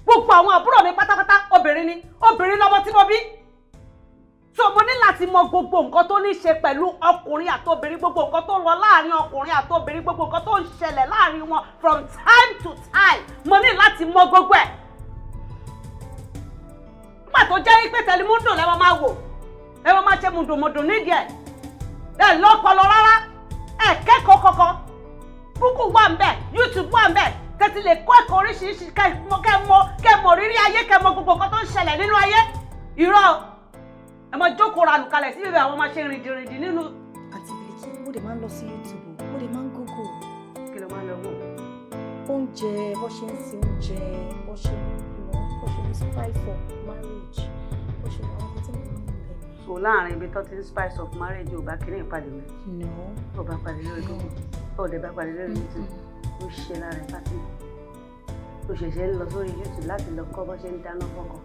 Gbogbo àwọn àbúrò mi pátápátá obìnrin ni, obìnrin lọ́mọ tí mo bí. So mo ní láti mọ gbogbo nǹkan tó ní ṣe pẹ̀lú ọkùnrin àtobìnrin, gbogbo nǹkan tó lọ láàrin ọkùnrin àtobìnrin, gbogbo nǹkan tó ń ṣẹlẹ̀ láàrin wọn from time to time. Mo ní láti mọ gbogbo ẹ̀. Nígbà tó jẹ́ pé tẹlimundo lẹ́ máa wò, ẹ máa ṣe mùdùnmùdùn nídìí ẹ̀. Ẹ lọ́pọlọ rárá, ẹ kẹ́kọ̀ọ́ kankan. Google wà ń bẹ̀, YouTube wà ń bẹ̀, tẹ́tí lè kọ́ ẹ̀kọ́ oríṣiríṣi kẹ́ mọ rírí ayé, kẹ́ mọ gbogbo nǹkan tó ń ṣẹlẹ̀ nínú ayé. Irọ́ ẹ máa jókòó ranù kalẹ̀ sí bíbẹ̀ àwọn máa ṣe rìndìnrìndìn nínú. Aunty Biliki, mo dẹ̀ máa ń lọ sí YouTube, mo dẹ̀ máa ń Google. Kí ló máa ń lọ wò? Oúnjẹ, bó ṣe ń se oúnjẹ, bó ṣe ń spice of marriage, bó ṣe ń àwọn tí mo máa ń bẹ̀. So láàrin ibi tó ti ń spice of marriage ò bá kiri ìpàdé mi. No. Ò bá pàdé lórí Google, ò dẹ̀ bá pàdé lórí YouTube, ó ṣe lára ẹ̀ pàtó. Ó ṣẹ̀ṣẹ̀ ń lọ sórí YouTube láti lọ kọ́ bó ṣe ń dáná fọ́kọ.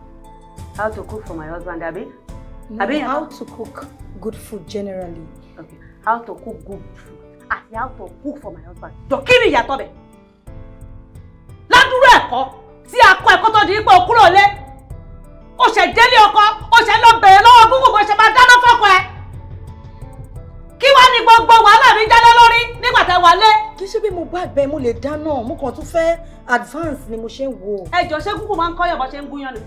How to cook for my husband, àbí? No, how to cook good food generally. Okay. How to cook good food àti how to cook for my husband. Jọ kí ni ìyàtọ̀ bẹ̀? Ládùúrú ẹ̀kọ́ tí a kọ́ ẹ̀kọ́ tó di pé o kúrò lé. O ṣẹ̀ délé ọkọ, o ṣẹ̀ lọ bẹ̀rẹ̀ lọ́wọ́ Google bó ṣe máa dáná fọ́kọ ẹ. Kí wá ní gbogbo wàhálà mi jálé lórí nígbà tẹ́ wà lé? Kì í ṣe bí mo bá gbẹ mo lè dáná, mo kàn tún fẹ́ advance ni mo ṣe ń wò. Ẹ jọ ṣé Google máa ń kọ́yàn bó ṣe ń gúnyán ni?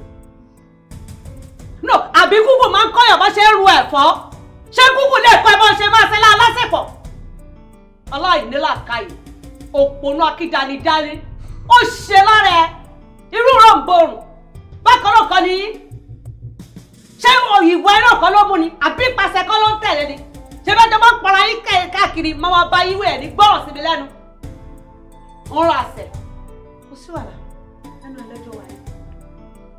No, àbí Google máa ń kọ́yàn bó ṣe ń ru ẹ̀fọ́? Ṣé Google lè kọ́ ẹ bó ṣe máa ṣe lásìkò? Aláìnílàkàyè, òpònú akídanidání, ó ṣe lára ẹ, irú ròǹbòrùn, bákan náà kan nìyí. Ṣé ìwà iná kan ló mú ni? Àbí ìpàṣẹ kan ló ń tẹ̀lé ni? Ṣé bá jọ máa ń para yín káàkiri, máa wá bá yíwẹ̀ ní gbọ́ràn sí mi lẹ́nu? Ń ra àṣẹ. Kò sí wàhálà, lẹ́nu ẹlẹ́jọ́ wà yìí.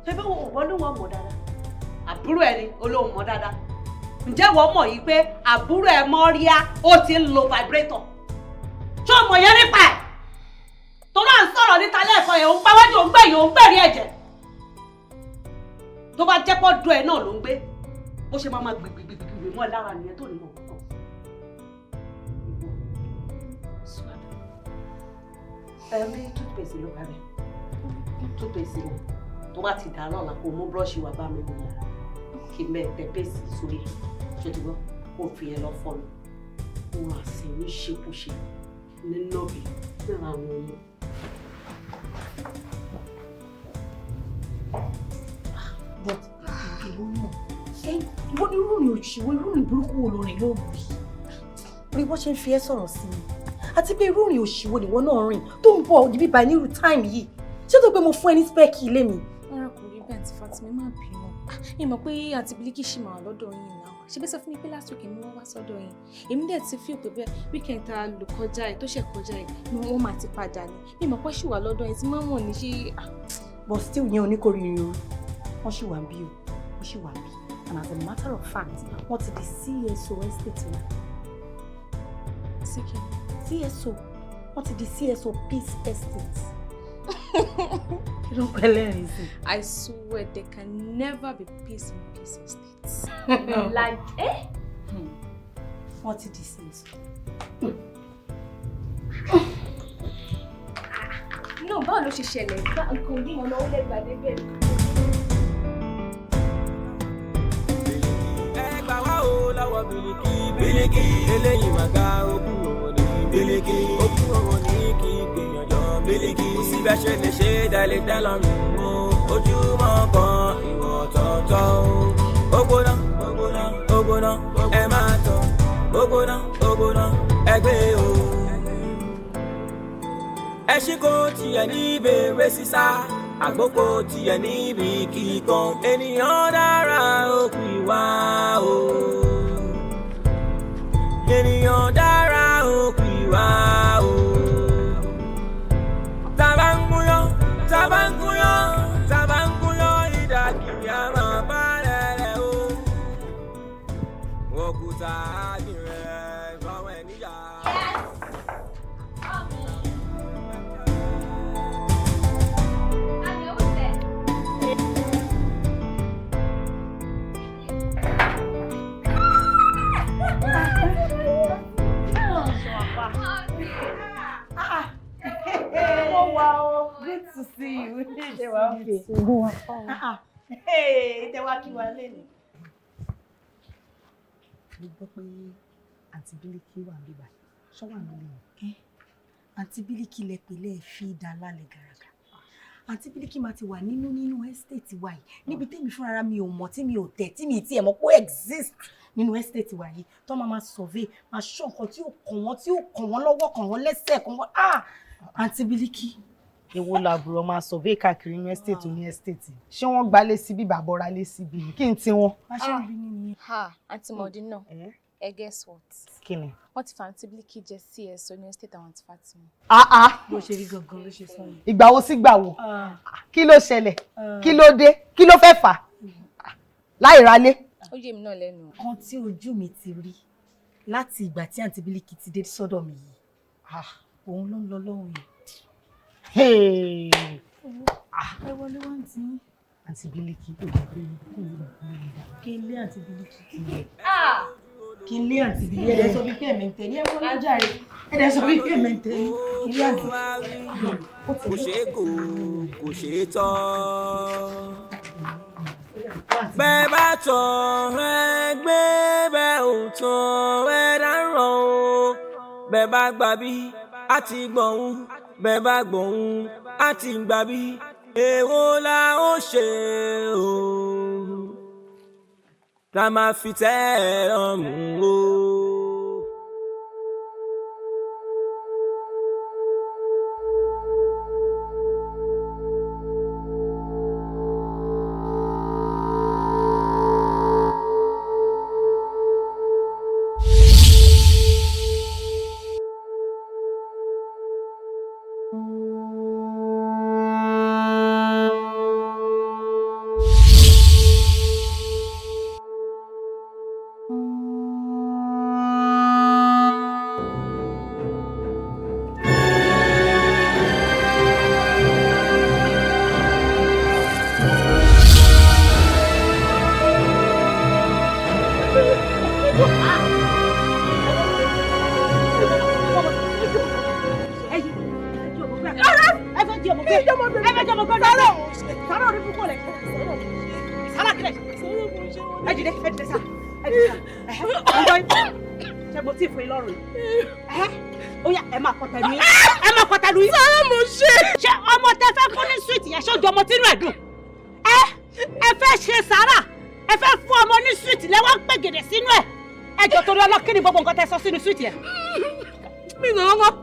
Ṣé bí wọ́n ní wọ́n mọ̀ dáadáa? Àbúrò ẹ ni olóhùn mọ̀ dáadáa. Ǹjẹ́ wọ́n mọ̀ yìí pé àbúrò ẹ Mọ́ríá ó ti ń lo vibrator? Ṣé o mọ̀ yẹn nípa ẹ̀? Tó náà ń sọ̀rọ̀ níta lẹ́ẹ̀kan yẹn, òun pàwájú, òun gbẹ̀yìn, òun gbẹ̀rí ẹ̀jẹ̀. Tó bá jẹ́ pọ́ dùn ẹ̀ náà ló ń gbé. Bó ṣe máa gbìgbìgbìgbì mọ́ ẹ lára nìyẹn tó ní mọ̀ nǹkan. Ẹ rí toothpaste ló bá bẹ̀. Toothpaste yẹn tó bá ti dà lọ́la kó mú búrọ́ọ̀ṣì wá bá mi nìyẹn. Kí mẹ́ tẹ pèsè sórí ẹ̀ ṣé ti gbọ́ kó fi ẹ lọ fọ́nù. Òun àṣẹ oníṣekúṣe nínú ọ̀bì níra àwọn ọmọ. But ìwọ mọ̀ ìwọ ní irú ìrìn òṣìwò irú ìrìn burúkú wo lórin lóògùn yìí? Orí bó ṣe ń fi ẹ́ sọ̀rọ̀ sí mi. Àti pé irú ìrìn òṣìwò nìwọ náà rìn tó ń bọ̀ níbí báyìí nírú táìmù yìí. Ṣé tó pé mo fún ẹ ní spẹ́ẹ̀kì ilé mi? Rárá kò rí bẹ́ẹ̀ Aunty Fatima, má bínú. Ẹ mọ̀ pé Aunty Biliki ṣì máa wà lọ́dọ̀ yín náà. Ṣé bẹ́ẹ̀ sọ fún mi pé last week ni wọ́n wá sọ́dọ̀ yín. Èmi dẹ̀ ti feel pé bẹ́ẹ̀ weekend tá a lò kọjá ẹ̀ tó ṣẹ̀ kọjá ẹ̀ ni wọ́n máa ti padà ni. Mi mọ̀ pé ṣì wà lọ́dọ̀ yín tí máa wọ̀n ní ṣé. But still yẹn oníkórìírí o. Wọ́n ṣì wà ń bí o. Wọ́n ṣì wà ń bí. And as a matter of fact, wọ́n ti di CSO estate wa. CSO. Wọ́n ti di CSO Peace Estate. Kí ló ń pẹ́ lẹ́rìn sí? I swear there can never be peace in Peace Estate. Like, eh? Wọ́n ti di CSO. No, báwo ló ṣe ṣẹlẹ̀? Nǹkan bí ọ̀nà ó lè gbà débẹ̀. Ẹ gbà wá o lọ́wọ́ Biliki, Biliki, eléyìí màgá ogún òwò ní Biliki, ogún òwò ní kí gbìyànjọ Biliki, kò sí bẹ́ẹ̀ ṣe lè ṣe dálé dálọ́rùn o, ojúmọ́ Ẹṣin kò tiẹ̀ ní bèrè sísá, àgbò kò tiẹ̀ níbi kíkan. Ènìyàn dára òkú ìwà o. Ènìyàn dára òkú ìwà o. Tàbá ń gúnyán, tàbá ń gúnyán, tàbá ń gúnyán, ìdàgìrì á máa bá rẹ̀ o. Òkúta àdìrẹ̀ fọwọ́ ẹ̀ níyà. Mo wà o, good to see you. Ṣé wàá okay? Hey, tẹ wá kí wa lénìí. Mo gbọ́ pé àǹtí Bílíkì wà níbí báyìí. Ṣọ́ wà nílé wọn? Àǹtí Bílíkì lẹ pè lẹ́ẹ̀ fi dá lálẹ́ gàràgà. Àǹtí Bílíkì máa ti wà nínú estate wa yìí. Níbi tèmi fúnra mi ò mọ̀, tí mi ò tẹ̀, tí mi tiẹ̀ mọ̀ pé ó exist nínú estate wa yìí. Tó máa máa survey, máa ṣọ́ nǹkan tí ó kàn wọ́n, tí ó kàn wọ́n lọ́wọ́, kàn wọ́n lẹ́sẹ̀, kàn wọ́n. Ah! Àǹtí Bílíkì. Èwo làbúrò máa survey káàkiri inú estate oní estate? Ṣé wọ́n gbalé síbí bàbọ̀ra lé síbí? Kí n ti wọn? Bá ṣe ń bí nìyẹn. Ha, Aunty Mọ̀dínà, ẹ guess what? Kí ni? Wọ́n ti fa Aunty Bílíkì jẹ CS oní estate àwọn àti Fatima. Ah ah! Bó ṣe rí gangan ló ṣe sọ yìí. Ìgbà wo sí gbà wo? Kí ló ṣẹlẹ̀? Kí ló dé? Kí ló fẹ́ fà? Láì ralé. Ó yé mi náà lẹ́nu. Kan tí ojú mi ti rí láti ìgbà tí Aunty Bílíkì ti dé sọ́dọ̀ mi yìí. Òun ló ń lọ lọ́hùn yìí. Ẹ wọlé wá ń tí. Àǹtí Bílíkì ò gbé Kí n lé Àǹtí Bílíkì kì í yẹ. Kí n lé Àǹtí Bílíkì. Ẹ̀dẹ̀ sọ wípé ẹ̀mí ń tẹ̀lé. Ẹ wọlé jàre. Ẹ̀dẹ̀ sọ wípé ẹ̀mí ń tẹ̀lé. Kí n lé Àǹtí. Kò ṣeé kò, kò ṣeé tọ́. Bẹ́ẹ̀ bá tọ̀ ẹ gbé, bẹ́ẹ̀ ò tọ̀ ẹ dáràn o. Bẹ́ẹ̀ bá gbà bí a ti gbọ̀hún, bẹ́ẹ̀ bá gbọ̀hún a ti gbà bí. Èwo la ó ṣe o? Tá máa fi tẹ́ ẹ lọ́rùn o. Ṣé ọmọ tẹ fẹ́ fún ní sweet yẹn ṣó jọmọ tínú ẹ̀ dùn? Ẹ fẹ́ ṣe sàárà, ẹ fẹ́ fún ọmọ ní sweet lẹ́wọ́n pè gèdè sínú ẹ̀. Ẹ jọ torí ọlọ́kí ni gbogbo nǹkan tẹ sọ sínú sweet yẹn. Mi ò wọ́n.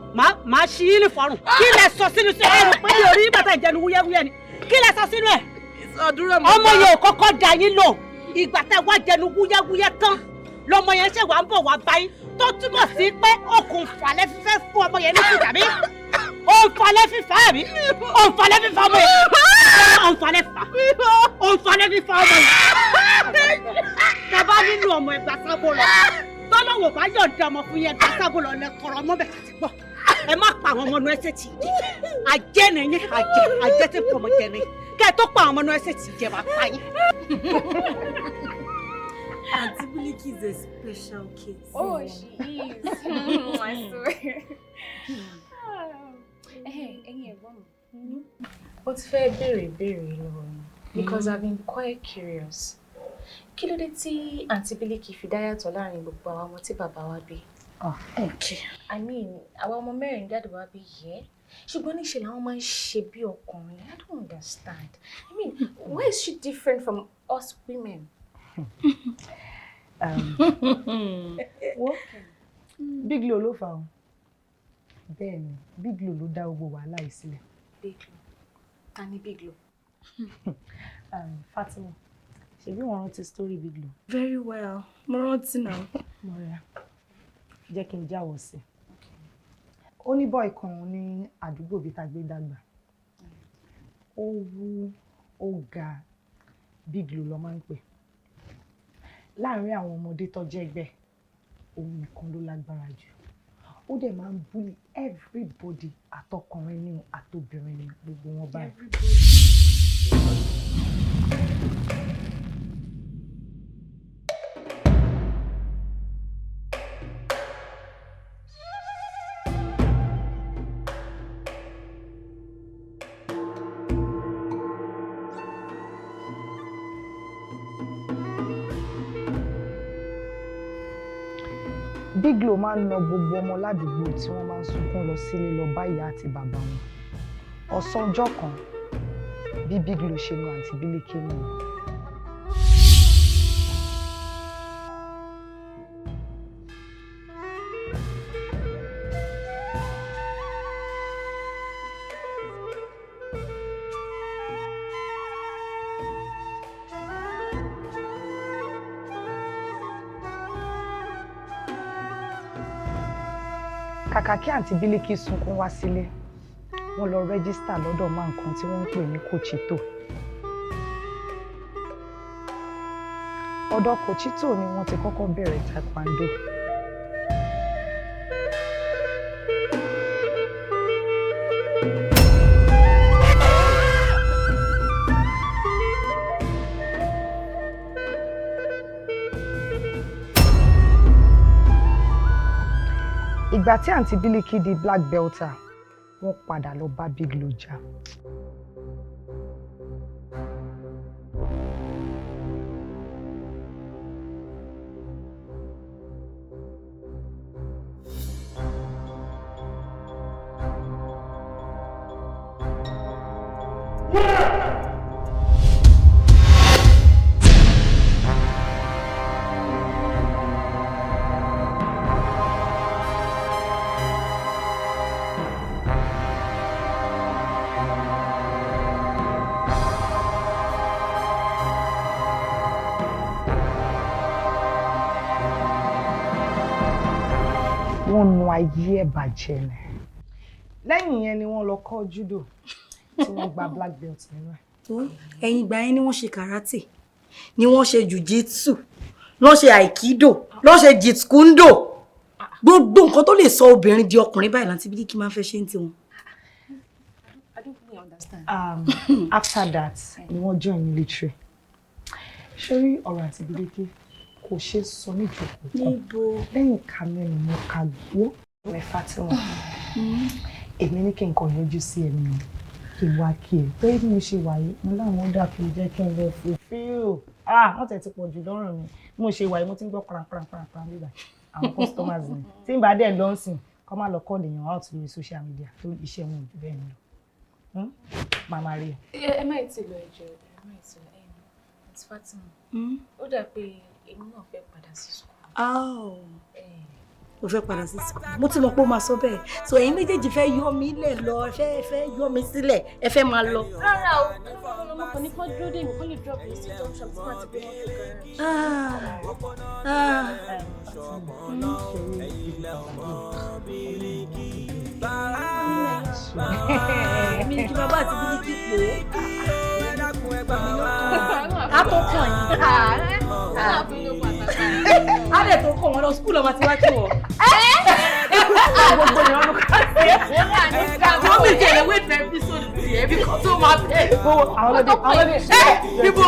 Màá ṣí yín ní fọ́rùn. Kí lẹ sọ sínú sweet ẹ? Rò pé mi ò rí bàtà ìjẹnu wúyẹ́wúyẹ́ ni. Kí lẹ sọ sínú ẹ̀? Ọmọ yẹn ò kọ́kọ́ da yín lò. Ìgbà tẹ wá jẹnu wúyẹ́wúyẹ́ tán lọmọ yẹn ṣe wà ń bọ̀ wá báyìí, tó túmọ̀ sí pé okùn falẹ̀ fífẹ́ fún ọmọ yẹn ní sùn tàbí òǹfalẹ̀ fífa àbí òǹfalẹ̀ fífa ọmọ yẹn, òǹfalẹ̀ fífa, òǹfalẹ̀ fífa ọmọ yẹn. Tàbá nínú ọmọ ẹgbà sábò lọ, tọ́lọ́wọ̀ bá yọ̀ǹda ọmọ fún yẹn gbà sábò lọ lẹ́kọ̀ọ́rọ̀ ọmọ bẹ̀ tàbí gbọ́. Ẹ má pa àwọn ọmọ inú ẹsẹ̀ tì í jẹ. Àjẹ́ nìyẹn, àjẹ́, àjẹ́ tí pọ̀ mọ́ jẹ ni. Kẹ́ ẹ tó pa àwọn ọmọ inú ẹsẹ̀ tì í jẹ máa pa yín. Aunty Biliki is a special case. Oh, she is. I swear. Ẹ̀yin ẹ̀gbọ́n mi. Ó ti fẹ́ béèrè ìbéèrè lọ́wọ́ mi because I've been quite curious. Kí ló dé tí Aunty Biliki fi dá yàtọ̀ láàrin gbogbo àwọn ọmọ tí bàbá wa bí? Okay. I mean, àwa ọmọ mẹ́rin dáàdì wa bí yẹ. Ṣùgbọ́n níṣe làwọn máa ń ṣe bí ọkùnrin. I don't understand. I mean, why is she different from us women? Wo Big Leo ló fà o. Bẹ́ẹ̀ ni, Big Lo ló dá gbogbo wàhálà yìí sílẹ̀. Big Lo, ta ni Big Lo? Fatima, ṣebí wọ́n rántí story Big Lo? Very well, mo rántí náà. Mọ̀rẹ́, jẹ́ kí n jáwọ́ sí i. Ó ní bọ́ọ̀ kan ní àdúgbò bíi tá a gbé dàgbà. Ó wú, ó ga, Big Lo ló máa ń pè. Láàárín àwọn ọmọdé tó jẹ́ ẹgbẹ́, òun nìkan ló lágbára jù. Ó dẹ̀ máa ń bully everybody, àtọkùnrin ni àtobìnrin ni, gbogbo wọn báyìí. Big Lo máa ń na gbogbo ọmọ ládùúgbò tí wọ́n máa ń sunkún lọ sílé lọ bá ìyá àti bàbá wọn. Ọ̀sán ọjọ́ kan, bí Big Lo ṣe nu àǹtí Bílíkì nìyẹn. Kàkà kí àǹtí Bílíkì sunkún wá sílé, wọ́n lọ rẹ́gísítà lọ́dọ̀ máa nǹkan tí wọ́n ń pè ní Kòchítò. Ọ̀dọ̀ Kòchítò ni wọ́n ti kọ́kọ́ bẹ̀rẹ̀ taekwondo. Ìgbà tí àǹtí Bílíkì di black belter, wọ́n padà lọ bá Big Lo jà. Wọ́n nu ayé ẹ̀ bàjẹ́ ni. Lẹ́yìn yẹn ni wọ́n lọ kọ́ judo tí wọ́n gba black belt nínú ẹ̀. Ẹ̀yìn ìgbà yẹn ni wọ́n ṣe karate, ni wọ́n ṣe jujitsu, lọ́n ṣe aikido, lọ́n ṣe jitkundo. Gbogbo nǹkan tó lè sọ obìnrin di ọkùnrin báyìí láti Bílíkì máa ń fẹ́ ṣe ń tiwọn. I don't really understand. After that ni wọ́n join military. Ṣé rí ọ̀rọ̀ àǹtí Bílíkì kò ṣeé sọ níjókòó kan lẹ́yìn ká mẹ́rin mú ká gbó mẹ́fà tí wọ́n. Èmi ní kí n kàn yọjú sí ẹni o, kí n wá kí ẹ pé bí mo ṣe wà yìí, mo láwọn ó dà kí n jẹ́ kí n lọ fulfill. Ah, wọ́n tẹ̀ ti pọ̀ jù lọ́rùn mi. Bí mo ṣe wà yìí, mo ti ń gbọ́ paranparanparan bíbà àwọn customers mi. Tí n bá dẹ̀ lọ sìn, kọ́ má lọ call èèyàn out lórí social media torí iṣẹ́ wọn ò jù bẹ́ẹ̀ ni lọ. Màmá rí ẹ. Ẹ má tí lọ, ẹjọ́, ẹ má tí lọ. Àǹtí Fatima, ó dà pé èmi náà fẹ́ padà sí school. O fẹ́ padà sí school. Mo ti mọ̀ pé o máa sọ bẹ́ẹ̀. So ẹ̀yin méjèèjì fẹ́ yọ mí lẹ̀ lọ, ẹ fẹ́ yọ mí sílẹ̀, ẹ fẹ́ máa lọ. Rárá o, ọmọ kan ní kán dúró dè mí, kán lè drop mi sí junction tí wọ́n ti gbé mọ́tò garage. Èmi ni kí bàbá àti Bílíkì pò ó. A tó kàn yín. A lè tó kàn wọ́n lọ skúl ọmọ tí wá kí wọ́n. Gbogbo ìran ló kà sí. Wọ́n mi tẹ̀lé wait for episode tiẹ̀ bí kò tó máa bẹ̀. Àwọn ọlọ́dẹ àwọn ọlọ́dẹ. Ẹ bíbo.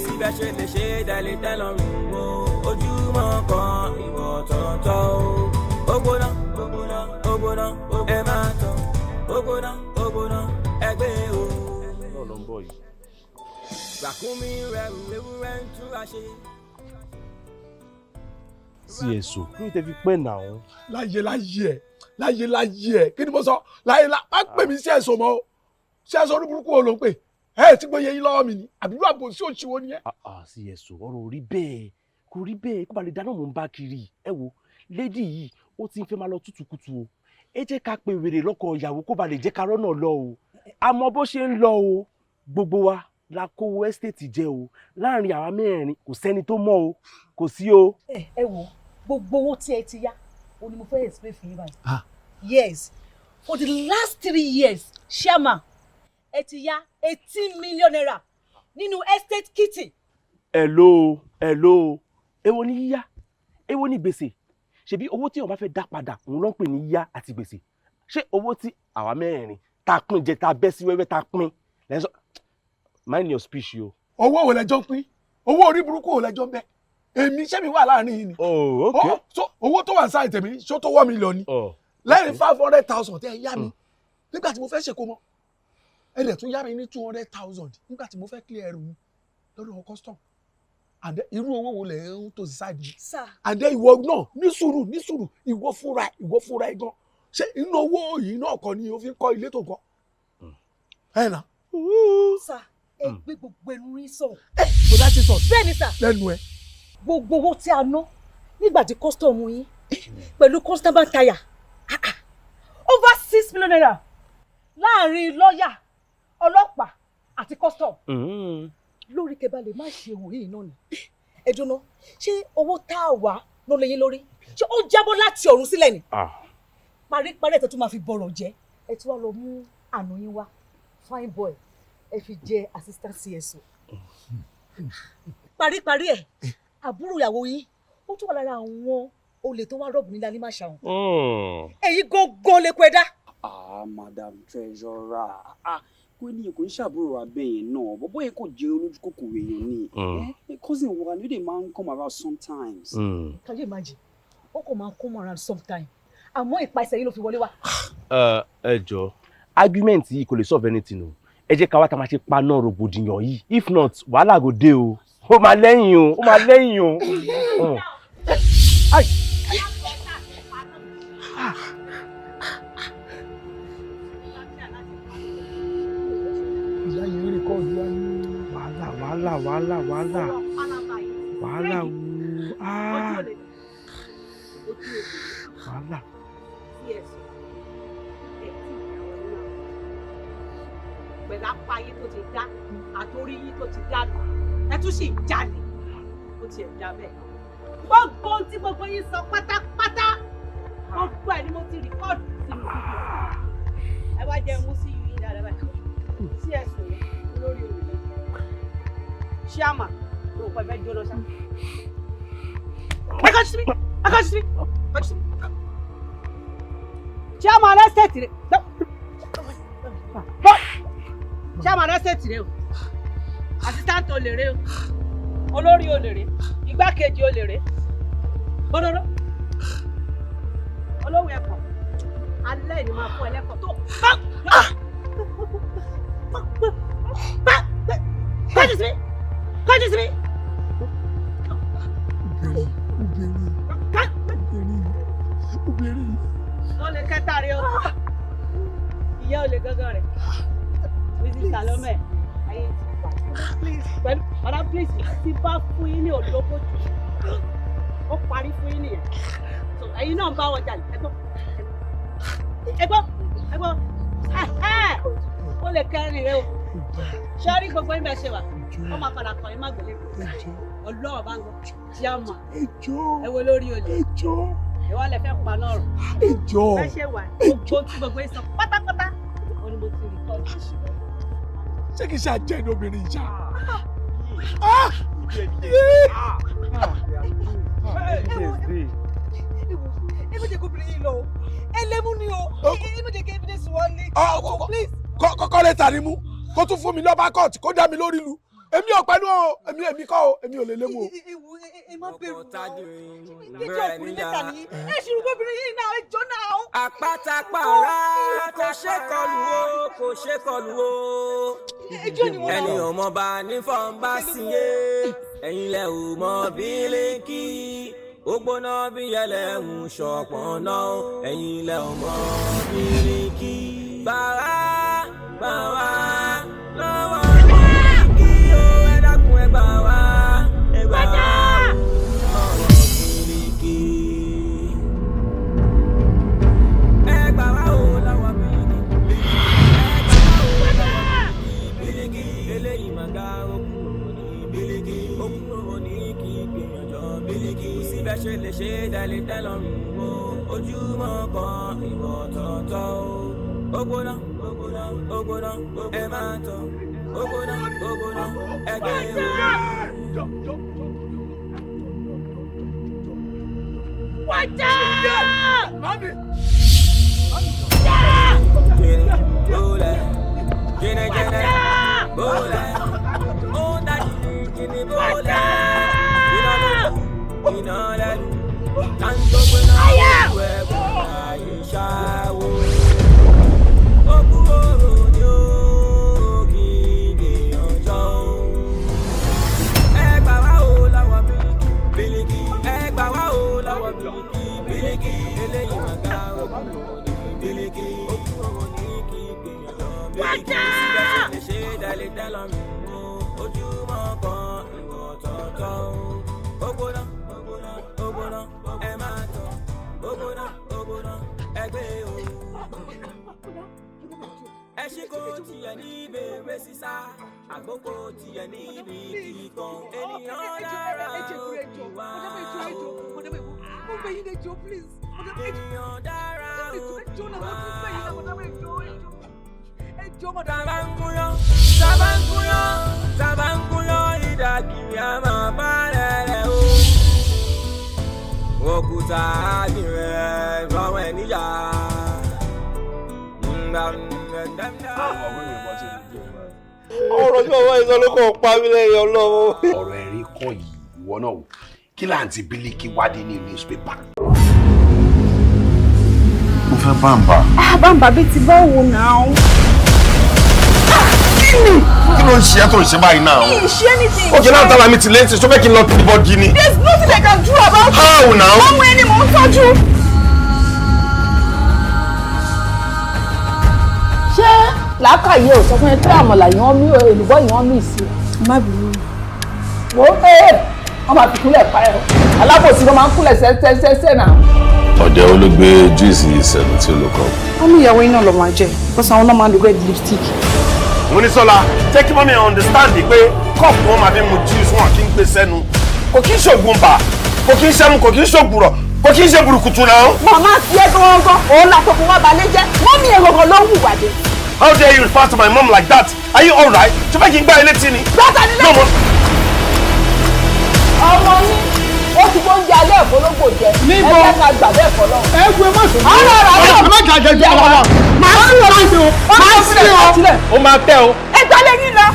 Síbẹ̀ ṣe lè ṣe dálé tẹ́lọ̀rùn wo ojúmọ́ kan ìwọ̀ tọ̀ọ̀tọ̀ o. Ó gbóná, ó gbóná, ó gbóná, ẹ máa tọ̀. Ó gbóná, ó gbóná, ẹgbẹ́ o. Náà ló ń bọ̀ yìí. Ràkúnmí rẹ̀ ewúrẹ́ ń túra ṣe. CSO, kí ló tẹ fi pẹ́ náà? Láyé láyé ẹ, láyé láyé ẹ, kí ni mo sọ? Láyé lá, má pè mí CSO mọ́ o. CSO oníburúkú wo ló ń pè? Ẹ ti gbé yẹyin lọ́wọ́ mi ni, àbí irú àbò sí òṣìwò ni ẹ. CSO, ọ̀rọ̀ ò rí bẹ́ẹ̀, kò rí bẹ́ẹ̀, kó ba lè dáná mò ń bá kiri. Ẹ wo, lady yìí, Ó ti ń fẹ́ máa lọ tútùkùtù o. Ẹ jẹ́ ká pe wèrè lọ́kọ ìyàwó kó ba lè jẹ́ ká rọ́nà lọ o. Àmọ́ bó ṣe ń lọ o, gbogbo wa la kówó estate jẹ o. Láàrin àwa mẹ́rin kò sẹ́ni tó mọ̀ o, kò sí o. Ẹ wo gbogbo owó tí ẹ ti yá o ni mo fẹ́ explain fún yín báyìí. Yes, for the last 3 years, chairman, ẹ ti yá ₦18 million nínú estate kitty. Hello, hello, èwo ni yíyá, èwo ni gbèsè? Ṣebí owó tí wọn bá fẹ́ dá padà òun ló ń pè ní yíyá àti gbèsè. Ṣé owó tí àwa mẹ́rin tá a pín jẹ, tá a bẹ́ sí wẹ́wẹ́, tá a pín lẹ́sọ̀? Mind your speech o. Owó wo lẹjọ ń pín? Owó orí burúkú wo lẹjọ ń bẹ? Èmi, ṣé mi wà láàrin yìí ni? Oh, okay. Oh, so owó tó wà ní sáà tèmi, ṣó tó 1 million ni? Lẹ́yìn 500,000 tẹ́ ẹ yá mi nígbà tí mo fẹ́ ṣèkómọ, ẹ dẹ̀ tún yá mi ní 200,000 nígbà tí mo fẹ́ clear ẹrù mi lọ́dọ̀ custom. And then, irú owó wo lẹ̀ ń tòsí sáàdì mi? Sir. And then ìwọ náà, ní sùúrù, ní sùúrù, ìwọ fúnra ẹ gan, ṣé inú owó yìí náà kọ́ ni o fi ń kọ́ ilé tó kọ́ ẹ nà? Sir, ẹ gbé gbogbo ẹnu yín sọ. Mo dá sí sọ. Bẹ́ẹ̀ ni, sir. Lẹ́nu ẹ. Gbogbo owó tí a ná nígbà tí custom yín pẹ̀lú customer tire, over ₦6 million láàrin lọ́ọ̀yà, ọlọ́pàá àti custom lórí kẹba lè má ṣe òun yìí náà ni. Ẹ dúná, ṣé owó tá a wà ló lè yín lórí, ṣé ó jábọ́ láti ọ̀run sílẹ̀ ni? Paríparí ẹ̀ tó tún máa fi bọ̀rọ̀ jẹ́, ẹ tún wá lọ mú àná yín wá, fine boy, ẹ fi jẹ assistant CSO. Paríparí ẹ̀, àbúrò ìyàwó yín, ó tún wà lára àwọn olè tó wá rob nílẹ̀ Anímàṣàhùn. Èyí gógó lè kó ẹ dá. Ah, Madam Treasurer, ah, kó ní kò ń ṣàbúrò abẹ́ yẹn náà, bọ́bọ́ yẹn kò jẹ́ olójú kòkòrò èèyàn ni. Cousin wa ni, ó dẹ̀ máa ń come around sometimes. Can you imagine? Ó kò máa ń come around sometime, àmọ́ ìpàṣẹ yìí ló fi wọlé wá. Ẹ jọ, argument yìí kò lè solve anything o. Ẹ jẹ́ ká wá tá a máa ṣe paná rògbòdìyàn yìí. If not, wàhálà go dey o. Ó máa lẹ́yìn o, ó máa lẹ́yìn o. Ai. Ìyá yìí ń record wa ní. Wàhálà, wàhálà, wàhálà, wàhálà, wàhálà o. Ah, wàhálà. Pẹ̀lú apá yín tó ti dá àtòrí yín tó ti dá nù, ẹ tún sì jalè. Ó tiẹ̀ dá bẹ́ẹ̀. Gbogbo ohun tí gbogbo yín sọ pátápátá, gbogbo ẹ̀ ni mo ti record sínú fídíò. Ẹ wá jẹ́ mú sí yín dáadáa báyìí sí ẹ̀sùn yẹn lórí olùdó ṣíàmà ló pẹ́ fẹ́ jóná ṣá. Ẹ kọjú sí mi, ẹ kọjú sí mi, kọjú sí mi. Ṣíàmà lẹ́sẹ̀tì rẹ̀, ṣíàmà lẹ́sẹ̀tì rẹ̀ o, assistant olè rẹ̀ o, olórí olè rẹ̀, igbákejì olè rẹ̀, bọ́dọ́dọ́ olówó ẹ̀kọ́ alẹ́ ni máa fún ẹlẹ́kọ̀ọ́ tó bá kọjú sí mi, kọjú sí mi. Obìnrin, obìnrin, obìnrin. Olè kẹta rẹ o, ìyá olè gángan rẹ, Mrs Salome, ayé ti bàjẹ́ pẹ̀lú madam. Please, ti bá fún yín ní òdòdó jù, ó parí fún yín nìyẹn. So ẹ̀yin náà ń bá wọn jalè. Ẹ̀gbọ́n, ẹ̀gbọ́n, ẹ̀gbọ́n, ó lè kẹrin rẹ o. Ṣé rí gbogbo yín bẹ́ẹ̀ ṣe wà, wọ́n máa padà kàn yín má gbélé. Ọlọ́run bá ń gbọ́, ṣíàmà ẹ wo lórí olè ẹ wá lẹ fẹ́ pa náà rọ̀. Bẹ́ẹ̀ ṣe wà, gbogbo tí gbogbo yín sọ pátápátá ó ní mo ti record. Ṣé kìí ṣe àjẹ́ ní obìnrin ìjà? Ẹ má jẹ́ kó obìnrin yìí lọ o, ẹlẹ́mú ni o. Ẹ má jẹ́ kí evidence wọlé, please. Kọ́kọ́ lẹ́tà ni mú kó tún fún mi lọ́ba court, kó dá mi lórí lu. Èmi ò pẹ̀lú o, èmi kọ́ o, èmi ò lè lé mu o. Ewu, ẹ má bẹ̀rù o. Kéjì ọkùnrin mẹ́ta nìyí, ẹ ṣì rú obìnrin yìí náà, ẹ jọ náà. Àpátápàrà kò ṣe kọlù o, kò ṣe kọlù o. Ẹjọ́ ni wọ́n. Ẹni ọmọ bá ní fọ́nbá sí yé, ẹ̀yin lẹ ò mọ bílíkì ó gbóná bí ẹlẹ́hùn ṣọ̀pọ̀nà, ẹ̀yin lẹ ò mọ bílíkì. Gbàrà gbàrà lọ́wọ́ bílíkì ó, ẹ dákun, ẹ gbà wá, ẹ gbà wá lọ́wọ́ bílíkì. ga okúrò ní bílíkì okúrò ní kí gbìyànjọ bílíkì kò síbẹ̀ ṣe lè ṣe dálé tẹ́lọ̀rùn o ojúmọ́ kan ìwọ̀ tọ̀tọ̀ o ó gbóná ó gbóná ó gbóná ẹ máa tọ̀ ó gbóná ó gbóná ẹgbẹ́ o. Wájà! Mami! Bólẹ̀ jìnnìjìnnì bólẹ̀ ó dá jìnnìjìnnì bólẹ̀ iná lójú iná lẹ́nu táǹtó gbóná òkú ẹ̀kú láyé ṣáwó. Òkú òrò ni ó kì í gbìyànjọ́. Ẹ gbà wá o lọ́wọ́ bílíkì bílíkì ẹ gbà wá o lọ́wọ́ bílíkì bílíkì eléyìí màgá òkú òrò ní bílíkì òkú òrò ní kì í gbìyànjọ́ bílíkì síbẹ̀ ṣe lè ṣe dálé tẹ́lọ̀rùn o ojúmọ́ kan ìwọ̀ tọ̀tọ̀ o ó gbóná ó gbóná ó gbóná ẹ máa tọ̀ ó gbóná ó gbóná ẹ gbé o. Ẹṣin kò tiẹ̀ ní bèrè sísá àgbókò tiẹ̀ ní ibi kíkan ènìyàn lára òkú wá o. Ènìyàn dára òkú wá o. Tàbá ń gúnyán, tàbá ń gúnyán, tàbá ń gúnyán ìdàkiri a máa bá rẹ̀ o. Òkúta àdìrẹ̀ ìfọwọ́ ẹ̀ níyà. Ọ̀rọ̀ tí bàbá yìí sọ ló kàn pa mí lẹ́yìn ọlọ́wọ́. Ọ̀rọ̀ ẹ̀rín kọ́ yìí ìwọ náà wò kí láǹtí Bílíkì wádìí ní newspaper. Mo fẹ́ bàǹbà. Bàǹbà bíi ti báwo náà. Kí ni? Kí ló ń ṣe ẹ́ tó ń ṣe báyìí náà? Mi ì ṣe anything. Okay, náà tálá mi ti létí, ṣó fẹ́ kí n lọ tìbọ̀ di ni? There's nothing I can do about it. How now? Ọmọ ẹni mò ń tọ́jú. Ṣé làákàyè ò sọ fún ẹ pé àmàlà yìí wọ́n mí èlùbọ́ yìí wọ́n mí sí? Má bínú. Wo ee wọ́n máa fi kúnlẹ̀ pa ẹ̀ o. Alábòsí ló máa ń kúnlẹ̀ sẹ́sẹ́sẹ́ náà. Ọ̀dẹ̀ olóògbé juice yìí sẹ́nu tí ó lò kọ́. Wọ́n ní ìyàwó iná lọ máa jẹ, bọ́sà àwọn náà máa ń lo red lipstick. Mo ní Sọlá, jẹ́ kí mọ́mí understand pé kọ́ọ̀pù wọn máa fi mu juice wọn kí n gbé sẹ́nu. Kò kí ń ṣògùn bà, kò kí ń ṣẹ́mu, kò kí ń ṣògùrọ̀, kò kí ń ṣe burúkutu náà. Màmá ti ẹ gangan, òun la tó fún wa balẹ̀ jẹ́, mọ́mí ẹ̀ gangan ló ń hùwà dé. How dare you refer to my mom like that? Are you alright? Ṣé fẹ́ kí n gbá ilé tí ni? Gbọ́dọ̀ nílé. No, mo. Ọmọ yín ó ti gbóúnjẹ alẹ́ ẹ̀fọ́lógbò jẹ. Níbo? Ẹ jẹ́ ká gbà bẹ́ẹ̀ fọlọ́. Ẹ wo ẹ má sọ. Ọ̀rọ̀ ọ̀rọ̀ Ẹ má jàjẹ́ ju ara wa. Màá sí ọ láti o. Màá sí ọ. Ó máa tẹ́ o. Ẹ gbálẹ̀ yín lọ.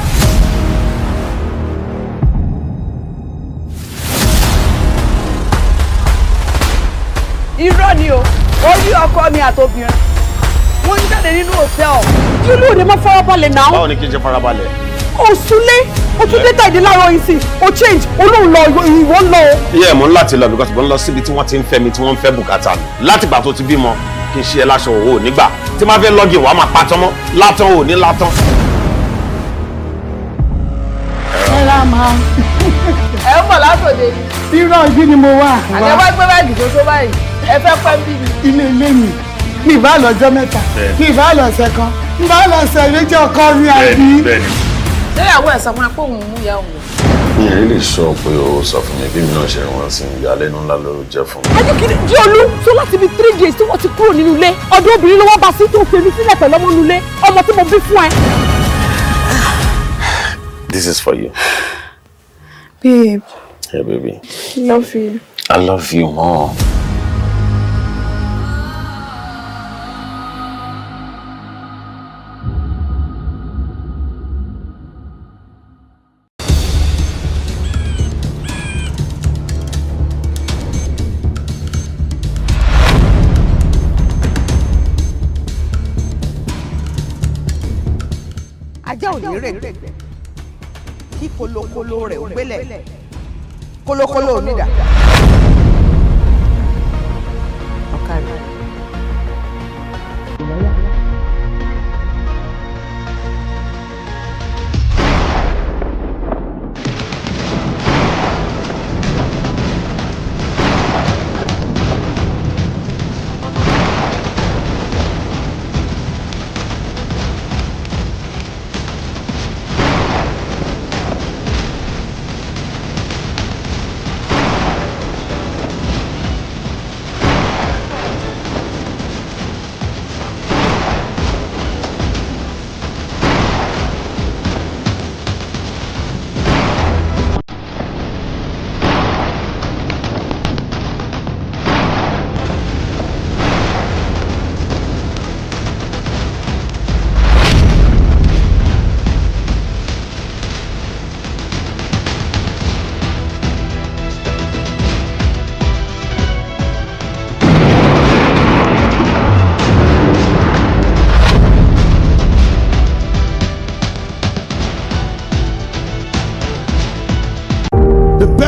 Irọ́ ni o, orí ọkọ mi àtobìnrin. Wọ́n ń jáde nínú hòtẹ́ẹ̀lì. Kí ló dé má farabalẹ̀ náà? Báwo ni kí n ṣe farabalẹ̀? O súnlé, o tún dé tàìdé láàárọ̀ yìí sí, o change, olóhùn lọ, ìwọ ń lọ o. Iye mo ń láti lọ because mo ń lọ síbi tí wọ́n ti ń fẹ́ mi tí wọ́n ń fẹ́ bùkátà mi. Látìgbà tó ti bímọ kí n ṣe ẹ láṣọ òwò nígbà tí máa fẹ́ lọ́gìn wàá máa patán mọ́ látàn ò ní látàn. Ẹ rà máa. Ẹ ń bọ̀ látòde ni. Irọ́ ibi ni mo wà. Àlẹ́ wá gbé báàgì tó tó báyìí. Ẹ fẹ́ pẹ́ bí mi. Ilé ilé mi, mi ìbá lọ ọjọ́ mẹ́ta, mi ìbá lọ ọ̀sẹ̀ kan, mi ìbá lọ ọ̀sẹ̀ méjì ọkọ mi àbí. Ṣé ìyàwó ẹ̀ sọ fún ẹ pé òun mú ìyá òun lọ? Mi ò lè sọ pé o sọ fún mi bí mi náà ṣe rán sí ìyàlẹ́nu ńlá ló jẹ́ fún mi. Ayọ̀kẹ́lẹ́ Jíolú tó láti bí 3 days tí wọ́n ti kúrò nínú ilé. Ọ̀dọ́ obìnrin ló wá bá sí tó fi mi sílẹ̀ pẹ̀lú ọmọ nínú ilé, ọmọ tí mo bí fún ẹ. This is for you. Babe. Hey, baby. Love you. I love you more. Ajá ò ní rẹ̀gbẹ́ kí kolokolo rẹ̀ ó gbélẹ̀ kolokolo ò ní dà. Ọ̀kàrẹ̀.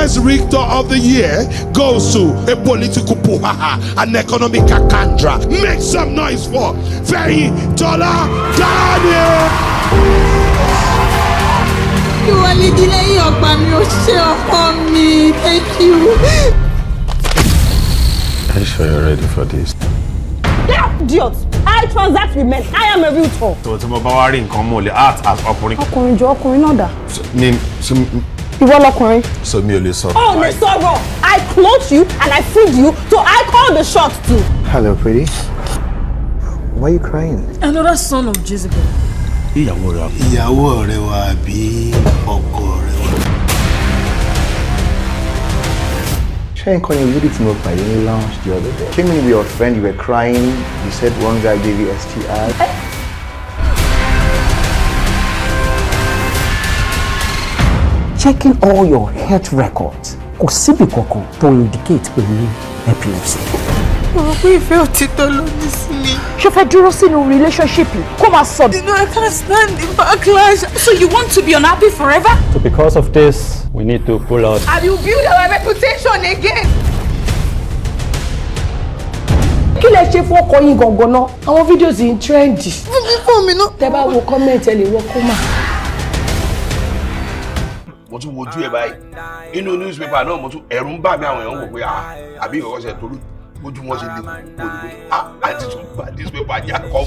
Best Realtor of the Year goes to a political brouhaha and economic kakandra. Make some noise for Feyintola Daniel. Ìwọ lè di lẹ́yìn ọ̀pá mi, ò ṣe ọkọ mi. Thank you. Are you sure you're ready for this? Get out, idiot! I transact with men. I am a realtor. Tó tí mo bá wá rí nǹkan mo lè act as ọkùnrin. Ọkùnrin jọ ọkùnrin náà dà. Mi Ìwọ lọkùnrin. so mi ò lè sọ. Oh, lè sọ̀rọ̀. I clothe you and I feed you, so I call the shots too. Hello, pretty. Why are you crying? Another son of Jezebel. Ìyàwó rẹ̀. Ìyàwó rẹ̀ wá àbí ọkọ rẹ̀ wá. Ṣé nǹkan yẹn lady tí mo pàdé ní lounge the other day? Came in with your friend, you were crying, you said one guy gave you STI. Checking all your health records, kò síbi kankan tó indicate pé o ní epilepsy. Mo rò pé ìfẹ́ òtítọ́ ló ní sí mi. Ṣo fẹ́ dúró sínú relationship yìí kó máa sọ. You know, I can't stand the backlash. So you want to be unhappy forever? So because of this, we need to pull out. And you build our reputation again. Kí lẹ ṣe fún ọkọ yín gangan náà? Àwọn fídíò sì ń trend. Fún mi fún mi náà. Tẹ bá wo comment ẹ lè wọ kómà. Mo tún wojú ẹ báyìí inú newspaper náà, mo tún ẹ̀rù ń bà mí. Àwọn èèyàn wò pé ah, àbí ìkọ̀kọ̀ ṣe torí bójú wọn ṣe lè kó ah, àti tún gba newspaper jà kọ́.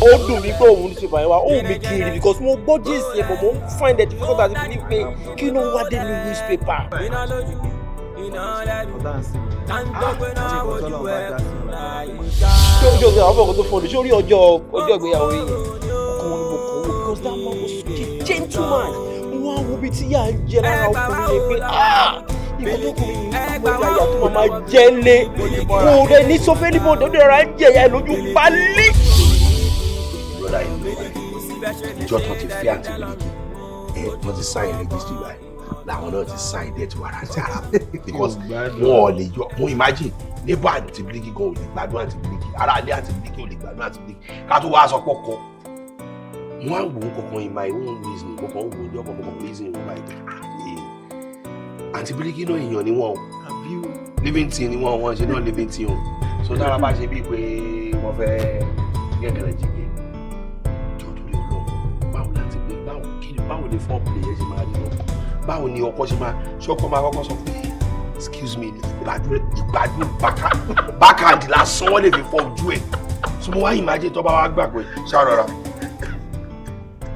Ó dùn mí pé òun newspaper yẹn wá ó wù mí kiri because mo gbọ́ gist yẹn, but mo ń find it difficult as believe pé kí ló wá dé ní newspaper. Iná lójú, iná lẹ́nu, tá ń tó gbéná ojú ẹ̀ láyìíká. Ṣé ojú ọjọ́ àwọn ọkọ̀ tó fọ́ọ̀lù ṣé orí ọjọ́ ọjọ́ ìgbéyàwó yìí ọkọ̀ wọn ni mo kọ̀ wò, because that man was such a gentleman. Mo wá wo ibi tí yà ń jẹ lára ọkùnrin yẹn pé ah, ìkọ́ tó kùnrin yìí mo yà yà tó máa jẹ́ lé kò rẹ̀ ní sọfẹ́ níbo tó dẹ̀ ra ń jẹ ìyá ẹ̀ lójú pálí. Brother yìí, ìjọ tó ti fi àǹtí Bílíkì ẹ, wọ́n ti sign registry báyìí, làwọn náà ti sign death warrant ara, because wọn ò lè yọ. Mo imagine neighbor àǹtí Bílíkì gan ò lè gbádùn àǹtí Bílíkì, ará ilé àǹtí Bílíkì ò lè gbádùn àǹtí Bílíkì, ká tó wá sọ pọ̀ kọ. Mo á wò ó kankan in my own reasoning, mo kàn ń wò ó ní ọkàn, mo kàn reason wò báyìí, àǹtí Bílíkì náà èèyàn ni wọ́n o, living thing ni wọ́n, wọ́n ṣe náà living thing o. So tára bá ṣe bíi pé wọ́n fẹ́ gẹ́gẹ́rẹ́ jìgẹ́ jọ torí Ọlọ́run, báwo láti gbé, báwo kí ni, báwo ni foreplay yẹn ṣe máa rí lọ, báwo ni ọkọ ṣe máa ṣọkọ máa kọ́kọ́ sọ pé excuse me, ìgbádùn ìgbádùn backhand lásán wọ́n lè fi fọ́ ojú ẹ̀. So mo wá imagine tó bá wá gbà pé ṣàrọ̀rà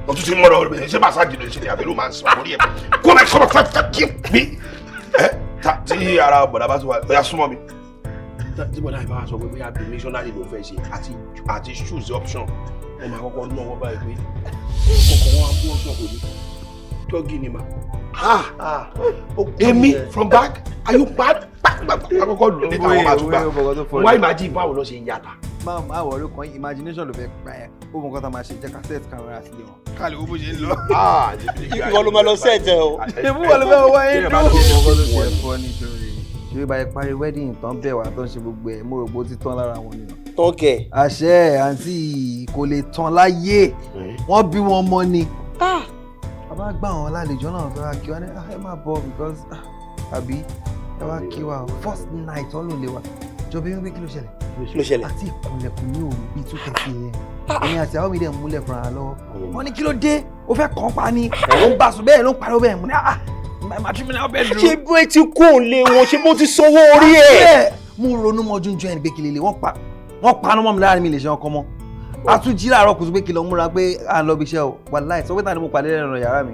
o tún ti mọ̀ ọ́ rẹ̀, ṣé massage ló ń ṣe ní àbí romance orí ẹ̀ kó mẹ́ kọ́ mẹ́ fẹ́ kí mi ẹ tí ara bọ̀dá bá ti wà bóyá súnmọ́ mi, tí bọ̀dá yìí bá wá sọ pé bóyá bí missionary ló fẹ́ ṣe àti choose option, wọ́n máa kọ́kọ́ ná ọwọ́ báyìí pé kọ̀ọ̀kan wọn á mú ọ̀sán kò ní doggy ni mà. Èmi from back, are you mad? Àkọ́kọ́ lò ní táwọn máa tún gbà wọ́n imagine báwo ló ṣe ń yàtà. Máa máa wọ̀ ọ́ kan, imagination ló fẹ́ pa ẹ́. Ó mọ nǹkan tá a máa ṣe, jẹ́ ká set camera sílé wọn. Ká lè wo bó ṣe ń lọ. Ìwọ ló máa lọ set ẹ o. Ṣé wọn ló fẹ́ wá yín dùn? Ọkọ ló ṣe ẹ̀fọ́ nítorí. Ṣé báyìí parí wedding tán bẹ̀ wá tó ń ṣe gbogbo ẹ̀, mo rò pé ó ti tán lára wọn ni. Tọ́kẹ̀. Àṣẹ àǹtí kò lè tán láyé. Wọ́n bí wọn mọ́ ni. A bá gbà wọn lálejò náà fẹ́ wá kí wọn ní ẹ má bọ̀ because àbí ẹ wá kí wa first night wọn ló lè wa jọ bí wípé kí ló ṣẹlẹ̀? Kí ló ṣẹlẹ̀? Àti ìkànlẹ̀kùn ní òru bíi 2:30 yẹn, èmi àti àwọn mi dẹ̀ múlẹ̀ fúnra lọ́wọ́. Wọ́n ní kí ló dé, ó fẹ́ kàn pa ni, ó ń bá sùn bẹ́ẹ̀ ló ń pariwo bẹ́ẹ̀, mo ní ah, matrimonial bedroom. Ṣé bó ti kú òun lé wọn, ṣé bó ti sanwó orí ẹ̀? Mo ronú mọ́jú jọ ẹni pé kí lè wọ́n pa wọ́n paná mọ́ mi láàrin mi lè ṣe ọkọ mọ́. A tún jí láàárọ̀ kùtù pé kí lọ múra pé à ń lọ ibi iṣẹ́ o. Wàláì sọ pé tani mo pàdé lẹ́nu yàrá mi,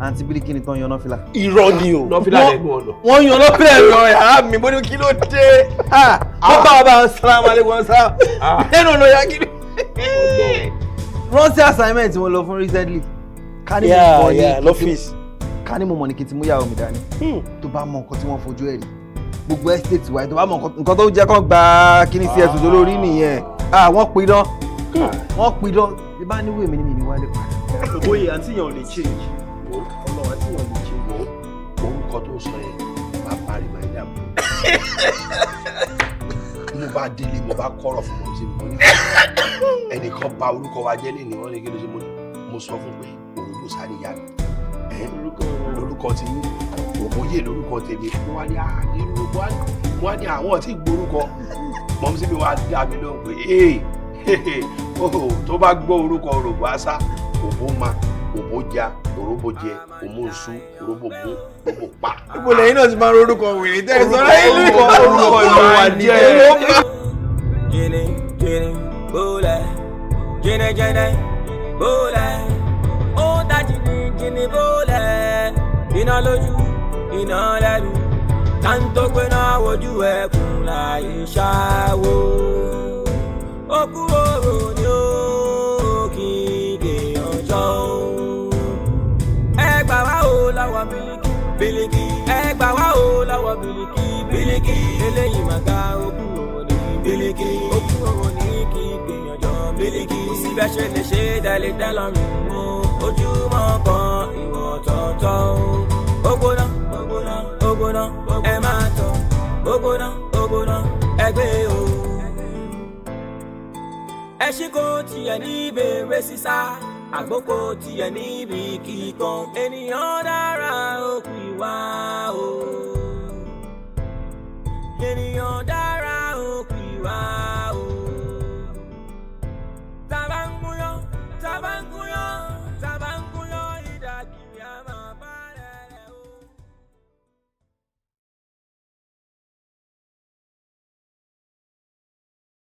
àǹtí Bílíkì ni tán yan nọ́fìlà. Irọ́ ni o. Nọ́fìlà lẹ́nu ọ̀nà. Wọ́n yan nọ́fìlà ẹ̀rọ yàrá mi, mo ní kí ló dé? Wọ́n bá wa bá wọn sálámù aleykum sálámù lẹ́nu ọ̀nà yàrá kiri. Rántí assignment tí mo lọ fún recently. Ká ní mo mọ̀ ní lọ́fíìsì. Ká ní mo mọ̀ ní kí n ti mú yàrá mi dání. Tó bá mọ nǹkan tí wọ́n fojú ẹ̀ rí, gbogbo estate wa, tó bá mọ nǹkan tó jẹ́ kán gba kíní sí ẹ̀sùn tó lórí nìyẹn. Wọ́n pidán, wọ́n pidán, bí bá níwò èmi ni mi ní wálé padà. Òbóyè àǹtí yẹn ò lè change. Ọlọ́run, àǹtí yẹn ò lè change. Orúkọ tó sọ yẹn bá parí máa dà bọ̀. Mo bá délé, mo bá kọ́rọ̀ fún mi, ṣe mo ní ẹnìkan bà orúkọ wa jẹ́ lẹ́nu, wọ́n ní kí ló ṣe, mo sọ fún pé òrùlé sáré yá mi. Lórúkọ tí Òbóyè lórúkọ tèmi. Mo wá ní àdínú, mo wá ní àwọn tí gbórúkọ mọ̀mísí mi wá dá mi lóhùn pé ee, tó bá gbọ́ orúkọ òròbó asá, òbó ma, òbó ja, òróbó jẹ, òmùsù, òróbó mú, òróbó pa. Ibo lẹ́yìn náà ti máa ń rorúkọ wèrè tẹ́lẹ̀ sọ́ra ìlú orúkọ ìlú wa jẹ́. Jìnnì jìnnì bólẹ̀, jìnnì jìnnì bólẹ̀, ó dá jìnnì jìnnì bólẹ̀, iná lójú, iná lẹ́nu, táǹtó gbéná wojú ẹkùn láì ṣáwó. Okú oró ni ó kì í dè ọjọ́ o. Ẹ gbà wá o lọ́wọ́ bílíkì, bílíkì. Ẹ gbà wá o lọ́wọ́ bílíkì, bílíkì. Eléyìí máa ga okú oró ní bílíkì. Okú oró ní kí gbìyànjọ bílíkì. Kò sí bẹ́ẹ̀ ṣe lè ṣe dálé dálọ́rùn o. Ojúmọ́ kan ìwọ̀ tọ̀tọ̀ o. Ó gbóná, ó gbóná, ó gbóná, ẹ máa tọ̀. Ó gbóná, ó gbóná, ẹ gbé o. Ẹṣin kò tiẹ̀ ní bèrè sísá, àgbo kò tiẹ̀ níbi kíkan. Ènìyàn dára, ó kù ìwà o.